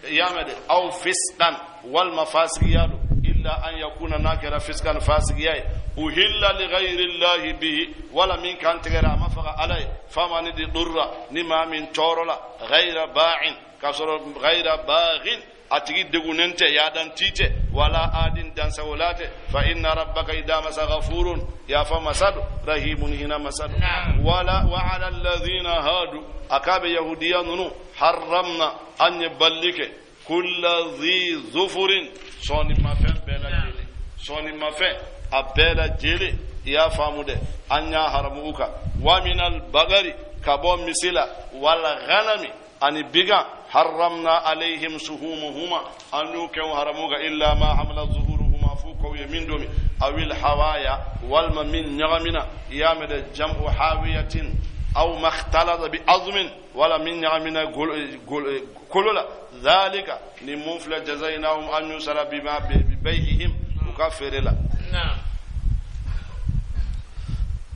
i y'a mɛn dɛ, aw fisqan, walima fasigiya don, illa an yakuna, n'a kɛra, fisqan, fasigiya ye, uhilla li ghayri llahi bihi, wala min kan tigɛra a ma faga Ala ye, famani idturra, ni maa min tɔɔrɔ la, ghayra ba'in, k'a sɔrɔ, ghayra baghin, a tigi degunnen tɛ, yadan ti tɛ, wala adin, dansagola tɛ, fa inna rabbaka, i damasa, ghafurun, yafa masa don, rahimun, hina masa don. Wala wa ala alladhina hadu, a k'a bɛ yahudiya ninnu, harramna, an ye balli kɛ, kulla zi zufurin, sɔnnimafɛn bɛɛ lajɛlen, sɔnnimafɛn a bɛɛ lajɛlen. I y'a faamu dɛ, an y'a haramu u kan. Wa minal bagari, ka bɔ misi la, wal ghanami, ani bigan, harramna alayhim suhumuhuma, an y'u kɛw haramu kan, illa ma hamala zuhuruhuma, f'u kɔw ye min domi, awil hawaya, walima min ɲagamina. I y'a mɛn dɛ, jam'u hawiyatin, aw makhtalata bi azmin, wala min ɲagamina kolo la. Zalika, ni mun filɛ, jazainahum, an y'u sara, bima bi bay'ihim, u ka feere la.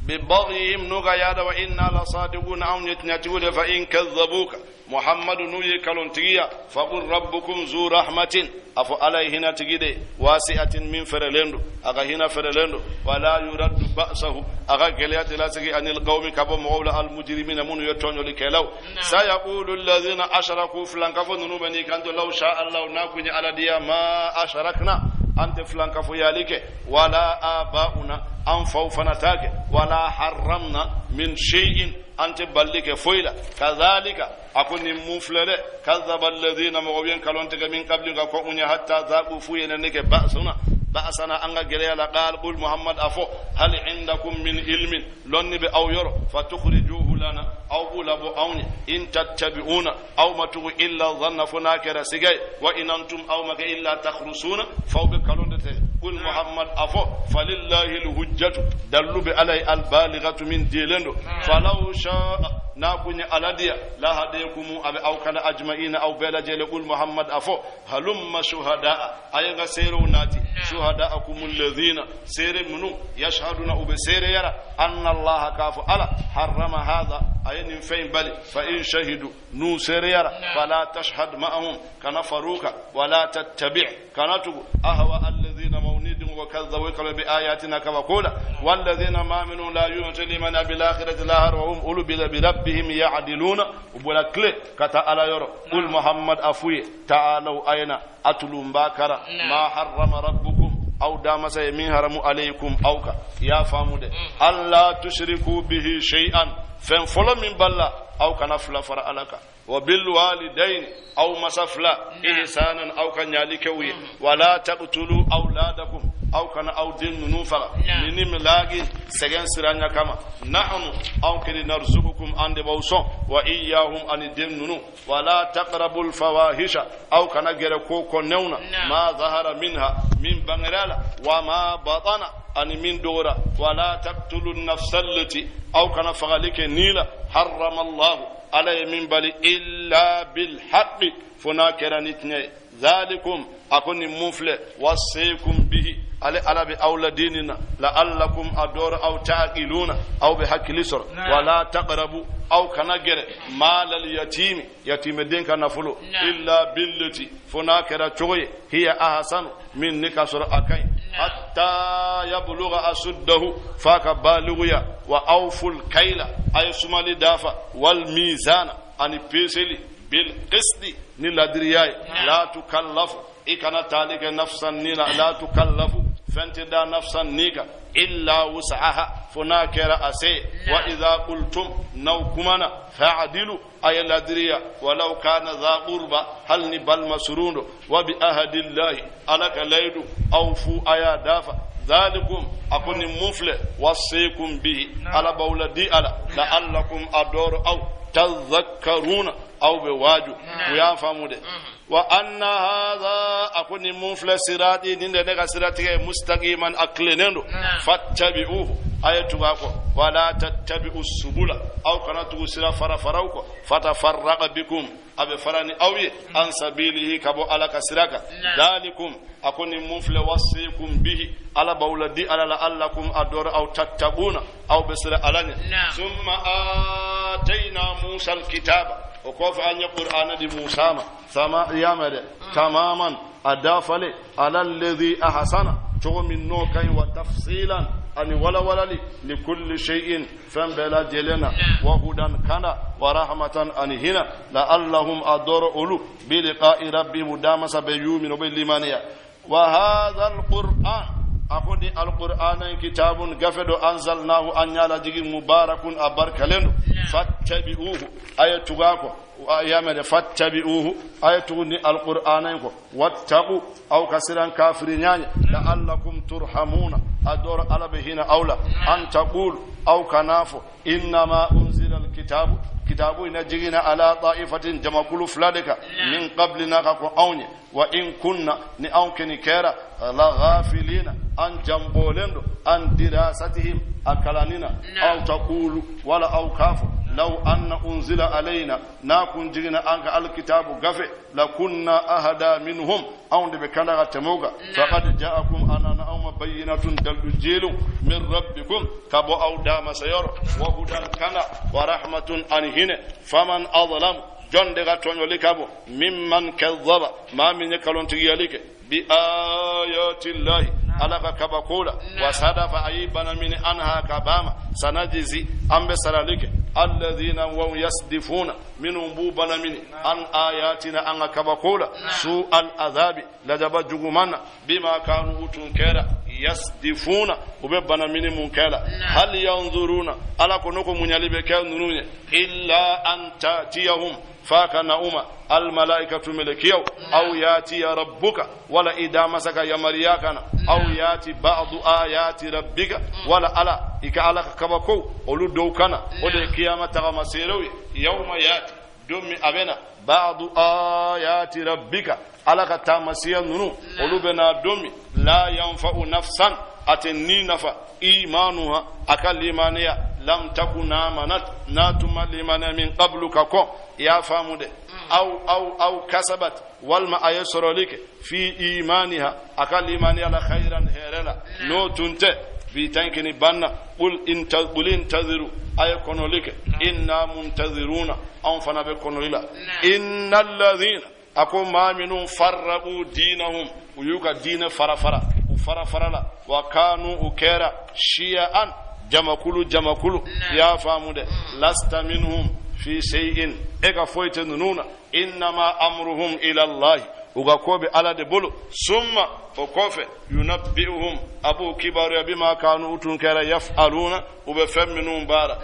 ببغيهم نوغا يادا وإنا لصادقون أو نتنتقول فإن كذبوك محمد نوي كالونتغيا فقل ربكم ذو رحمة أفو عليه هنا تجدي واسعة من فرلندو أغا هنا فرلندو ولا يرد بأسه أغا جليات لا سجي أن القوم كبو مولى المجرمين من يتونيو لكلو سيقول الذين أشركوا فلان كفو ننوبني كانتو لو شاء الله ناكوني على ديا ما أشركنا أنت فلان كفو يالك ولا آباؤنا أنفو فنتاك ولا حرمنا من شيء أنت بلك فويلا كذلك أكون مفلل كذب الذين مغوين كلونتك من قبلك كوني حتى ذاقوا فوينا نك بأسنا بأسنا أنغا جريا قال قل محمد أفو هل عندكم من علم لن بأو يرو فتخرجوه لنا أو قول أبو أوني إن تتبعون أو ما تغو إلا ظن فناكر سجاي وإن أنتم أو ما إلا تخرسون فو بكالون قل محمد أفو فلله الهجة دلوا بألي البالغة من ديلندو فلو شاء ناكوني على ديا لا هديكم أبي أو كان أجمعين أو بلا جل قل محمد أفو هلم شهداء أيغا سيرو ناتي شهداءكم الذين سير منو يشهدون أبسير يرى أن الله كاف على حرم هذا أين فين بلي فإن شهدوا نو سير يرى فلا تشهد معهم كنفروك ولا تتبع كنتو أهوى الذين مونيد وكذبوا بآياتنا كما قولا والذين ما منوا لا يؤمنون لمن بالآخرة لا وهم أولو بربهم يعدلون وبلا كلي كتا على يرى قل محمد أفوي تعالوا أين أتلو باكرا ما حرم ربكم أو دام سيمين هرم عليكم أوكا يا فامود ألا تشركوا به شيئا فانفلو من بلا أو كنفلا فرألك وبالوالدين أو مسفلا إحسانا أو كان يالكوي ولا تقتلوا أولادكم أو كان أو دين نوفا من ملاقي سجن سرانيا كما نحن أو كن نرزقكم عند بوسون وإياهم أن دين نو ولا تقربوا الفواحش أو كان غير كونونا ما ظهر منها من بنغرالا وما بطن أن من دورا ولا تقتلوا النفس التي أو كان فغلك نيلا حرم الله على من بل إلا بالحق فناكرا نتني ذلكم أكون مفل وصيكم به على على بأولادنا لعلكم أدور أو تعقلون أو بحق لسر ولا تقربوا أو كنجر مال اليتيم يتيم الدين كنفلو إلا بالتي فناكرا تشوي هي أحسن من نكسر أكاين حتى يبلغ أشده فاك بالغيا وأوفوا الكيل أي سمالي دافع والميزان أن بيسلي بالقسط نلادرياي لا تكلف إكنا تالك نفسا نيلا لا تكلف فانتدا نفسا نيكا إلا وسعها فناكر أسي وإذا قلتم نوكمنا فاعدلوا أي الأدرية ولو كان ذا قربى هل نبال مسرون وبأهد الله ألك ليل أوفوا أيا دافع ذلكم أكون مفل وصيكم به على بولدي على لعلكم أدور أو تذكرون أو بواجو ويا فامود وأن هذا أكون مفل صراطي نندنا صراطي مستقيما أكلنندو فاتبعوه آية ولا تتبعوا السبل أو كانت سلا فرفروك فتفرق بكم أبي فراني أوي عن سبيله كبو على كسرك ذلكم أكون مفل وصيكم به على بولدي على لعلكم أدور أو تتقون أو بسر علاني ثم آتينا موسى الكتاب وكوف أن القرآن دي موسى تماما أدافلي على الذي أحسن من نوكين وتفصيلا أن ولا ولا لكل شيء فم بلا جلنا وهدى كان ورحمة أن هنا لعلهم أدور أولو بلقاء ربهم دامس بيوم وبالإيمانية وهذا القرآن أقول القرآن كتاب قفد أنزلناه أن يلا مبارك أبارك لنا فاتبعوه آية تغاكو أيام فاتبعوه آية تغني القرآن واتقوا أو كسرا كافرين لعلكم ترحمون أدور على بهنا أولى أن تقول أو كنافو إنما أنزل الكتاب كتاب نجينا على طائفة جمع كل فلادك من قبلنا أوني وإن كنا نأونك كيرا لغافلين أن جنبولندو أن دراستهم أكلاننا أو تقول ولا أو كافو لو أن أنزل علينا ناكن جينا أنك الكتاب غفي لكنا أهدى منهم أو بكنا تموغا فقد جاءكم أنا أو bayyinatun dallu jelu min rabbikum ka bɔ aw dama sayɔrɔ wa hudan kana wa rahmatun ani hinɛ faman adlamu jɔn de ka tɔɲɔli ka bon mimman kadhaba maa min ye kalontigiyali kɛ bi ayati llahi ala ka kabako la wa sadafa a y'i bana mini anha ka bama sanajizi an bɛ sarali kɛ alladhina wahum yasdifuna minnu b'u bana mini an ayatina an ka kabako la su al azabi lajaba juguman na bima kanu u tun kɛra yasdifuna u bɛ bana mini mun kɛ la hal yanzuruna ala ko ne ko muɲali bɛ kɛ ninnu ye illa an tatiyahum f'a ka na u ma almalaikatu melekiyaw aw yatiya rabbuka wala i damasa ka yamariya ka na aw yati ba'du ayati rabbika wala ala i ka ala ka kabakow olu dɔw ka na o de ye kiyama tagama seerew ye yawma yati don min a bɛ na ba'du ayati rabbika ala ka taamasiya ninnu olu bɛ na don min la yanfa'u nafsan a tɛ ni nafa imanuha a ka limaniya lam takun amanat n'a tun ma limaniya min qablu ka kɔn i y'a faamu dɛ aw kasabat walima a ye sɔrɔli kɛ fi imaniha a ka limaniya la khayran hɛrɛ la n'o tun tɛ bi tan kini banna qul intaziru a ye kɔnɔli kɛ inna muntaziruna anw fana bɛ kɔnɔli la innal ladhina a ko maa minnu farraqu diinahum u y'u ka diinɛ fara fara u fara fara la wa kanu u kɛra shiya'an jamakulu jamakulu i y'a faamu dɛ lasta minhum fi shay'in e ka foyi tɛ ninnu na innama amruhum ila allahi u ka ko bɛ ala de bolo summa o kɔfɛ yunabbi'uhum a b'u kibaruya bima kanu u tun kɛra yaf'aluna u bɛ fɛn minnu baara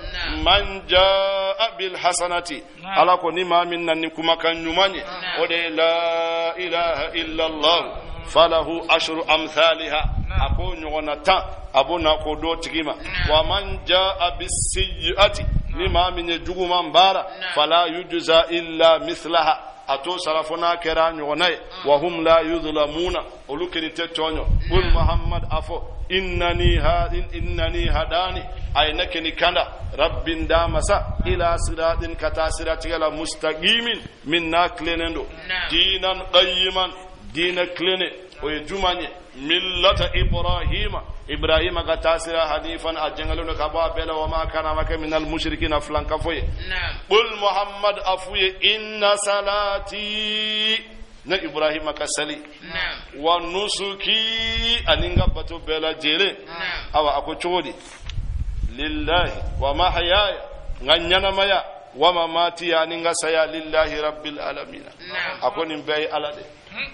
man jaa bil hasanati ala ko ni maa min na ni kumakan ɲuman ye o de ye la ilaha illallah falahu ashru amthaliha a ko ɲɔgɔnna tan a b'o na k'o d'o tigi ma wa man jaa bisayyi'ati ni maa min ye juguman baara fala yujza illa mithlaha a t'o sara fo n'a kɛra a ɲɔgɔnna ye wa hum la yuzlamuna olu kelen tɛ tɔɲɔ qul muhammad a fɔ innani hadani a ye ne keni kanda rabbi n damasa ila siratin ka taa siratigɛ la mustaqimin min n'a tilennen don diinan qayyiman diinɛ tilennen o ye juman ye millata ibrahima ibrahima ka taa sira hanifan a jɛngɛlen don ka bɔ a bɛɛ la wa ma kana ma kɛ minal mushrikina filankafo ye qul muhammad a f'u ye inna salati ne ibrahima ka sali wa nusuki ani n ka bato bɛɛ lajɛlen awa a ko cogo di lillahi wa mahayaya n ka ɲɛnamaya wa mamati ani n ka saya lillahi rabbil alamina a ko nin bɛɛ ye ala de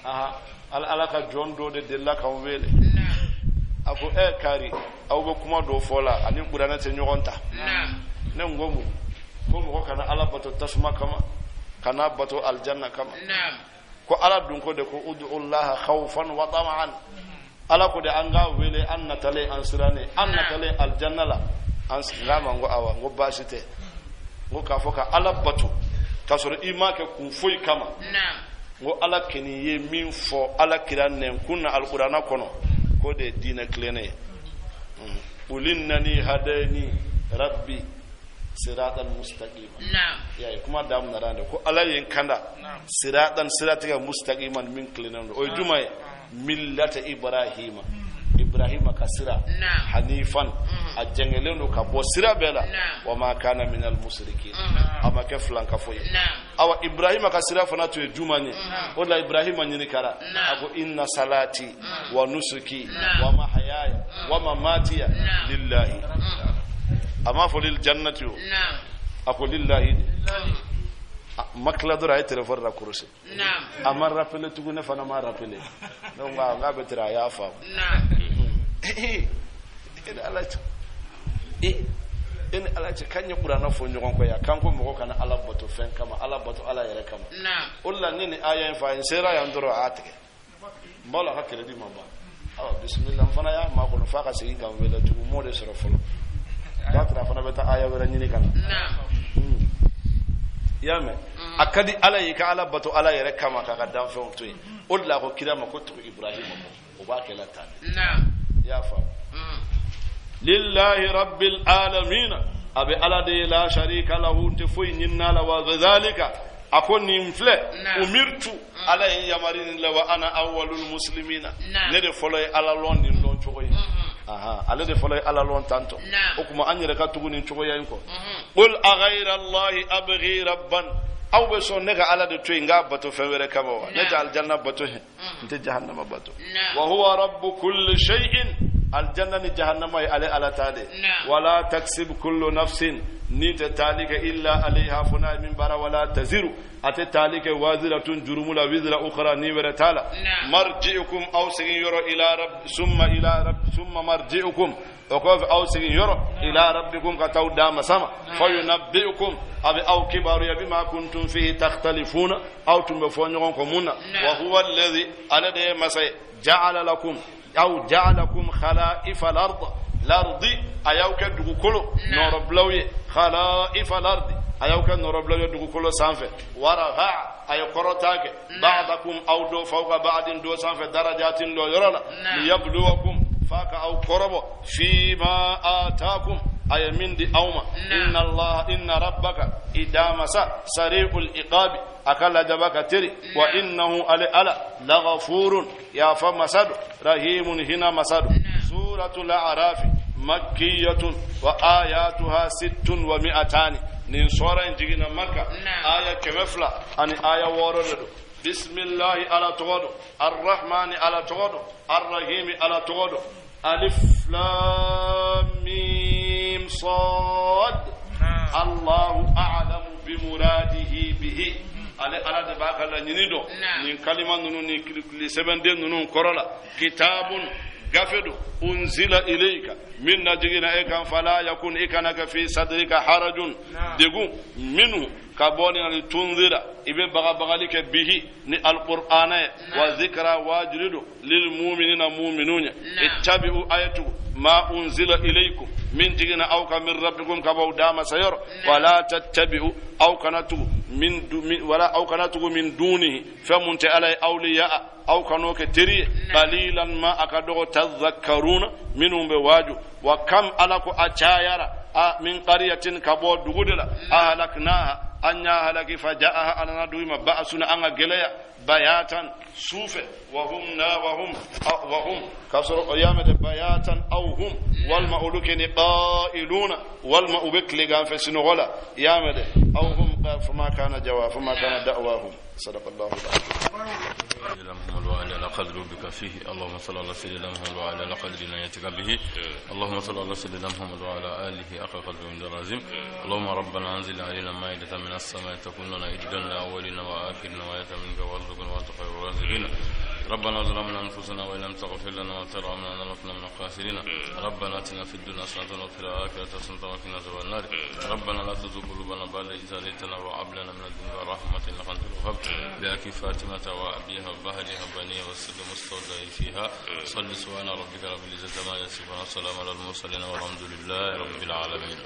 aha ala ka jɔn dɔ de delila k'anw wele a ko ɛ kari aw bɛ kuma dɔ fɔ la ani kuranɛ tɛ ɲɔgɔn ta ne n ko mun ko mɔgɔ kana ala bato tasuma kama kana bato aljanna kama ko ala dun ko de ko ud'ullaha khawfan wa tama'an ala ko de an k'a wele an natalen an sirannen an natalen aljanna la an n'a ma n ko awa n ko baasi tɛ n ko k'a fɔ ka ala bato k'a sɔrɔ i m'a kɛ kun foyi kama n ko ala kɛni ye min fɔ ala kira nɛnkun na alikuranna kɔnɔ k'o de ye diinɛ tilennen ye qul innani hadani rabbi siratan mustaqima ya ye kuma daminɛra de ko ala ye n kanda siratan siratigɛ mustaqiman min tilennen don o ye juma ye millata ibrahima ibrahima ka sira hanifan a jɛngɛlen don ka bɔ sira bɛɛ la wa ma kana minal musrikin a ma kɛ filankafo ye awa ibrahima ka sira fana tun ye juman ye o de la ibrahima ɲininkara a ko inna salati wa nusuki wa mahayaya wa mamatiya lillahi a m'a fɔ lil jannati o a ko lillahi de ma tila dɔrɔn a ye téléphone raccroché a ma rappelé tugun ne fana ma rappelé donc n k'a bɛ tere a y'a faamu e ni ala cɛ e ni ala cɛ k'an ye kuranɛ fɔ ɲɔgɔn kɔ yan k'an ko mɔgɔ kana ala bato fɛn kama ala bato ala yɛrɛ kama o de la ne ni aya in fa n sera yan dɔrɔn a y'a tigɛ n b'a la a ka crédit ma ban awa bisimila n fana y'a makɔnɔ f'a ka segin ka n wele tugun n m'o de sɔrɔ fɔlɔ n'a taara a fana bɛ taa aya wɛrɛ ɲini ka na i y'a mɛn a ka di ala ye i ka ala bato ala yɛrɛ kama k'a ka danfɛnw to yen o de la a ko kira ma ko tugu ibrahima kɔ o b'a kɛ la tan de i y'a faamu lillahi rabbil alamin a bɛ ala de ye la sharika lahu n tɛ foyi ɲinina la wa dhalika a ko nin filɛ umirtu ala ye n yamari nin la wa ana awwalul muslimina ne de fɔlɔ ye ala lɔn nin lɔn. lɔn cogo ye aha ale de fɔlɔ ye ala lɔn tantɔ o tuma an yɛrɛ ka tugu nin cogoya in kɔ qul aghayra allahi abghi rabban aw bɛ sɔn ne ka ala de to yen n k'a bato fɛn wɛrɛ kama wa ne tɛ alijanna bato hɛn n tɛ jahannama bato wa huwa rabbu kulli shay'in aljanna ni jahannama ye ale ala ta de wala taksib kullu nafsin ni tɛ taali kɛ illa alayha fo n'a ye min baara wala taziru a tɛ taali kɛ waziratun jurumu la wizra ukhra ni wɛrɛ t'a la marji'ukum aw segin yɔrɔ ila rabb summa ila rabb summa marji'ukum o kɔfɛ aw segin yɔrɔ ila rabbikum ka t'aw d'a masa ma fayunabbi'ukum a bɛ aw kibaruya bima kuntum fihi takhtalifuna aw tun bɛ fɔ ɲɔgɔn kɔ mun na wa huwa alladhi ale de ye masa ye ja'ala lakum aw ja'alakum khala'ifa al-ard l'ardi a y'aw kɛ dugukolo nɔrɔbilaw ye khala'ifa al-ardi a y'aw kɛ nɔrɔbilaw ye dugukolo sanfɛ wa rafa'a a ye kɔrɔta kɛ ba'dakum aw dɔ fawqa ba'din dɔ sanfɛ darajatin dɔ yɔrɔ la liyabluwakum f'a ka aw kɔrɔbɔ fima atakum a ye min di aw ma inna allaha inna rabbaka i damasa sari'ul iqabi a ka lajaba ka teri wa innahu ale ala laghafurun yafa masa don rahimun hina masa don suratul a'rafi makkiyatun wa ayatuha sittun wa mi'atani nin sura in jiginna makka aya 206 de don bismillahi ala tɔgɔ don arrahmani ala tɔgɔ don arrahimi ala tɔgɔ don alif lam mim sad allahu a'lamu bimuradihi bihi ale ala de b'a ka laɲini dɔn nin kalima ninnu ni kilikili sɛbɛnden ninnu kɔrɔ la kitabun gafe don unzila ilayka min na jiginna e kan fala yakun i kana kɛ fi sadrika harajun degun minnu ka bɔ nin na li tunzira i bɛ bagabagali kɛ bihi ni alqur'ana ye wa zikra waajuli don lil muminina muminun ye ittabi'u a ye tugu ma unzila ilaykum min jiginna aw kan min rabbikum ka b'aw dama sa yɔrɔ wala tattabi'u aw kana tugu min wala aw kana tugu min dunihi fɛn mun tɛ ala ye awliya aw kan'o kɛ teri ye qalilan ma a ka dɔgɔ tadhakkaruna minnu bɛ waaju wa kam ala ko a cayara a min qariyatin ka bɔ dugu de la ahlaknaha an y'a halaki fa ja'aha a nana dugu ma ba'suna an ka gɛlɛya bayatan sufɛ wa hum na wa hum wa hum k'a sɔrɔ o y'a mɛn dɛ bayatan aw hum walima olu kɛ ni qailuna walima u bɛ tilegan fɛ sinɔgɔ la i y'a mɛn dɛ aw hum fama kana jawa fama kana da'wahum صدق الله سيدنا محمد وعلى على قدر بك فيه اللهم صل على سيدنا محمد وعلى على قدر نيتك به اللهم صل على سيدنا محمد وعلى آله حق قدره من العظيم اللهم ربنا انزل علينا مائدة من السماء تكون لنا عيدا لأولنا وآخرنا وآية منك وارزقنا وأنت خير الرازقين ربنا ظلمنا أنفسنا وإن لم تغفر لنا وترحمنا لنكن من الخاسرين ربنا آتنا في الدنيا حسنة وفي الآخرة حسنة وقنا عذاب النار ربنا لا تزغ قلوبنا بعد إذ هديتنا وهب لنا من لدنك رحمة إنك أنت الوهاب بأخي فاطمة وأبيها وبهلها وبنيها والسد مستودع فيها صل سبحان ربك رب العزة ما يصفون والسلام على المرسلين والحمد لله رب العالمين.